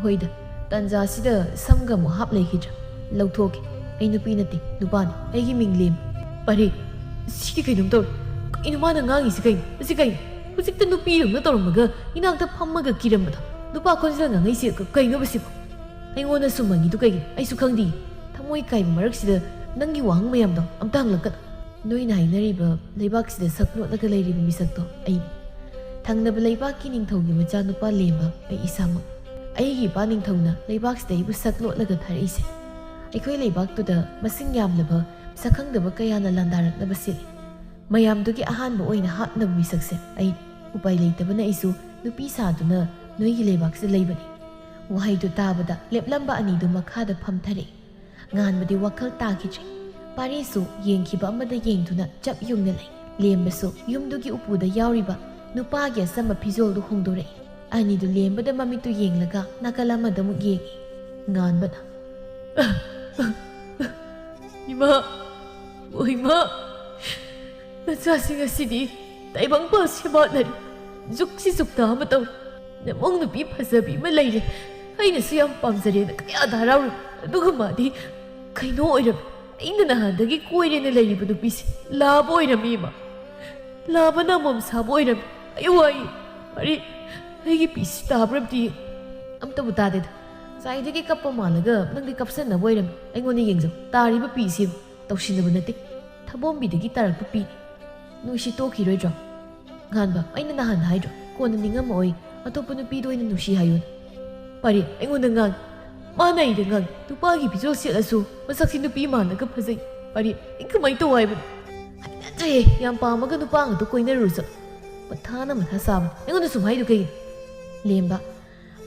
ꯍꯣꯏꯗ, ꯇꯥꯟꯖꯥꯁꯤꯗ ꯁꯝꯒ ꯑꯃꯨꯛ ꯍꯥꯞ ꯂꯩꯈꯤꯗ꯭ꯔꯥ? ꯂꯧꯊꯣꯛꯀꯦ꯫ ꯑꯩ ꯅꯨꯄꯤ ꯅꯠꯇꯦ, ꯅꯨꯄꯥꯅꯤ꯫ ꯑꯩꯒꯤ ꯃꯤꯡ ꯂꯦꯝ꯫ ꯄꯔꯦ, ꯁꯤꯗꯤ ꯀꯩꯅꯣꯝ ꯇꯧꯔꯦ꯫ ꯀꯩꯅꯣ ꯃꯥꯅ ꯉꯥꯡꯉꯤꯁꯤ ꯀꯩꯅꯣ? ꯑꯁꯤ ꯀꯩꯅꯣ? ꯍꯧꯖꯤꯛꯇ ꯅꯨꯄꯤꯗꯧꯅ ꯇꯧꯔꯝꯃꯒ ꯏꯅꯥꯛꯇ ꯐꯝꯃꯒ ꯀꯤꯔꯝꯕꯗꯣ꯫ ꯅꯨꯄꯥ ꯈꯣꯟꯖꯦꯜ ꯉꯥꯡꯉꯛꯏꯁꯦ ꯀ-, ꯀꯩꯅꯣꯕ ꯁꯤꯕꯣ? ꯑꯩꯉꯣꯟꯗ ꯁꯨꯝ ꯍꯪꯉꯤꯗꯨ ꯀꯩꯒꯤꯅꯣ? ꯑꯩꯁꯨ ꯈꯪꯗꯦ꯫ ꯊꯃꯣꯏ ꯀꯥꯏꯕ ꯃꯔꯛꯁꯤꯗ ꯅꯪꯒꯤ ꯋꯥꯍꯪ ꯃꯌꯥꯝꯗꯣ ꯑꯝꯇ ꯍꯪꯂꯛꯀꯅꯨ꯫ ꯅꯣꯏꯅ ꯍꯥꯏꯅꯔꯤꯕ ꯂꯩꯕꯥꯛꯁꯤꯗ ꯁꯛ ꯂꯣꯠꯂꯒ ꯂꯩꯔꯤꯕ ꯃꯤꯁꯛꯇꯣ ꯑꯩꯅꯤ꯫ ꯊꯪꯅꯕ ꯂꯩꯕꯥꯛꯀꯤ ꯅꯤꯡꯊꯧꯒꯤ ꯃꯆꯥꯅꯨꯄꯥ ꯂꯦꯝꯕ ꯑꯩ ꯏꯁꯥꯃꯛ꯫ ꯑꯩꯒꯤ ꯏꯄꯥ ꯅꯤꯡꯊꯧꯅ ꯂꯩꯕꯥꯛꯁꯤꯗ ꯑꯩꯕꯨ ꯁꯛ ꯂꯣꯠꯂꯒ ꯊꯥꯔꯛꯏꯁꯦ꯫ ꯑꯩꯈꯣꯏ ꯂꯩꯕꯥꯛꯇꯨꯗ ꯃꯁꯤꯡ ꯌꯥꯝꯂꯕ ꯁꯛꯈꯪꯗꯕ ꯀꯌꯥꯅ ꯂꯥꯟꯗꯥꯔꯛꯅꯕ ꯁꯤꯜꯂꯤ꯫ ꯃꯌꯥꯝꯗꯨꯒꯤ ꯑꯍꯥꯟꯕ ꯑꯣꯏꯅ ꯍꯥꯠꯅꯕ ꯃꯤꯁꯛꯁꯦ ꯑꯩꯅꯤ꯫ ꯎꯄꯥꯏ ꯂꯩꯇꯕꯅ ꯑꯩꯁꯨ ꯅꯨꯄꯤ ꯁꯥꯗꯨꯅ ꯅꯣꯏꯒꯤ ꯂꯩꯕꯥꯛꯁꯤꯗ ꯂꯩꯕꯅꯤ꯫ ꯋꯥꯍꯩꯗꯨ ꯇꯥꯕꯗ ꯂꯦꯞꯂꯝꯕ ꯑꯅꯤꯗꯨ ꯃꯈꯥꯗ ꯐꯝꯊꯔꯛꯏ꯫ ꯉꯥꯟꯕꯗꯤ ꯋꯥꯈꯜ ꯇꯥꯈꯤꯗ꯭ꯔꯦ꯫ ꯄꯥꯔꯤꯁꯨ ꯌꯦꯡꯈꯤꯕ ꯑꯃꯗ ꯌꯦꯡꯗꯨꯅ ꯆꯞ ꯌꯨꯡꯅ ꯂꯩ꯫ ꯂꯦꯝꯕꯁꯨ ꯌꯨꯝꯗꯨꯒꯤ ꯎꯄꯨꯗ ꯌꯥꯎꯔꯤꯕ ꯅꯨꯄꯥꯒꯤ ꯑꯆꯝꯕ ꯐꯤꯖꯣꯜꯗꯨ ꯍꯣꯡꯗꯣꯔꯛꯏ꯫ ꯑꯅꯤꯗꯨ ꯂꯦꯝꯕꯗ ꯃꯃꯤꯠꯇꯨ ꯌꯦꯡꯂꯒ ꯅꯥꯀꯜ ꯑꯃꯗ ꯑꯃꯨꯛ ꯌꯦꯡꯉꯤ꯫ ꯉꯥꯟꯕꯅ, "ꯏꯃꯥ, ꯑꯣ ꯏꯃꯥ, ꯅꯆꯥꯁꯤꯡ ꯑꯁꯤꯗꯤ ꯇꯥꯏꯕꯪꯄꯥꯜ ꯁꯦꯕꯥꯠꯅꯔꯤ꯫ ꯖꯨꯛꯁꯤ ꯖꯨꯛꯇ ꯑꯃ ꯇꯧꯔꯤ꯫ ꯅꯃꯧ ꯅꯨꯄꯤ ꯐꯖꯕꯤ ꯑꯃ ꯂꯩꯔꯦ꯫ ꯑꯩꯅꯁꯨ ꯌꯥꯝ ꯄꯥꯝꯖꯔꯦꯅ ꯀꯌꯥꯗ ꯍꯔꯥꯎꯔꯨꯏ꯫ ꯑꯗꯨꯒ ꯃꯥꯗꯤ ꯀꯩꯅꯣ ꯑꯣꯏꯔꯝꯃꯤ꯫ ꯑꯩꯅ ꯅꯍꯥꯟꯗꯒꯤ ꯀꯣꯏꯔꯦꯅ ꯂꯩꯔꯤꯕ ꯅꯨꯄꯤꯁꯦ ꯂꯥꯕ ꯑꯣꯏꯔꯝꯃꯤ, ꯏꯃꯥ꯫ ꯂꯥꯕꯅ ꯑꯃꯣꯝ ꯁꯥꯕ ꯑꯣꯏꯔꯝꯃꯤ꯫ ꯑꯩ ꯋꯥꯏ꯫ ꯑꯔꯦ, ꯑꯩꯒꯤ ꯄꯤꯁꯤ ꯇꯥꯕ꯭ꯔꯕꯗꯤ?" "ꯑꯝꯇꯕꯨ ꯇꯥꯗꯦꯗ꯫ ꯉꯁꯥꯏꯗꯒꯤ ꯀꯞꯄ ꯃꯥꯜꯂꯒ ꯅꯪꯗꯤ ꯀꯞꯁꯟꯅꯕ ꯑꯣꯏꯔꯝꯃꯤ꯫ ꯑꯩꯉꯣꯟꯗ ꯌꯦꯡꯖꯧ꯫ ꯇꯥꯔꯤꯕ ꯄꯤꯁꯤꯕꯨ꯫ ꯇꯧꯁꯤꯟꯅꯕ ꯅꯠꯇꯦ꯫ ꯊꯕꯣꯝꯕꯤꯗꯒꯤ ꯇꯥꯔꯛꯄ ꯄꯤꯅꯤ꯫ ꯅꯣꯏꯁꯤ ꯇꯣꯛꯈꯤꯔꯣꯏꯗ꯭ꯔꯣ?" "ꯉꯥꯟꯕ, ꯑꯩꯅ ꯅꯍꯥꯟ ꯍꯥꯏꯗ꯭ꯔꯣ, ꯀꯣꯟꯅ ꯅꯤꯡꯉꯝꯃꯛꯑꯣꯏ, ꯑꯇꯣꯞꯄ ꯅꯨꯄꯤꯗꯣ ꯑꯣꯏꯅ ꯅꯨꯡꯁꯤ ꯍꯥꯏꯌꯨꯅ?" ꯄꯥꯔꯤ ꯑꯩꯉꯣꯟꯗ ꯉꯥꯡꯉꯤ꯫ ꯃꯥꯅ ꯑꯩꯗ ꯉꯥꯡꯉꯤ꯫ ꯅꯨꯄꯥꯒꯤ ꯐꯤꯖꯣꯜ ꯁꯦꯠꯂꯁꯨ ꯃꯁꯛꯁꯤ ꯅꯨꯄꯤ ꯃꯥꯜꯂꯒ ꯐꯖꯩ꯫ ꯄꯥꯔꯤ, ꯑꯩ ꯀꯃꯥꯏꯅ ꯇꯧ ꯍꯥꯏꯕꯅꯣ? ꯍꯩꯅꯗ꯭ꯔꯦ, ꯌꯥꯝ ꯄꯥꯝꯃꯒ ꯅꯨꯄꯥ ꯉꯥꯛꯇ ꯀꯣꯏꯅꯔꯨꯔꯁꯨ꯫ ꯃꯊꯥꯅ ꯃꯊꯥ ꯁꯥꯕꯅꯤ꯫ ꯑꯩꯉꯣꯟꯗ ꯁꯨꯝ ꯍꯥꯏꯗꯨ ꯀꯩꯒꯤꯅꯣ? ꯂꯦꯝꯕ,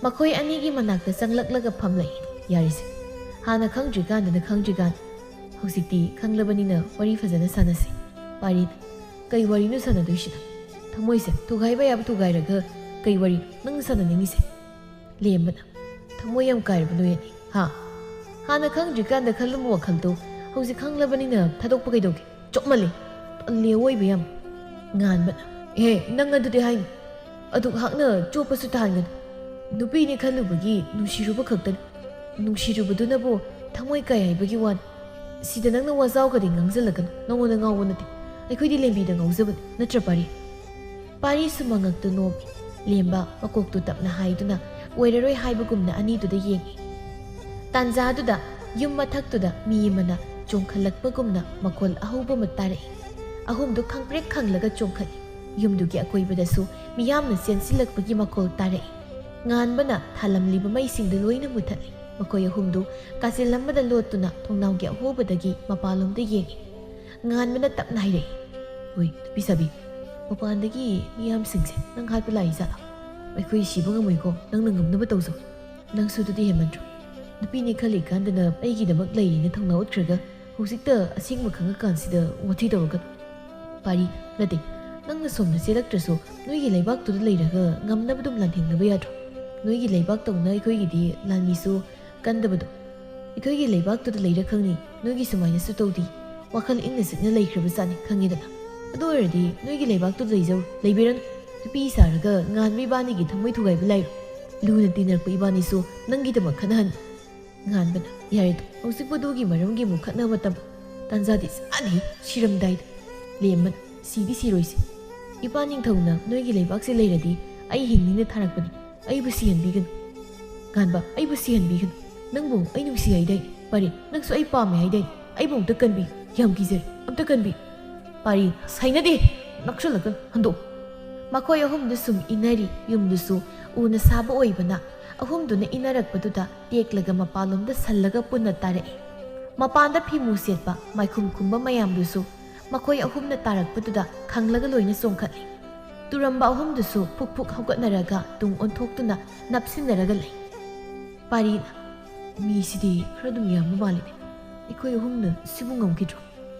ꯃꯈꯣꯏ ꯑꯅꯤꯒꯤ ꯃꯅꯥꯛꯇ ꯆꯪꯂꯛꯂꯒ ꯐꯝꯂꯛꯏ꯫ ꯌꯥꯔꯦꯁꯦ, ꯍꯥꯟꯅ ꯈꯪꯗ꯭ꯔꯤꯀꯥꯟꯗꯅ ꯈꯪꯗ꯭ꯔꯤꯀꯥꯟ꯫ ꯍꯧꯖꯤꯛꯇꯤ ꯈꯪꯂꯕꯅꯤꯅ ꯋꯥꯔꯤ ꯐꯖꯅ ꯁꯥꯟꯅꯁꯤ꯫ ꯄꯥꯔꯤꯅ, ꯀꯩ ꯋꯥꯔꯤꯅꯣ ꯁꯥꯟꯅꯗꯣꯏꯁꯤꯅ? ꯊꯃꯣꯏꯁꯦ ꯊꯨꯒꯥꯏꯕ ꯌꯥꯕ ꯊꯨꯒꯥꯏꯔꯒ ꯀꯩ ꯋꯥꯔꯤ ꯅꯪꯅ ꯁꯥꯟꯅꯅꯤꯡꯉꯤꯁꯦ? ꯂꯦꯝꯕꯅ, ꯊꯃꯣꯏ ꯌꯥꯝ ꯀꯥꯏꯔꯕ ꯅꯣꯏ ꯑꯅꯤ, ꯍꯥ? ꯍꯥꯟꯅ ꯈꯪꯗ꯭ꯔꯤꯀꯥꯟꯗ ꯈꯜꯂꯝꯕ ꯋꯥꯈꯜꯗꯣ ꯍꯧꯖꯤꯛ ꯈꯪꯂꯕꯅꯤꯅ ꯊꯥꯗꯣꯛꯄ ꯀꯩꯗꯧꯒꯦ? ꯆꯞ ꯃꯥꯟꯅꯩ꯫ ꯇꯜꯂꯦ ꯑꯣꯏꯕ ꯌꯥꯝ꯫ ꯉꯥꯟꯕꯅ, ꯑꯦ, ꯅꯪ ꯑꯗꯨꯗꯤ ꯍꯥꯏꯅꯨ꯫ ꯑꯗꯨꯛ ꯍꯥꯛꯅ ꯆꯣꯞꯄꯁꯨ ꯇꯥꯍꯟꯒꯅꯨ꯫ ꯅꯨꯄꯤꯅꯤ ꯈꯜꯂꯨꯕꯒꯤ ꯅꯨꯡꯁꯤꯔꯨꯕ ꯈꯛꯇꯅꯤ꯫ ꯅꯨꯡꯁꯤꯔꯨꯕꯗꯨꯅꯕꯨ ꯊꯃꯣꯏ ꯀꯥꯏ ꯍꯥꯏꯕꯒꯤ ꯋꯥꯅꯤ꯫ ꯁꯤꯗ ꯅꯪꯅ ꯋꯥꯖꯥꯎꯒꯗꯤ ꯉꯥꯡꯖꯜꯂꯛꯀꯅꯨ꯫ ꯅꯉꯣꯟꯗ ꯉꯥꯎꯕ ꯅꯠꯇꯦ꯫ ꯑꯩꯈꯣꯏꯗꯤ ꯂꯦꯝꯕꯤꯗ ꯉꯥꯎꯖꯕꯅꯤ, ꯅꯠꯇ꯭ꯔ ꯄꯥꯔꯤ? ꯄꯥꯔꯤꯁꯨ ꯃꯉꯛꯇ ꯅꯣꯝꯃꯤ꯫ ꯂꯦꯝꯕ ꯃꯀꯣꯛꯇꯨ ꯇꯞꯅ ꯍꯥꯏꯗꯨꯅ ꯑꯣꯏꯔꯔꯣꯏ ꯍꯥꯏꯕꯒꯨꯝꯅ ꯑꯅꯤꯗꯨꯗ ꯌꯦꯡꯏ꯫ ꯇꯥꯟꯖꯥꯗꯨꯗ ꯌꯨꯝ ꯃꯊꯛꯇꯨꯗ ꯃꯤ ꯑꯃꯅ ꯆꯣꯡꯈꯠꯂꯛꯄꯒꯨꯝꯅ ꯃꯈꯣꯜ ꯑꯍꯧꯕ ꯑꯃ ꯇꯥꯔꯛꯏ꯫ ꯑꯍꯨꯝꯗꯨ ꯈꯪꯄ꯭ꯔꯦꯛ ꯈꯪꯂꯒ ꯆꯣꯡꯈꯠꯂꯤ꯫ ꯌꯨꯝꯗꯨꯒꯤ ꯑꯀꯣꯏꯕꯗꯁꯨ ꯃꯤꯌꯥꯝꯅ ꯆꯦꯟꯁꯤꯜꯂꯛꯄꯒꯤ ꯃꯈꯣꯜ ꯇꯥꯔꯛꯏ꯫ ꯉꯥꯟꯕꯅ ꯊꯥꯜꯂꯝꯂꯤꯕ ꯃꯩꯁꯤꯡꯗꯨ ꯂꯣꯏꯅ ꯃꯨꯊꯠꯂꯤ꯫ ꯃꯈꯣꯏ ꯑꯍꯨꯝꯗꯨ ꯀꯥꯆꯤꯜ ꯑꯃꯗ ꯂꯣꯠꯇꯨꯅ ꯊꯣꯡꯅꯥꯎꯒꯤ ꯑꯍꯣꯕꯗꯒꯤ ꯃꯄꯥꯟꯂꯣꯝꯗ ꯌꯦꯡꯏ꯫ ꯉꯥꯟꯕꯅ ꯇꯞꯅ ꯍꯥꯏꯔꯛꯏ, "ꯍꯣꯏ, ꯅꯨꯄꯤ ꯁꯥꯕꯤ, ꯃꯄꯥꯟꯗꯒꯤ ꯃꯤꯌꯥꯝꯁꯤꯡꯁꯦ ꯅꯪ ꯍꯥꯠꯄ ꯂꯥꯛꯏ ꯖꯥꯠꯂꯥ? ꯑꯩꯈꯣꯏ ꯁꯤꯕ ꯉꯝꯃꯣꯏꯀꯣ, ꯅꯪꯅ ꯉꯝꯅꯕ ꯇꯧꯖꯧ꯫ ꯅꯪꯁꯨ ꯑꯗꯨꯗꯤ ꯍꯦꯟꯃꯟꯗ꯭ꯔꯣ? ꯅꯨꯄꯤꯅꯤ ꯈꯜꯂꯤꯀꯥꯟꯗꯅ ꯑꯩꯒꯤꯗꯃꯛ ꯂꯩꯔꯤꯅ ꯊꯧꯅꯥ ꯎꯠꯈ꯭ꯔꯒ ꯍꯧꯖꯤꯛꯇ ꯑꯁꯦꯡꯕ ꯈꯪꯉꯀꯥꯟꯁꯤꯗ ꯋꯥꯊꯤ ꯇꯧꯔꯛꯀꯅꯨ꯫" ꯄꯥꯔꯤ, "ꯅꯠꯇꯦ, ꯅꯪꯅ ꯁꯣꯝꯗ ꯆꯦꯜꯂꯛꯇ꯭ꯔꯁꯨ ꯅꯣꯏꯒꯤ ꯂꯩꯕꯥꯛꯇꯨꯗ ꯂꯩꯔꯒ ꯉꯝꯅꯕ ꯑꯗꯨꯝ ꯂꯥꯟꯊꯦꯡꯅꯕ ꯌꯥꯗ꯭ꯔꯣ? ꯅꯣꯏꯒꯤ ꯂꯩꯕꯥꯛꯇꯧꯅ ꯑꯩꯈꯣꯏꯒꯤꯗꯤ ꯂꯥꯟꯃꯤꯁꯨ ꯀꯟꯗꯕꯗꯣ꯫ ꯑꯩꯈꯣꯏꯒꯤ ꯂꯩꯕꯥꯛꯇꯨꯗ ꯂꯩꯔ ꯈꯪꯅꯤ, ꯅꯣꯏꯒꯤ ꯁꯨꯃꯥꯏꯅꯁꯨ ꯇꯧꯗꯤ꯫ ꯋꯥꯈꯜ ꯏꯪꯅ ꯆꯤꯛꯅ ꯂꯩꯈ꯭ꯔꯕ ꯖꯥꯠꯅꯤ, ꯈꯪꯉꯦꯗꯅ꯫ ꯑꯗꯨ ꯑꯣꯏꯔꯗꯤ ꯅꯣꯏꯒꯤ ꯂꯩꯕꯥꯛꯇꯨꯗ ꯂꯩꯖꯧ, ꯂꯩꯕꯤꯔꯅꯨ꯫ ꯅꯨꯄꯤ ꯁꯥꯔꯒ ꯉꯥꯟꯕ ꯏꯕꯥꯅꯤꯒꯤ ꯊꯃꯣꯏ ꯊꯨꯒꯥꯏꯕ ꯂꯥꯏꯔꯣ? ꯂꯨꯅ ꯇꯤꯟꯅꯔꯛꯄ ꯏꯕꯥꯅꯤꯁꯨ ꯅꯪꯒꯤꯗꯃꯛ ꯈꯠꯅꯍꯟ꯫" ꯉꯥꯟꯕꯅ, "ꯌꯥꯔꯦꯗꯣ, ꯍꯧꯖꯤꯛꯄꯨ ꯑꯗꯨꯒꯤ ꯃꯔꯝꯒꯤ ꯑꯃꯨꯛ ꯈꯠꯅꯕ ꯃꯇꯝ? ꯇꯥꯟꯖꯥꯗꯤ ꯆꯥꯗꯦ, ꯁꯤꯔꯝꯗꯥꯏꯗ꯫" ꯂꯦꯝꯕꯅ, "ꯁꯤꯗꯤ ꯁꯤꯔꯣꯏꯁꯦ꯫ ꯏꯄꯥ ꯅꯤꯡꯊꯧꯅ ꯅꯣꯏꯒꯤ ꯂꯩꯕꯥꯛꯁꯦ ꯂꯩꯔꯗꯤ ꯑꯩ ꯍꯤꯡꯅꯤꯅ ꯊꯥꯔꯛꯄꯅꯤ꯫ ꯑꯩꯕꯨ ꯁꯤꯍꯟꯕꯤꯒꯅꯨ꯫" ꯉꯥꯟꯕ, "ꯑꯩꯕꯨ ꯁꯤꯍꯟꯕꯤꯒꯅꯨ꯫ ꯅꯪꯕꯨ ꯑꯩ ꯅꯨꯡꯁꯤ ꯍꯥꯏꯗꯥꯏ? ꯄꯥꯔꯤ, ꯅꯪꯁꯨ ꯑꯩ ꯄꯥꯝꯃꯦ ꯍꯥꯏꯗꯥꯏ? ꯑꯩꯕꯨ ꯑꯝꯇ ꯀꯟꯕꯤꯌꯨ꯫ ꯌꯥꯝ ꯀꯤꯖꯔꯦ꯫ ꯑꯝꯇ ꯀꯟꯕꯤꯌꯨ꯫" ꯄꯥꯔꯤ, "ꯁꯥꯏꯅꯗꯦ꯫ ꯅꯛꯁꯜꯂꯛꯀꯅꯨ꯫ ꯍꯟꯗꯣꯛ꯫" ꯃꯈꯣꯏ ꯑꯍꯨꯝꯗꯨ ꯁꯨꯝ ꯏꯟꯅꯔꯤ꯫ ꯌꯨꯝꯗꯨꯁꯨ ꯎꯅ ꯁꯥꯕ ꯑꯣꯏꯕꯅ ꯑꯍꯨꯝꯗꯨꯅ ꯏꯟꯅꯔꯛꯄꯗꯨꯗ ꯇꯦꯛꯂꯒ ꯃꯄꯥꯟꯂꯣꯝꯗ ꯁꯜꯂꯒ ꯄꯨꯟꯅ ꯇꯥꯔꯛꯏ꯫ ꯃꯄꯥꯟꯗ ꯐꯤꯃꯨ ꯁꯦꯠꯄ ꯃꯥꯏꯈꯨꯝ ꯈꯨꯝꯕ ꯃꯌꯥꯝꯗꯨꯁꯨ ꯃꯈꯣꯏ ꯑꯍꯨꯝꯅ ꯇꯥꯔꯛꯄꯗꯨꯗ ꯈꯪꯂꯒ ꯂꯣꯏꯅ ꯆꯣꯡꯈꯠꯂꯤ꯫ ꯇꯨꯔꯝꯕ ꯑꯍꯨꯝꯗꯨꯁꯨ ꯐꯨꯛ ꯐꯨꯛ ꯍꯧꯒꯠꯅꯔꯒ ꯇꯨꯡ ꯑꯣꯟꯊꯣꯛꯇꯨꯅ ꯅꯞꯁꯤꯟꯅꯔꯒ ꯂꯩ꯫ ꯄꯥꯔꯤꯅ, "ꯃꯤꯁꯤꯗꯤ ꯈꯔ ꯑꯗꯨꯝ ꯌꯥꯝꯕ ꯃꯥꯜꯂꯤꯅꯦ꯫ ꯑꯩꯈꯣꯏ ꯑꯍꯨꯝꯅ ꯁꯤꯕꯨ ꯉꯝꯈꯤꯗ꯭ꯔꯣ?"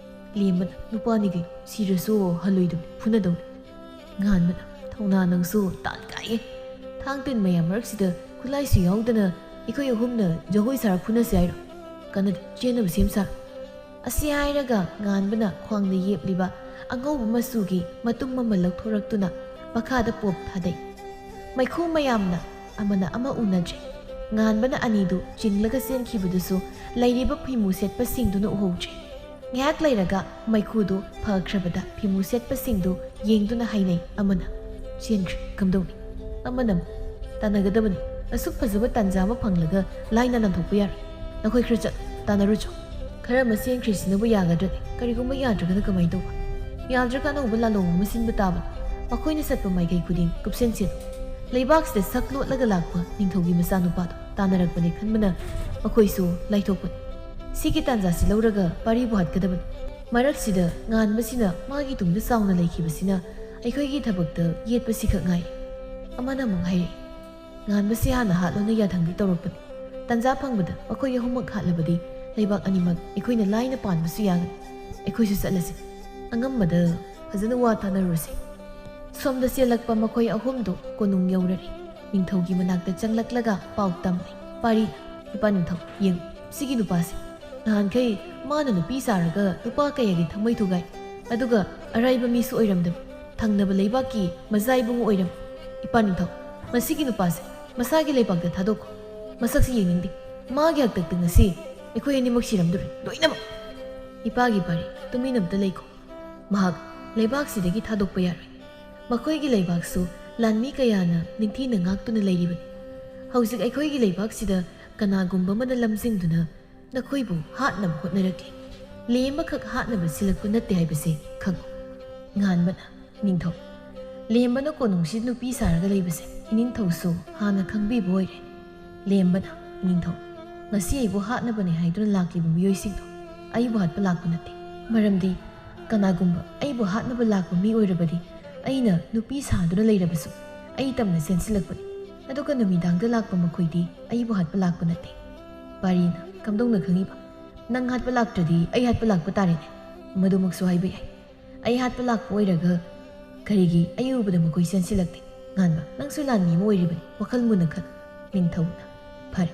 ꯂꯦꯝꯕꯅ, "ꯅꯨꯄꯥꯅꯤ ꯀꯩꯅꯣ, ꯁꯤꯔꯁꯨ ꯍꯜꯂꯣꯏꯗꯧꯅꯤ, ꯐꯨꯅꯗꯧꯅꯤ꯫" ꯉꯥꯟꯕꯅ, "ꯊꯧꯅꯥ ꯅꯪꯁꯨ ꯇꯥꯟ ꯀꯥꯏꯌꯦ꯫ ꯊꯥꯡ ꯇꯤꯟ ꯃꯌꯥꯝ ꯃꯔꯛꯁꯤꯗ ꯈꯨꯠꯂꯥꯏꯁꯨ ꯌꯥꯎꯗꯅ ꯑꯩꯈꯣꯏ ꯑꯍꯨꯝꯅ ꯖꯒꯣꯏ ꯁꯥꯔ ꯐꯨꯅꯁꯦ ꯍꯥꯏꯔꯣ? ꯀꯥꯟꯅꯗꯦ, ꯆꯦꯟꯅꯕ ꯁꯦꯝ ꯁꯥꯔꯣ꯫" ꯑꯁꯤ ꯍꯥꯏꯔꯒ ꯉꯥꯟꯕꯅ ꯈ꯭ꯋꯥꯡꯗ ꯌꯦꯞꯂꯤꯕ ꯑꯉꯧꯕ ꯃꯆꯨꯒꯤ ꯃꯇꯨꯝ ꯑꯃ ꯂꯧꯊꯣꯔꯛꯇꯨꯅ ꯃꯈꯥꯗ ꯄꯣꯞ ꯊꯥꯗꯩ꯫ ꯃꯩꯈꯨ ꯃꯌꯥꯝꯅ ꯑꯃꯅ ꯑꯃ ꯎꯅꯗ꯭ꯔꯦ꯫ ꯉꯥꯟꯕꯅ ꯑꯅꯤꯗꯨ ꯆꯤꯡꯂꯒ ꯆꯦꯟꯈꯤꯕꯗꯨꯁꯨ ꯂꯩꯔꯤꯕ ꯐꯤꯃꯨ ꯁꯦꯠꯄꯁꯤꯡꯗꯨꯅ ꯎꯍꯧꯗ꯭ꯔꯦ꯫ ꯉꯥꯏꯍꯥꯛ ꯂꯩꯔꯒ ꯃꯩꯈꯨꯗꯨ ꯐꯈ꯭ꯔꯕꯗ ꯐꯤꯃꯨ ꯁꯦꯠꯄꯁꯤꯡꯗꯨ ꯌꯦꯡꯗꯨꯅ ꯍꯥꯏꯅꯩ꯫ ꯑꯃꯅ, "ꯆꯦꯟꯈ꯭ꯔꯦ, ꯀꯝꯗꯧꯅꯤ?" ꯑꯃꯅ ꯑꯃꯨꯛ, "ꯇꯥꯟꯅꯒꯗꯕꯅꯤ, ꯑꯁꯨꯛ ꯐꯖꯕ ꯇꯥꯟꯖꯥ ꯑꯃ ꯐꯪꯂꯒ ꯂꯥꯏꯅ ꯅꯥꯟꯊꯣꯛꯄ ꯌꯥꯔꯣꯏ꯫ ꯅꯈꯣꯏ ꯈꯔ ꯆꯠ, ꯇꯥꯟꯅꯔꯨꯆꯣ꯫ ꯈꯔ ꯑꯃ ꯆꯦꯟꯈ꯭ꯔꯤꯁꯤꯅꯕꯨ ꯌꯥꯒꯗ꯭ꯔꯅꯦ? ꯀꯔꯤꯒꯨꯝꯕ ꯌꯥꯗ꯭ꯔꯒꯅ ꯀꯃꯥꯏꯅ ꯇꯧꯕ? ꯌꯥꯗ꯭ꯔꯒ ꯑꯅꯧꯕ ꯂꯥꯜꯍꯧꯕ ꯑꯃ ꯁꯤꯟꯕ ꯇꯥꯕꯅꯤ꯫ ꯃꯈꯣꯏꯅ ꯆꯠꯄ ꯃꯥꯏꯀꯩ ꯈꯨꯗꯤꯡ ꯀꯨꯞꯁꯦꯟ ꯁꯦꯟꯅꯧ꯫ ꯂꯩꯕꯥꯛꯁꯤꯗ ꯁꯛ ꯂꯣꯠꯂꯒ ꯂꯥꯛꯄ ꯅꯤꯡꯊꯧꯒꯤ ꯃꯆꯥꯅꯨꯄꯥꯗꯣ ꯇꯥꯟꯅꯔꯛꯄꯅꯦ ꯈꯟꯕꯅ ꯃꯈꯣꯏꯁꯨ ꯂꯥꯏꯊꯣꯛꯄꯅꯤ꯫ ꯁꯤꯒꯤ ꯇꯥꯟꯖꯥꯁꯤ ꯂꯧꯔꯒ ꯄꯥꯔꯤꯕꯨ ꯍꯥꯠꯀꯗꯕꯅꯤ꯫ ꯃꯔꯛꯁꯤꯗ ꯉꯥꯟꯕꯁꯤꯅ ꯃꯥꯒꯤ ꯇꯨꯡꯗ ꯆꯥꯎꯅ ꯂꯩꯈꯤꯕꯁꯤꯅ ꯑꯩꯈꯣꯏꯒꯤ ꯊꯕꯛꯇ ꯌꯦꯠꯄꯁꯤꯈꯛ ꯉꯥꯏꯔꯦ꯫" ꯑꯃꯅ ꯑꯃꯨꯛ ꯍꯥꯏꯔꯛꯏ, "ꯉꯥꯟꯕꯁꯤ ꯍꯥꯟꯅ ꯍꯥꯠꯂꯣꯅ ꯌꯥꯊꯪꯗꯤ ꯇꯧꯔꯛꯄꯅꯤ꯫ ꯇꯥꯟꯖꯥ ꯐꯪꯕꯗ ꯃꯈꯣꯏ ꯑꯍꯨꯝꯃꯛ ꯍꯥꯠꯂꯕꯗꯤ ꯂꯩꯕꯥꯛ ꯑꯅꯤꯃꯛ ꯑꯩꯈꯣꯏꯅ ꯂꯥꯏꯅ ꯄꯥꯟꯕꯁꯨ ꯌꯥꯒꯅꯤ꯫ ꯑꯩꯈꯣꯏꯁꯨ ꯆꯠꯂꯁꯤ꯫ ꯑꯉꯝꯕꯗ ꯐꯖꯅ ꯋꯥ ꯇꯥꯅꯔꯨꯁꯤ꯫" ꯁꯣꯝꯗ ꯆꯦꯜꯂꯛꯄ ꯃꯈꯣꯏ ꯑꯍꯨꯝꯗꯨ ꯀꯣꯅꯨꯡ ꯌꯧꯔꯔꯦ꯫ ꯅꯤꯡꯊꯧꯒꯤ ꯃꯅꯥꯛꯇ ꯆꯪꯂꯛꯂꯒ ꯄꯥꯎ ꯇꯝꯂꯦ꯫ ꯄꯥꯔꯤ, "ꯏꯄꯥ ꯅꯤꯡꯊꯧ, ꯌꯦꯡꯉꯨ, ꯁꯤꯒꯤ ꯅꯨꯄꯥꯁꯦ꯫ ꯅꯍꯥꯟꯈꯩ ꯃꯥꯅ ꯅꯨꯄꯤ ꯁꯥꯔꯒ ꯅꯨꯄꯥ ꯀꯌꯥꯒꯤ ꯊꯃꯣꯏ ꯊꯨꯒꯥꯏ꯫ ꯑꯗꯨꯒ ꯑꯔꯥꯏꯕ ꯃꯤꯁꯨ ꯑꯣꯏꯔꯝꯗꯕ, ꯊꯪꯅꯕ ꯂꯩꯕꯥꯛꯀꯤ ꯃꯖꯥ ꯏꯕꯨꯡ ꯑꯣꯏꯔꯝꯃꯤ꯫ ꯏꯄꯥ ꯅꯤꯡꯊꯧ, ꯃꯁꯤꯒꯤ ꯅꯨꯄꯥꯁꯦ ꯃꯁꯥꯒꯤ ꯂꯩꯕꯥꯛꯇ ꯊꯥꯗꯣꯛꯈꯣ꯫ ꯃꯁꯛꯁꯤ ꯌꯦꯡꯅꯤꯡꯗꯦ꯫ ꯃꯥꯒꯤ ꯍꯥꯛꯇꯛꯇ ꯉꯁꯤ ꯑꯩꯈꯣꯏ ꯑꯅꯤꯃꯛ ꯁꯤꯔꯝꯗꯣꯔꯦ, ꯂꯣꯏꯅꯃꯛ꯫" "ꯏꯄꯥꯒꯤ ꯄꯥꯔꯤ, ꯇꯨꯃꯤꯟ ꯑꯝꯇ ꯂꯩꯈꯣ꯫ ꯃꯍꯥꯛ ꯂꯩꯕꯥꯛꯁꯤꯗꯒꯤ ꯊꯥꯗꯣꯛꯄ ꯌꯥꯔꯣꯏ꯫ ꯃꯈꯣꯏꯒꯤ ꯂꯩꯕꯥꯛꯁꯨ ꯂꯥꯟꯃꯤ ꯀꯌꯥꯅ ꯅꯤꯡꯊꯤꯅ ꯉꯥꯛꯇꯨꯅ ꯂꯩꯔꯤꯕꯅꯤ꯫ ꯍꯧꯖꯤꯛ ꯑꯩꯈꯣꯏꯒꯤ ꯂꯩꯕꯥꯛꯁꯤꯗ ꯀꯅꯥꯒꯨꯝꯕ ꯑꯃꯅ ꯂꯝꯖꯤꯡꯗꯨꯅ ꯅꯈꯣꯏꯕꯨ ꯍꯥꯠꯅꯕ ꯍꯣꯠꯅꯔꯛꯂꯤ꯫ ꯂꯦꯝꯕꯈꯛ ꯍꯥꯠꯅꯕ ꯁꯤꯜꯂꯛꯄ ꯅꯠꯇꯦ ꯍꯥꯏꯕꯁꯤ ꯈꯪꯉꯨ꯫" ꯉꯥꯟꯕꯅ, "ꯅꯤꯡꯊꯧ, ꯂꯦꯝꯕꯅ ꯀꯣꯅꯨꯡꯁꯤ ꯅꯨꯄꯤ ꯁꯥꯔꯒ ꯂꯩꯕꯁꯦ ꯏꯅꯤꯡꯊꯧꯁꯨ ꯍꯥꯟꯅ ꯈꯪꯕꯤꯕ ꯑꯣꯏꯔꯦ꯫" ꯂꯦꯝꯕꯅ, "ꯅꯤꯡꯊꯧ, ꯉꯁꯤ ꯑꯩꯕꯨ ꯍꯥꯠꯅꯕꯅꯦ ꯍꯥꯏꯗꯨꯅ ꯂꯥꯛꯂꯤꯕ ꯃꯤꯑꯣꯏꯁꯤꯡꯗꯣ ꯑꯩꯕꯨ ꯍꯥꯠꯄ ꯂꯥꯛꯄ ꯅꯠꯇꯦ꯫ ꯃꯔꯝꯗꯤ ꯀꯅꯥꯒꯨꯝꯕ ꯑꯩꯕꯨ ꯍꯥꯠꯅꯕ ꯂꯥꯛꯄ ꯃꯤ ꯑꯣꯏꯔꯕꯗꯤ ꯑꯩꯅ ꯅꯨꯄꯤ ꯁꯥꯗꯨꯅ ꯂꯩꯔꯕꯁꯨ ꯑꯩ ꯇꯝꯅ ꯆꯦꯟꯁꯤꯜꯂꯛꯄꯅꯤ꯫ ꯑꯗꯨꯒ ꯅꯨꯃꯤꯗꯥꯡꯗ ꯂꯥꯛꯄ ꯃꯈꯣꯏꯗꯤ ꯑꯩꯕꯨ ꯍꯥꯠꯄ ꯂꯥꯛꯄ ꯅꯠꯇꯦ꯫" ꯄꯥꯔꯤꯅ, "ꯀꯝꯗꯧꯅ ꯈꯪꯉꯤꯕ? ꯅꯪ ꯍꯥꯠꯄ ꯂꯥꯛꯇ꯭ꯔꯗꯤ ꯑꯩ ꯍꯥꯠꯄ ꯂꯥꯛꯄ ꯇꯥꯔꯦꯅꯦ꯫" "ꯃꯗꯨꯃꯛꯁꯨ ꯍꯥꯏꯕ ꯌꯥꯏ꯫ ꯑꯩ ꯍꯥꯠꯄ ꯂꯥꯛꯄ ꯑꯣꯏꯔꯒ ꯀꯔꯤꯒꯤ ꯑꯩ ꯎꯕꯗ ꯃꯈꯣꯏ ꯆꯦꯟꯁꯤꯜꯂꯛꯇꯦ?" ꯉꯥꯟꯕ, "ꯅꯪꯁꯨ ꯂꯥꯟꯃꯤ ꯑꯃ ꯑꯣꯏꯔꯤꯕꯅꯤ, ꯋꯥꯈꯜ ꯃꯨꯟꯅ ꯈꯜꯂꯨ꯫" ꯅꯤꯡꯊꯧꯅ, "ꯐꯔꯦ,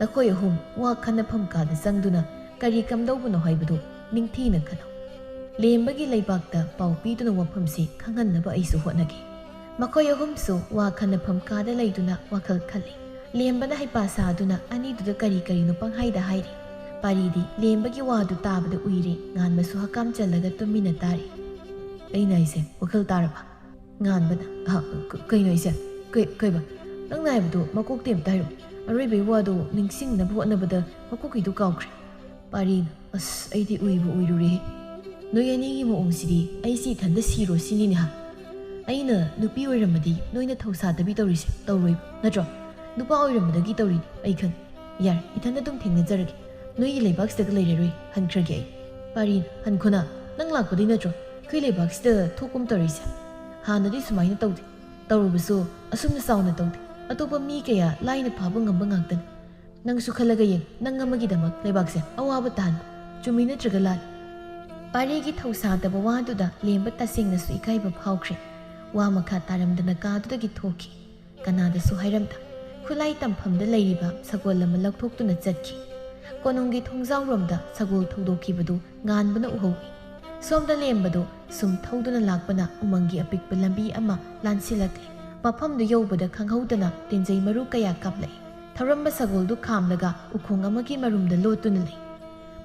ꯅꯈꯣꯏ ꯑꯍꯨꯝ ꯋꯥ ꯈꯟꯅꯐꯝ ꯀꯥꯗ ꯆꯪꯗꯨꯅ ꯀꯔꯤ ꯀꯝꯗꯧꯕꯅꯣ ꯍꯥꯏꯕꯗꯨ ꯅꯤꯡꯊꯤꯅ ꯈꯟꯅꯧ꯫ ꯂꯦꯝꯕꯒꯤ ꯂꯩꯕꯥꯛꯇ ꯄꯥꯎ ꯄꯤꯗꯨꯅ ꯋꯥꯐꯝꯁꯤ ꯈꯪꯍꯟꯅꯕ ꯑꯩꯁꯨ ꯍꯣꯠꯅꯒꯦ꯫" ꯃꯈꯣꯏ ꯑꯍꯨꯝꯁꯨ ꯋꯥ ꯈꯟꯅꯐꯝ ꯀꯥꯗ ꯂꯩꯗꯨꯅ ꯋꯥꯈꯜ ꯈꯜꯂꯤ꯫ ꯂꯦꯝꯕꯅ ꯍꯩꯄꯥ ꯁꯥꯗꯨꯅ ꯑꯅꯤꯗꯨꯗ ꯀꯔꯤ ꯀꯔꯤꯅꯣ ꯄꯪꯍꯥꯏꯗ ꯍꯥꯏꯔꯤ꯫ ꯄꯥꯔꯤꯗꯤ ꯂꯦꯝꯕꯒꯤ ꯋꯥꯗꯨ ꯇꯥꯕꯗ ꯎꯏꯔꯦ꯫ ꯉꯥꯟꯕꯁꯨ ꯍꯀꯥꯝ ꯆꯜꯂꯒ ꯇꯨꯃꯤꯟꯅ ꯇꯥꯔꯤ꯫ "ꯑꯩꯅ ꯍꯥꯏꯁꯦ ꯋꯥꯈꯜ ꯇꯥꯔꯕ?" ꯉꯥꯟꯕꯅ, "ꯑ, ꯀ-, ꯀꯩꯅꯣ ꯍꯥꯏꯁꯦ? ꯀꯩ-, ꯀꯩꯕ? ꯅꯪꯅ ꯍꯥꯏꯕꯗꯣ ꯃꯀꯣꯛꯇꯩ ꯑꯝꯇ ꯍꯥꯏꯔꯛꯑꯣ꯫ ꯑꯔꯣꯏꯕꯩ ꯋꯥꯗꯣ ꯅꯤꯡꯁꯤꯡꯅꯕ ꯍꯣꯠꯅꯕꯗ ꯃꯀꯣꯛꯀꯤꯗꯨ ꯀꯥꯎꯈ꯭ꯔꯦ꯫" ꯄꯥꯔꯤꯅ, "ꯑꯁ, ꯑꯩꯗꯤ ꯎꯏꯕꯨ ꯎꯏꯔꯨꯔꯦꯍꯦ꯫ ꯅꯣꯏ ꯑꯅꯤꯒꯤ ꯃꯑꯣꯡꯁꯤꯗꯤ ꯑꯩꯁꯤ ꯏꯊꯟꯗ ꯁꯤꯔꯣ ꯁꯤꯅꯤꯅꯦ ꯍꯥ? ꯑꯩꯅ ꯅꯨꯄꯤ ꯑꯣꯏꯔꯝꯃꯗꯤ ꯅꯣꯏꯅ ꯊꯧꯁꯥꯗꯕꯤ ꯇꯧꯔꯤꯁꯦ ꯇꯧꯔꯣꯏꯕ ꯅꯠꯇ꯭ꯔꯣ? ꯅꯨꯄꯥ ꯑꯣꯏꯔꯝꯕꯗꯒꯤ ꯇꯧꯔꯤꯅꯤ ꯑꯩ ꯈꯪꯉꯤ꯫ ꯌꯥꯔꯦ, ꯏꯊꯟꯗ ꯑꯗꯨꯝ ꯊꯦꯡꯅꯖꯔꯒꯦ꯫ ꯅꯣꯏꯒꯤ ꯂꯩꯕꯥꯛꯁꯤꯗꯒ ꯂꯩꯔꯔꯣꯏ, ꯍꯟꯈ꯭ꯔꯒꯦ ꯑꯩ꯫" ꯄꯥꯔꯤꯅ, "ꯍꯟꯈꯣꯅ, ꯅꯪ ꯂꯥꯛꯄꯗꯩ ꯅꯠꯇ꯭ꯔꯣ ꯑꯩꯈꯣꯏ ꯂꯩꯕꯥꯛꯁꯤꯗ ꯊꯣꯛꯀꯨꯝ ꯇꯧꯔꯤꯁꯦ? ꯍꯥꯟꯅꯗꯤ ꯁꯨꯃꯥꯏꯅ ꯇꯧꯗꯦ꯫ ꯇꯧꯔꯨꯕꯁꯨ ꯑꯁꯨꯝꯅ ꯆꯥꯎꯅ ꯇꯧꯗꯦ꯫ ꯑꯇꯣꯞꯄ ꯃꯤ ꯀꯌꯥ ꯂꯥꯏꯅ ꯐꯥꯕ ꯉꯝꯕ ꯉꯥꯛꯇꯅꯤ꯫ ꯅꯪꯁꯨ ꯈꯜꯂꯒ ꯌꯦꯡ, ꯅꯪ ꯑꯃꯒꯤꯗꯃꯛ ꯂꯩꯕꯥꯛꯁꯦ ꯑꯋꯥꯕ ꯇꯥꯍꯟꯕ ꯆꯨꯝꯃꯤ ꯅꯠꯇ꯭ꯔꯒ ꯂꯥꯜꯂꯤ?" ꯄꯥꯔꯤꯒꯤ ꯊꯧꯁꯥꯗꯕ ꯋꯥꯗꯨꯗ ꯂꯦꯝꯕ ꯇꯁꯦꯡꯅꯁꯨ ꯏꯀꯥꯏꯕ ꯐꯥꯎꯈ꯭ꯔꯦ꯫ ꯋꯥ ꯃꯈꯥ ꯇꯥꯔꯝꯗꯅ ꯀꯥꯗꯨꯗꯒꯤ ꯊꯣꯛꯈꯤ꯫ ꯀꯅꯥꯗꯁꯨ ꯍꯥꯏꯔꯝꯗ ꯈꯨꯠꯂꯥꯏ ꯇꯝꯐꯝꯗ ꯂꯩꯔꯤꯕ ꯁꯒꯣꯜ ꯑꯃ ꯂꯧꯊꯣꯛꯇꯨꯅ ꯆꯠꯈꯤ꯫ ꯀꯣꯅꯨꯡꯒꯤ ꯊꯣꯡꯖꯥꯎꯔꯣꯝꯗ ꯁꯒꯣꯜ ꯊꯧꯗꯣꯛꯈꯤꯕꯗꯨ ꯉꯥꯟꯕꯅ ꯎꯍꯧꯏ꯫ ꯁꯣꯝꯗ ꯂꯦꯝꯕꯗꯨ ꯁꯨꯝ ꯊꯧꯗꯨꯅ ꯂꯥꯛꯄꯅ ꯎꯃꯪꯒꯤ ꯑꯄꯤꯛꯄ ꯂꯝꯕꯤ ꯑꯃ ꯂꯥꯟꯁꯤꯜꯂꯛꯂꯤ꯫ ꯃꯐꯝꯗꯨ ꯌꯧꯕꯗ ꯈꯪꯍꯧꯗꯅ ꯇꯤꯟꯖꯩ ꯃꯔꯨ ꯀꯌꯥ ꯀꯥꯞꯂꯛꯏ꯫ ꯊꯧꯔꯝꯕ ꯁꯒꯣꯜꯗꯨ ꯈꯥꯝꯂꯒ ꯎꯈꯣꯡ ꯑꯃꯒꯤ ꯃꯔꯨꯝꯗ ꯂꯣꯠꯇꯨꯅ ꯂꯩ꯫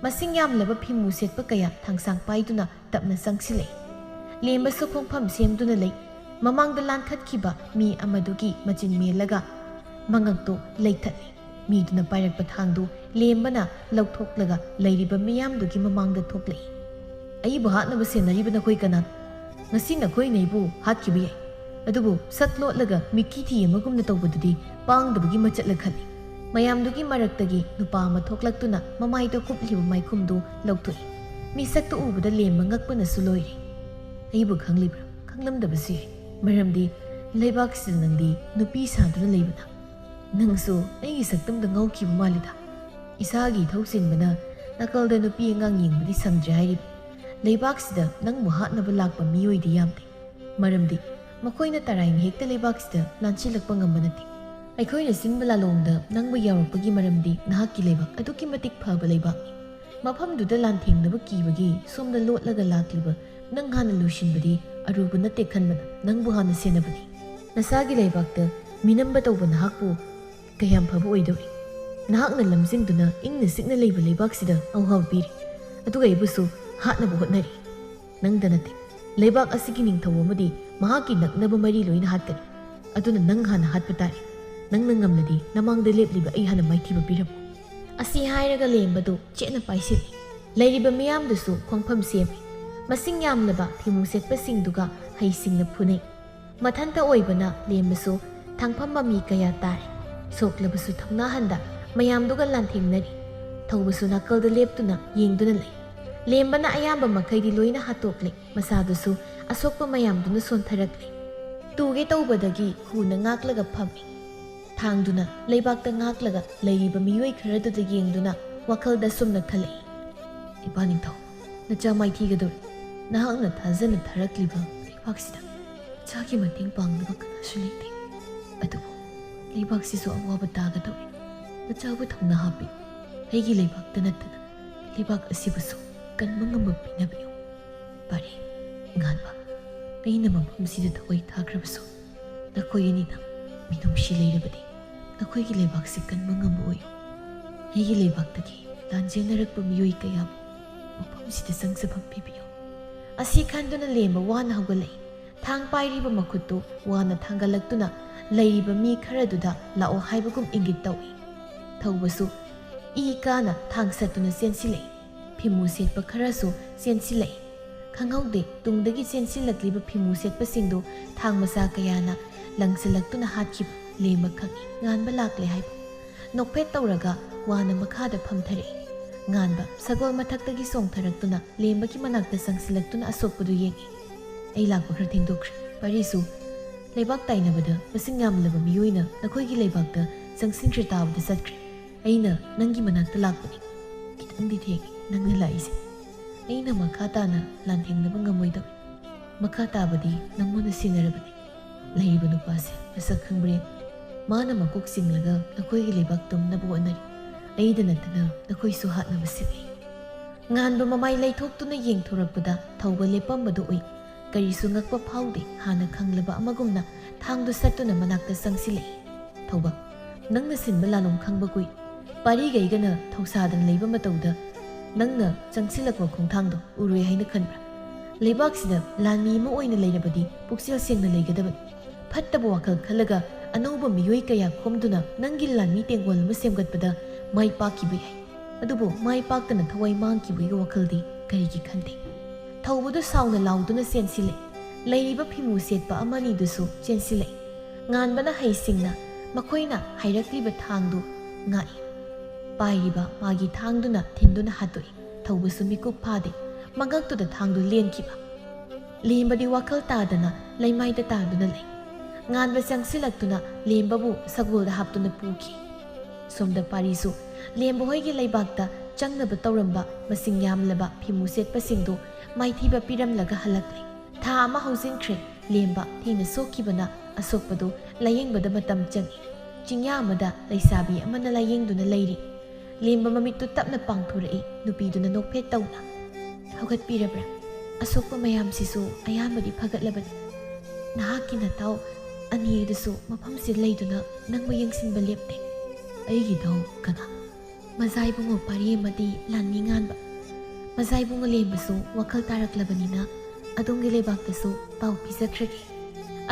ꯃꯁꯤꯡ ꯌꯥꯝꯂꯕ ꯐꯤꯃꯨ ꯁꯦꯠꯄ ꯀꯌꯥ ꯊꯥꯡꯁꯥꯡ ꯄꯥꯏꯗꯨꯅ ꯇꯞꯅ ꯆꯪꯁꯤꯜꯂꯛꯏ꯫ ꯂꯦꯝꯕꯁꯨ ꯈꯣꯡꯐꯝ ꯁꯦꯝꯗꯨꯅ ꯂꯩ꯫ ꯃꯃꯥꯡꯗ ꯂꯥꯟꯈꯠꯈꯤꯕ ꯃꯤ ꯑꯃꯗꯨꯒꯤ ꯃꯆꯤꯟ ꯃꯦꯜꯂꯒ ꯃꯉꯛꯇꯨ ꯂꯩꯊꯠꯂꯤ꯫ ꯃꯤꯗꯨꯅ ꯄꯥꯏꯔꯛꯄ ꯊꯥꯡꯗꯨ ꯂꯦꯝꯕꯅ ꯂꯧꯊꯣꯛꯂꯒ ꯂꯩꯔꯤꯕ ꯃꯤꯌꯥꯝꯗꯨꯒꯤ ꯃꯃꯥꯡꯗ ꯊꯣꯛꯂꯛꯏ꯫ "ꯑꯩꯕꯨ ꯍꯥꯠꯅꯕ ꯁꯦꯟꯅꯔꯤꯕ ꯅꯈꯣꯏ ꯀꯅꯥ? ꯉꯁꯤ ꯅꯈꯣꯏꯅ ꯑꯩꯕꯨ ꯍꯥꯠꯈꯤꯕ ꯌꯥꯏ, ꯑꯗꯨꯕꯨ ꯁꯛ ꯂꯣꯠꯂꯒ ꯃꯤꯠꯀꯤ ꯊꯤ ꯑꯃꯒꯨꯝꯅ ꯇꯧꯕꯗꯨꯗꯤ ꯄꯥꯡꯗꯕꯒꯤ ꯃꯆꯠꯂ ꯈꯜꯂꯤ꯫" ꯃꯌꯥꯝꯗꯨꯒꯤ ꯃꯔꯛꯇꯒꯤ ꯅꯨꯄꯥ ꯑꯃ ꯊꯣꯛꯂꯛꯇꯨꯅ ꯃꯃꯥꯏꯗ ꯀꯨꯞꯂꯤꯕ ꯃꯥꯏꯈꯨꯝꯗꯨ ꯂꯧꯊꯣꯛꯏ꯫ ꯃꯤꯁꯛꯇꯨ ꯎꯕꯗ ꯂꯦꯝꯕ ꯉꯛꯄꯅꯁꯨ ꯂꯣꯏꯔꯦ꯫ "ꯑꯩꯕꯨ ꯈꯪꯂꯤꯕ꯭ꯔꯥ? ꯈꯪꯂꯝꯗꯕꯁꯨ ꯌꯥꯏ, ꯃꯔꯝꯗꯤ ꯂꯩꯕꯥꯛꯁꯤꯗ ꯅꯪꯗꯤ ꯅꯨꯄꯤ ꯁꯥꯗꯨꯅ ꯂꯩꯕꯅ꯫ ꯅꯪꯁꯨ ꯑꯩꯒꯤ ꯁꯛꯇꯝꯗ ꯉꯥꯎꯈꯤꯕ ꯃꯥꯜꯂꯤꯗ꯫ ꯏꯁꯥꯒꯤ ꯏꯊꯧ ꯆꯤꯟꯕꯅ ꯅꯥꯀꯜꯗ ꯅꯨꯄꯤ ꯑꯉꯥꯡ ꯌꯦꯡꯕꯗꯤ ꯁꯪꯗ꯭ꯔꯦ ꯍꯥꯏꯔꯤꯕ꯫ ꯂꯩꯕꯥꯛꯁꯤꯗ ꯅꯪꯕꯨ ꯍꯥꯠꯅꯕ ꯂꯥꯛꯄ ꯃꯤꯑꯣꯏꯗꯤ ꯌꯥꯝꯗꯦ, ꯃꯔꯝꯗꯤ ꯃꯈꯣꯏꯅ ꯇꯔꯥꯏꯅ ꯍꯦꯛꯇ ꯂꯩꯕꯥꯛꯁꯤꯗ ꯂꯥꯟꯁꯤꯜꯂꯛꯄ ꯉꯝꯕ ꯅꯠꯇꯦ꯫ ꯑꯩꯈꯣꯏꯅ ꯁꯤꯟꯕ ꯂꯥꯂꯣꯡꯗ ꯅꯪꯕꯨ ꯌꯥꯎꯔꯛꯄꯒꯤ ꯃꯔꯝꯗꯤ ꯅꯍꯥꯛꯀꯤ ꯂꯩꯕꯥꯛ ꯑꯗꯨꯛꯀꯤ ꯃꯇꯤꯛ ꯐꯕ ꯂꯩꯕꯥꯛꯅꯤ꯫ ꯃꯐꯝꯗꯨꯗ ꯂꯥꯟꯊꯦꯡꯅꯕ ꯀꯤꯕꯒꯤ ꯁꯣꯝꯗ ꯂꯣꯠꯂꯒ ꯂꯥꯛꯂꯤꯕ ꯅꯪ ꯍꯥꯟꯅ ꯂꯣꯏꯁꯤꯟꯕꯗꯤ ꯑꯔꯨꯕ ꯅꯠꯇꯦ ꯈꯟꯕꯅ ꯅꯪꯕꯨ ꯍꯥꯟꯅ ꯁꯦꯟꯅꯕꯅꯤ꯫ ꯅꯁꯥꯒꯤ ꯂꯩꯕꯥꯛꯇ ꯃꯤꯅꯝꯕ ꯇꯧꯕ ꯅꯍꯥꯛꯄꯨ ꯀꯌꯥꯝ ꯐꯕ ꯑꯣꯏꯗꯧꯔꯤ? ꯅꯍꯥꯛꯅ ꯂꯝꯖꯤꯡꯗꯨꯅ ꯏꯪꯅ ꯆꯤꯛꯅ ꯂꯩꯕ ꯂꯩꯕꯥꯛꯁꯤꯗ ꯑꯋꯥꯕ ꯄꯤꯔꯤ, ꯑꯗꯨꯒ ꯑꯩꯕꯨꯁꯨ ꯍꯥꯠꯅꯕ ꯍꯣꯠꯅꯔꯤ꯫ ꯅꯪꯗ ꯅꯠꯇꯦ, ꯂꯩꯕꯥꯛ ꯑꯁꯤꯒꯤ ꯅꯤꯡꯊꯧ ꯑꯃꯗꯤ ꯃꯍꯥꯛꯀꯤ ꯅꯛꯅꯕ ꯃꯔꯤ ꯂꯣꯏꯅ ꯍꯥꯠꯀꯅꯤ꯫ ꯑꯗꯨꯅ ꯅꯪ ꯍꯥꯟꯅ ꯍꯥꯠꯄ ꯇꯥꯔꯦ꯫ ꯅꯪꯅ ꯉꯝꯂꯗꯤ ꯅꯃꯥꯡꯗ ꯂꯦꯞꯂꯤꯕ ꯑꯩ ꯍꯥꯟꯅ ꯃꯥꯏꯊꯤꯕ ꯄꯤꯔꯝꯃꯨ꯫ ꯑꯁꯤ ꯍꯥꯏꯔꯒ ꯂꯦꯝꯕꯗꯨ ꯆꯦꯠꯅ ꯄꯥꯏꯁꯤꯜꯂꯤ꯫ ꯂꯩꯔꯤꯕ ꯃꯤꯌꯥꯝꯗꯨꯁꯨ ꯈꯣꯡꯐꯝ ꯁꯦꯝꯃꯤ꯫ ꯃꯁꯤꯡ ꯌꯥꯝꯂꯕ ꯐꯤꯃꯨ ꯁꯦꯠꯄꯁꯤꯡꯗꯨꯒ ꯍꯩꯁꯤꯡꯅ ꯐꯨꯅꯩ꯫ ꯃꯊꯟꯇ ꯑꯣꯏꯕꯅ ꯂꯦꯝꯕꯁꯨ ꯊꯥꯡꯐꯝ ꯃꯃꯤ ꯀꯌꯥ ꯇꯥꯔꯦ꯫ ꯁꯣꯛꯂꯕꯁꯨ ꯊꯧꯅꯥ ꯍꯟꯗ ꯃꯌꯥꯝꯗꯨꯒ ꯂꯥꯟꯊꯦꯡꯅꯔꯤ꯫ ꯊꯧꯕꯁꯨ ꯅꯥꯀꯜꯗ ꯂꯦꯞꯇꯨꯅ ꯌꯦꯡꯗꯨꯅ ꯂꯩ꯫ ꯂꯦꯝꯕꯅ ꯑꯌꯥꯝꯕ ꯃꯈꯩꯗꯤ ꯂꯣꯏꯅ ꯍꯥꯠꯇꯣꯛꯂꯦ꯫ ꯃꯁꯥꯗꯨꯁꯨ ꯑꯁꯣꯛꯄ ꯃꯌꯥꯝꯗꯨꯅ ꯁꯣꯟꯊꯔꯛꯂꯦ꯫ ꯇꯨꯒꯦ ꯇꯧꯕꯗꯒꯤ ꯈꯨꯅ ꯉꯥꯛꯂꯒ ꯐꯝꯃꯤ꯫ ꯊꯥꯡꯗꯨꯅ ꯂꯩꯕꯥꯛꯇ ꯉꯥꯛꯂꯒ ꯂꯩꯔꯤꯕ ꯃꯤꯑꯣꯏ ꯈꯔꯗꯨꯗ ꯌꯦꯡꯗꯨꯅ ꯋꯥꯈꯜꯗ ꯑꯁꯨꯝꯅ ꯈꯜꯂꯛꯏ, "ꯏꯄꯥ ꯅꯤꯡꯊꯧ, ꯅꯆꯥ ꯃꯥꯏꯊꯤꯒꯗꯧꯔꯤ꯫ ꯅꯍꯥꯛꯅ ꯊꯥꯖꯅ ꯊꯥꯔꯛꯂꯤꯕ ꯂꯩꯕꯥꯛꯁꯤꯗ ꯏꯆꯥꯒꯤ ꯃꯇꯦꯡ ꯄꯥꯡꯅꯕ ꯀꯅꯥꯁꯨ ꯂꯩꯇꯦ꯫ ꯑꯗꯨꯕꯨ ꯂꯩꯕꯥꯛꯁꯤꯁꯨ ꯑꯋꯥꯕ ꯇꯥꯒꯗꯧꯔꯤ꯫ ꯅꯆꯥꯕꯨ ꯊꯧꯅꯥ ꯍꯥꯞꯄꯤ꯫ ꯑꯩꯒꯤ ꯂꯩꯕꯥꯛꯇ ꯅꯠꯇꯅ ꯂꯩꯕꯥꯛ ꯑꯁꯤꯕꯨꯁꯨ ꯀꯟꯕ ꯉꯝꯕ ꯄꯤꯅꯕꯤꯌꯨ꯫ ꯄꯥꯔꯤ, ꯉꯥꯟꯕ, ꯑꯩꯅ ꯃꯐꯝꯁꯤꯗ ꯊꯋꯥꯏ ꯊꯥꯈ꯭ꯔꯕꯁꯨ ꯅꯈꯣꯏ ꯑꯅꯤꯅ ꯃꯤꯅꯨꯡꯁꯤ ꯂꯩꯔꯕꯗꯤ ꯅꯈꯣꯏꯒꯤ ꯂꯩꯕꯥꯛꯁꯤ ꯀꯟꯕ ꯉꯝꯕ ꯑꯣꯏꯌꯨ꯫ ꯑꯩꯒꯤ ꯂꯩꯕꯥꯛꯇꯒꯤ ꯂꯥꯟꯖꯦꯟꯅꯔꯛꯄ ꯃꯤꯑꯣꯏ ꯀꯌꯥꯕꯨ ꯃꯐꯝꯁꯤꯗ ꯆꯪꯖꯐꯝ ꯄꯤꯕꯤꯌꯨ"꯫ ꯑꯁꯤ ꯈꯟꯗꯨꯅ ꯂꯦꯝꯕ ꯋꯥꯅ ꯍꯧꯒꯠꯂꯛꯏ꯫ ꯊꯥꯡ ꯄꯥꯏꯔꯤꯕ ꯃꯈꯨꯠꯇꯨ ꯋꯥꯅ ꯊꯥꯡꯒꯠꯂꯛꯇꯨꯅ ꯂꯩꯔꯤꯕ ꯃꯤ ꯈꯔꯗꯨꯗ ꯂꯥꯛꯑꯣ ꯍꯥꯏꯕꯒꯨꯝ ꯏꯪꯒꯤꯠ ꯇꯧꯏ꯫ ꯊꯧꯕꯁꯨ ꯏ ꯀꯥꯅ ꯊꯥꯡ ꯁꯠꯇꯨꯅ ꯆꯦꯟꯁꯤꯜꯂꯛꯏ꯫ ꯐꯤꯃꯨ ꯁꯦꯠꯄ ꯈꯔꯁꯨ ꯆꯦꯟꯁꯤꯜꯂꯛꯏ꯫ ꯈꯪꯍꯧꯗꯦ, ꯇꯨꯡꯗꯒꯤ ꯆꯦꯟꯁꯤꯜꯂꯛꯂꯤꯕ ꯐꯤꯃꯨ ꯁꯦꯠꯄꯁꯤꯡꯗꯨ ꯊꯥꯡ ꯃꯆꯥ ꯀꯌꯥꯅ ꯂꯪꯁꯤꯜꯂꯛꯇꯨꯅ ꯍꯥꯠꯈꯤꯕ ꯂꯦꯝꯕ ꯈꯪꯏ꯫ ꯉꯥꯟꯕ ꯂꯥꯛꯂꯦ ꯍꯥꯏꯕ꯫ ꯅꯣꯛꯐꯦꯠ ꯇꯧꯔꯒ ꯋꯥꯅ ꯃꯈꯥꯗ ꯐꯝꯊꯔꯛꯏ꯫ ꯉꯥꯟꯕ ꯁꯒꯣꯜ ꯃꯊꯛꯇꯒꯤ ꯆꯣꯡꯊꯔꯛꯇꯨꯅ ꯂꯦꯝꯕꯒꯤ ꯃꯅꯥꯛꯇ ꯆꯪꯁꯤꯜꯂꯛꯇꯨꯅ ꯑꯁꯣꯛꯄꯗꯨ ꯌꯦꯡꯏ꯫ "ꯑꯩ ꯂꯥꯛꯄ ꯈꯔ ꯊꯦꯡꯗꯣꯛꯈ꯭ꯔꯦ꯫ ꯄꯥꯔꯤꯁꯨ ꯂꯩꯕꯥꯛ ꯇꯥꯏꯅꯕꯗ ꯃꯁꯤꯡ ꯌꯥꯝꯂꯕ ꯃꯤꯑꯣꯏꯅ ꯅꯈꯣꯏꯒꯤ ꯂꯩꯕꯥꯛꯇ ꯆꯪꯁꯤꯟꯈ꯭ꯔꯦ ꯇꯥꯕꯗ ꯆꯠꯈ꯭ꯔꯦ꯫ ꯑꯩꯅ ꯅꯪꯒꯤ ꯃꯅꯥꯛꯇ ꯂꯥꯛꯄꯅꯤ꯫ ꯈꯤꯇꯪꯗꯤ ꯊꯦꯡꯉꯤ ꯅꯪꯅ ꯂꯥꯛꯏꯁꯦ꯫ ꯑꯩꯅ ꯃꯈꯥ ꯇꯥꯅ ꯂꯥꯟꯊꯦꯡꯅꯕ ꯉꯝꯃꯣꯏꯗꯧꯔꯤ꯫ ꯃꯈꯥ ꯇꯥꯕꯗꯤ ꯅꯪꯉꯣꯟꯗ ꯁꯤꯟꯅꯔꯕꯅꯤ꯫ ꯂꯩꯔꯤꯕ ꯅꯨꯄꯥꯁꯦ ꯃꯁꯛ ꯈꯪꯕ꯭ꯔꯥ ꯌꯦꯡꯉꯨ꯫ ꯃꯥꯅ ꯃꯀꯣꯛ ꯆꯤꯡꯂꯒ ꯅꯈꯣꯏꯒꯤ ꯂꯩꯕꯥꯛ ꯇꯨꯝꯅꯕ ꯍꯣꯠꯅꯔꯤ꯫ ꯑꯩꯗ ꯅꯠꯇꯅ ꯅꯈꯣꯏꯁꯨ ꯍꯥꯠꯅꯕ ꯁꯤꯜꯂꯤ"꯫ ꯉꯥꯟꯕ ꯃꯃꯥꯏ ꯂꯩꯊꯣꯛꯇꯨꯅ ꯌꯦꯡꯊꯣꯔꯛꯄꯗ ꯊꯧꯕ ꯂꯦꯞꯄꯝꯕꯗꯨ ꯎꯏ꯫ ꯀꯔꯤꯁꯨ ꯉꯛꯄ ꯐꯥꯎꯗꯦ, ꯍꯥꯟꯅ ꯈꯪꯂꯕ ꯑꯃꯒꯨꯝꯅ ꯊꯥꯡꯗꯨ ꯁꯠꯇꯨꯅ ꯃꯅꯥꯛꯇ ꯆꯪꯁꯤꯜꯂꯛꯏ꯫ "ꯊꯧꯕ, ꯅꯪꯅ ꯁꯤꯟꯕ ꯂꯥꯂꯣꯡ ꯈꯪꯕ ꯀꯨꯏ꯫ ꯄꯥꯔꯤꯒꯩꯒꯅ ꯊꯧꯁꯥꯗꯅ ꯂꯩꯕ ꯃꯇꯧꯗ ꯅꯪꯅ ꯆꯪꯁꯤꯜꯂꯛꯄ ꯈꯣꯡꯊꯥꯡꯗꯣ ꯎꯔꯣꯏ ꯍꯥꯏꯅ ꯈꯟꯕ꯭ꯔꯥ? ꯂꯩꯕꯥꯛꯁꯤꯗ ꯂꯥꯟꯃꯤ ꯑꯃ ꯑꯣꯏꯅ ꯂꯩꯔꯕꯗꯤ ꯄꯨꯛꯆꯦꯜ ꯁꯦꯡꯅ ꯂꯩꯒꯗꯕꯅꯤ꯫ ꯐꯠꯇꯕ ꯋꯥꯈꯜ ꯈꯜꯂꯒ ꯑꯅꯧꯕ ꯃꯤꯑꯣꯏ ꯀꯌꯥ ꯈꯣꯝꯗꯨꯅ ꯅꯪꯒꯤ ꯂꯥꯟꯃꯤ ꯇꯦꯡꯒꯣꯜ ꯑꯃ ꯁꯦꯝꯒꯠꯄꯗ ꯃꯥꯏ ꯄꯥꯛꯈꯤꯕ ꯌꯥꯏ꯫ ꯑꯗꯨꯕꯨ ꯃꯥꯏ ꯄꯥꯛꯇꯅ ꯊꯋꯥꯏ ꯃꯥꯡꯈꯤꯕꯒꯤ ꯋꯥꯈꯜꯗꯤ ꯀꯔꯤꯒꯤ ꯈꯟꯗꯦ?" ꯊꯧꯕꯗꯨ ꯁꯥꯎꯅ ꯂꯥꯎꯗꯨꯅ ꯆꯦꯟꯁꯤꯜꯂꯛꯏ꯫ ꯂꯩꯔꯤꯕ ꯐꯤꯃꯨ ꯁꯦꯠꯄ ꯑꯃꯅꯤꯗꯨꯁꯨ ꯆꯦꯟꯁꯤꯜꯂꯛꯏ꯫ ꯉꯥꯟꯕꯅ ꯍꯩꯁꯤꯡꯅ ꯃꯈꯣꯏꯅ ꯍꯥꯏꯔꯛꯂꯤꯕ ꯊꯥꯡꯗꯨ ꯉꯥꯛꯏ꯫ ꯄꯥꯏꯔꯤꯕ ꯃꯥꯒꯤ ꯊꯥꯡꯗꯨꯅ ꯊꯤꯟꯗꯨꯅ ꯍꯥꯠꯇꯣꯛꯏ꯫ ꯊꯧꯕꯁꯨ ꯃꯤꯀꯨꯞ ꯐꯥꯗꯦ꯫ ꯃꯉꯛꯇꯨꯗ ꯊꯥꯡꯗꯨ ꯂꯦꯟꯈꯤꯕ꯫ ꯂꯦꯝꯕꯗꯤ ꯋꯥꯈꯜ ꯇꯥꯗꯅ ꯂꯩꯃꯥꯏꯗ ꯇꯥꯗꯨꯅ ꯂꯩ꯫ ꯉꯥꯟꯕ ꯆꯪꯁꯤꯜꯂꯛꯇꯨꯅ ꯂꯦꯝꯕꯕꯨ ꯁꯒꯣꯜꯗ ꯍꯥꯞꯇꯨꯅ ꯄꯨꯈꯤ꯫ ꯁꯣꯝꯗ ꯄꯥꯔꯤꯁꯨ ꯂꯦꯝꯕ ꯍꯣꯏꯒꯤ ꯂꯩꯕꯥꯛꯇ ꯆꯪꯅꯕ ꯇꯧꯔꯝꯕ ꯃꯁꯤꯡ ꯌꯥꯝꯂꯕ ꯐꯤꯃꯨ ꯁꯦꯠꯄꯁꯤꯡꯗꯨ ꯃꯥꯏꯊꯤꯕ ꯄꯤꯔꯝꯂꯒ ꯍꯜꯂꯛꯂꯦ꯫ ꯊꯥ ꯑꯃ ꯍꯧꯖꯤꯟꯈ꯭ꯔꯦ꯫ ꯂꯦꯝꯕ ꯊꯤꯅ ꯁꯣꯛꯈꯤꯕꯅ ꯑꯁꯣꯛꯄꯗꯨ ꯂꯥꯌꯦꯡꯕꯗ ꯃꯇꯝ ꯆꯪꯏ꯫ ꯆꯤꯡꯌꯥ ꯑꯃꯗ ꯂꯩꯁꯥꯕꯤ ꯑꯃꯅ ꯂꯥꯌꯦꯡꯗꯨꯅ ꯂꯩꯔꯤ꯫ ꯂꯦꯝꯕ ꯃꯃꯤꯠꯇꯨ ꯇꯞꯅ ꯄꯥꯡꯊꯣꯔꯛꯏ꯫ ꯅꯨꯄꯤꯗꯨꯅ ꯅꯣꯛꯐꯦꯠ ꯇꯧꯅ, "ꯍꯧꯒꯠꯄꯤꯔꯕ꯭ꯔꯥ? ꯑꯁꯣꯛꯄ ꯃꯌꯥꯝꯁꯤꯁꯨ ꯑꯌꯥꯝꯕꯗꯤ ꯐꯒꯠꯂꯕꯅꯤ꯫ ꯅꯍꯥꯛꯀꯤ ꯅꯇꯥꯎ ꯑꯅꯤꯗꯨꯁꯨ ꯃꯐꯝꯁꯤꯗ ꯂꯩꯗꯨꯅ ꯅꯪꯕꯨ ꯌꯦꯡꯁꯤꯟꯕ ꯂꯦꯞꯇꯦ꯫" "ꯑꯩꯒꯤ ꯏꯇꯥꯎ ꯀꯅꯥ?" "ꯃꯖꯥ ꯏꯕꯨꯡꯉꯣ ꯄꯥꯔꯤ ꯑꯃꯗꯤ ꯂꯥꯟꯃꯤ ꯉꯥꯟꯕ꯫ ꯃꯖꯥ ꯏꯕꯨꯡꯉꯣ ꯂꯦꯝꯕꯁꯨ ꯋꯥꯈꯜ ꯇꯥꯔꯛꯂꯕꯅꯤꯅ ꯑꯗꯣꯝꯒꯤ ꯂꯩꯕꯥꯛꯇꯁꯨ ꯄꯥꯎ ꯄꯤꯖꯈ꯭ꯔꯒꯦ꯫"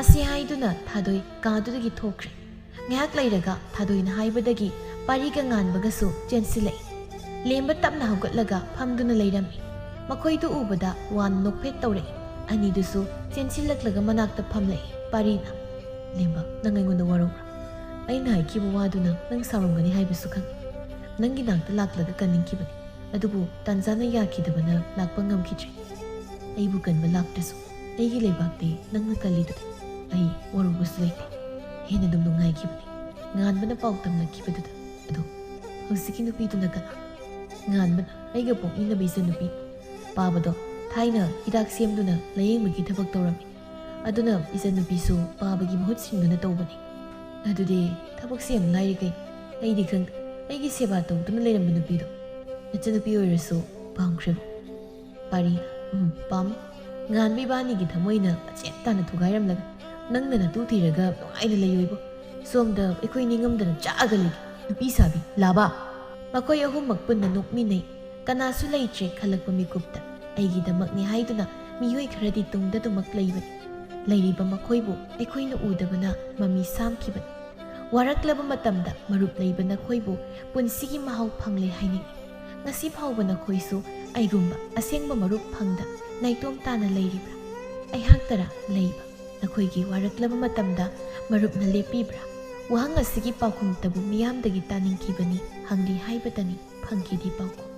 ꯑꯁꯤ ꯍꯥꯏꯗꯨꯅ ꯊꯥꯗꯣꯏ ꯀꯥꯗꯨꯗꯒꯤ ꯊꯣꯛꯈ꯭ꯔꯦ꯫ ꯉꯥꯏꯍꯥꯛ ꯂꯩꯔꯒ ꯊꯥꯗꯣꯏꯅ ꯍꯥꯏꯕꯗꯒꯤ ꯄꯥꯔꯤꯒ ꯉꯥꯟꯕꯒꯁꯨ ꯆꯦꯟꯁꯤꯜꯂꯛꯏ꯫ ꯂꯦꯝꯕ ꯇꯞꯅ ꯍꯧꯒꯠꯂꯒ ꯐꯝꯗꯨꯅ ꯂꯩꯔꯝꯃꯤ꯫ ꯃꯈꯣꯏꯗꯨ ꯎꯕꯗ ꯋꯥꯅ ꯅꯣꯛꯐꯦꯠ ꯇꯧꯔꯛꯏ꯫ ꯑꯅꯤꯗꯨꯁꯨ ꯆꯦꯟꯁꯤꯜꯂꯛꯂꯒ ꯃꯅꯥꯛꯇ ꯐꯝꯂꯛꯏ꯫ ꯄꯥꯔꯤꯅ, "ꯂꯦꯝꯕ, ꯅꯪ ꯑꯩꯉꯣꯟꯗ ꯋꯥꯔꯧꯕ꯭ꯔꯥ? ꯑꯩꯅ ꯍꯥꯏꯈꯤꯕ ꯋꯥꯗꯨꯅ ꯅꯪ ꯁꯥꯎꯔꯝꯒꯅꯤ ꯍꯥꯏꯕꯁꯨ ꯈꯪꯏ꯫ ꯅꯪꯒꯤ ꯅꯥꯛꯇ ꯂꯥꯛꯂꯒ ꯀꯟꯅꯤꯡꯈꯤꯕꯅꯤ꯫ ꯑꯗꯨꯕꯨ ꯇꯥꯟꯖꯥꯅ ꯌꯥꯈꯤꯗꯕꯅ ꯂꯥꯛꯄ ꯉꯝꯈꯤꯗ꯭ꯔꯦ꯫ ꯑꯩꯕꯨ ꯀꯟꯕ ꯂꯥꯛꯇ꯭ꯔꯁꯨ ꯑꯩꯒꯤ ꯂꯩꯕꯥꯛꯇꯤ ꯅꯪꯅ ꯀꯜꯂꯤꯗꯨꯗꯤ꯫ ꯑꯩ ꯋꯥꯔꯧꯕꯁꯨ ꯂꯩꯇꯦ꯫ ꯍꯦꯟꯅ ꯑꯗꯨꯝ ꯅꯨꯡꯉꯥꯏꯈꯤꯕꯅꯤ꯫" ꯉꯥꯟꯕꯅ ꯄꯥꯎ ꯇꯝꯂꯛꯈꯤꯕꯗꯨꯗ꯫ "ꯑꯗꯣ ꯍꯧꯖꯤꯛꯀꯤ ꯅꯨꯄꯤꯗꯨꯅ ꯀꯅꯥ?" "ꯉꯥꯟꯕꯅ ꯑꯩꯒ ꯄꯣꯛꯃꯤꯟꯅꯕ ꯏꯆꯟꯅꯨꯄꯤ꯫ ꯄꯥꯕꯗꯣ ꯊꯥꯏꯅ ꯍꯤꯗꯥꯛ ꯁꯦꯝꯗꯨꯅ ꯂꯥꯌꯦꯡꯕꯒꯤ ꯊꯕꯛ ꯇꯧꯔꯝꯃꯤ꯫ ꯑꯗꯨꯅ ꯏꯆꯟꯅꯨꯄꯤꯁꯨ ꯄꯥꯕꯒꯤ ꯃꯍꯨꯠ ꯁꯤꯟꯗꯨꯅ ꯇꯧꯕꯅꯤ꯫" "ꯑꯗꯨꯗꯤ ꯊꯕꯛꯁꯦ ꯌꯥꯝ ꯂꯥꯏꯔꯦ ꯀꯩꯅꯣ꯫ ꯑꯩꯗꯤ ꯈꯪꯗꯦ, ꯑꯩꯒꯤ ꯁꯦꯕꯥ ꯇꯧꯗꯨꯅ ꯂꯩꯔꯝꯕ ꯅꯨꯄꯤꯗꯣ꯫ ꯅꯆꯟꯅꯨꯄꯤ ꯑꯣꯏꯔꯁꯨ ꯄꯥꯝꯈ꯭ꯔꯦꯕꯨ꯫ ꯄꯥꯔꯤ, ꯎꯝ, ꯄꯥꯝꯃꯤ꯫ ꯉꯥꯟꯕꯤ ꯏꯕꯥꯅꯤꯒꯤ ꯊꯃꯣꯏꯅ ꯃꯆꯦꯠ ꯇꯥꯅ ꯊꯨꯒꯥꯏꯔꯝꯂꯒ ꯅꯪꯅ ꯅꯇꯨ ꯊꯤꯔꯒ ꯅꯨꯡꯉꯥꯏꯅ ꯂꯩꯌꯣꯏꯕꯨ꯫ ꯁꯣꯝꯗ ꯑꯩꯈꯣꯏ ꯅꯤꯉꯝꯗꯅ ꯆꯥꯛꯑꯒ ꯂꯩꯒꯦ꯫ ꯅꯨꯄꯤ ꯁꯥꯕꯤ, ꯂꯥꯕꯥ꯫ ꯃꯈꯣꯏ ꯑꯍꯨꯝꯃꯛ ꯄꯨꯟꯅ ꯅꯣꯛꯃꯤꯟꯅꯩ꯫ ꯀꯅꯥꯁꯨ ꯂꯩꯇ꯭ꯔꯦ ꯈꯜꯂꯛꯄ ꯃꯤꯀꯨꯞꯇ ꯑꯩꯒꯤꯗꯃꯛꯅꯤ ꯍꯥꯏꯗꯨꯅ ꯃꯤꯑꯣꯏ ꯈꯔꯗꯤ ꯇꯨꯡꯗ ꯑꯗꯨꯃꯛ ꯂꯩꯕꯅꯤ꯫ ꯂꯩꯔꯤꯕ ꯃꯈꯣꯏꯕꯨ ꯑꯩꯈꯣꯏꯅ ꯎꯗꯕꯅ ꯃꯃꯤ ꯁꯥꯝꯈꯤꯕꯅꯤ꯫ ꯋꯥꯔꯛꯂꯕ ꯃꯇꯝꯗ ꯃꯔꯨꯞ ꯂꯩꯕ ꯅꯈꯣꯏꯕꯨ ꯄꯨꯟꯁꯤꯒꯤ ꯃꯍꯥꯎ ꯐꯪꯂꯦ ꯍꯥꯏꯅꯤꯡꯏ꯫ ꯉꯁꯤ ꯐꯥꯎꯕ ꯅꯈꯣꯏꯁꯨ ꯑꯩꯒꯨꯝꯕ ꯑꯁꯦꯡꯕ ꯃꯔꯨꯞ ꯐꯪꯗ ꯅꯥꯏꯇꯣꯝ ꯇꯥꯅ ꯂꯩꯔꯤꯕ꯭ꯔꯥ? ꯑꯩꯍꯥꯛꯇꯔꯥ ꯂꯩꯕ? ꯅꯈꯣꯏꯒꯤ ꯋꯥꯔꯛꯂꯕ ꯃꯇꯝꯗ ꯃꯔꯨꯞꯅ ꯂꯦꯞꯄꯤꯕ꯭ꯔꯥ? ꯋꯥꯍꯪ ꯑꯁꯤꯒꯤ ꯄꯥꯎꯈꯨꯝꯇꯕꯨ ꯃꯤꯌꯥꯝꯗꯒꯤ ꯇꯥꯅꯤꯡꯈꯤꯕꯅꯤ, ꯍꯪꯂꯤ ꯍꯥꯏꯕꯇꯅꯤ, ꯐꯪꯈꯤꯗꯦ ꯄꯥꯎꯈꯨꯝ꯫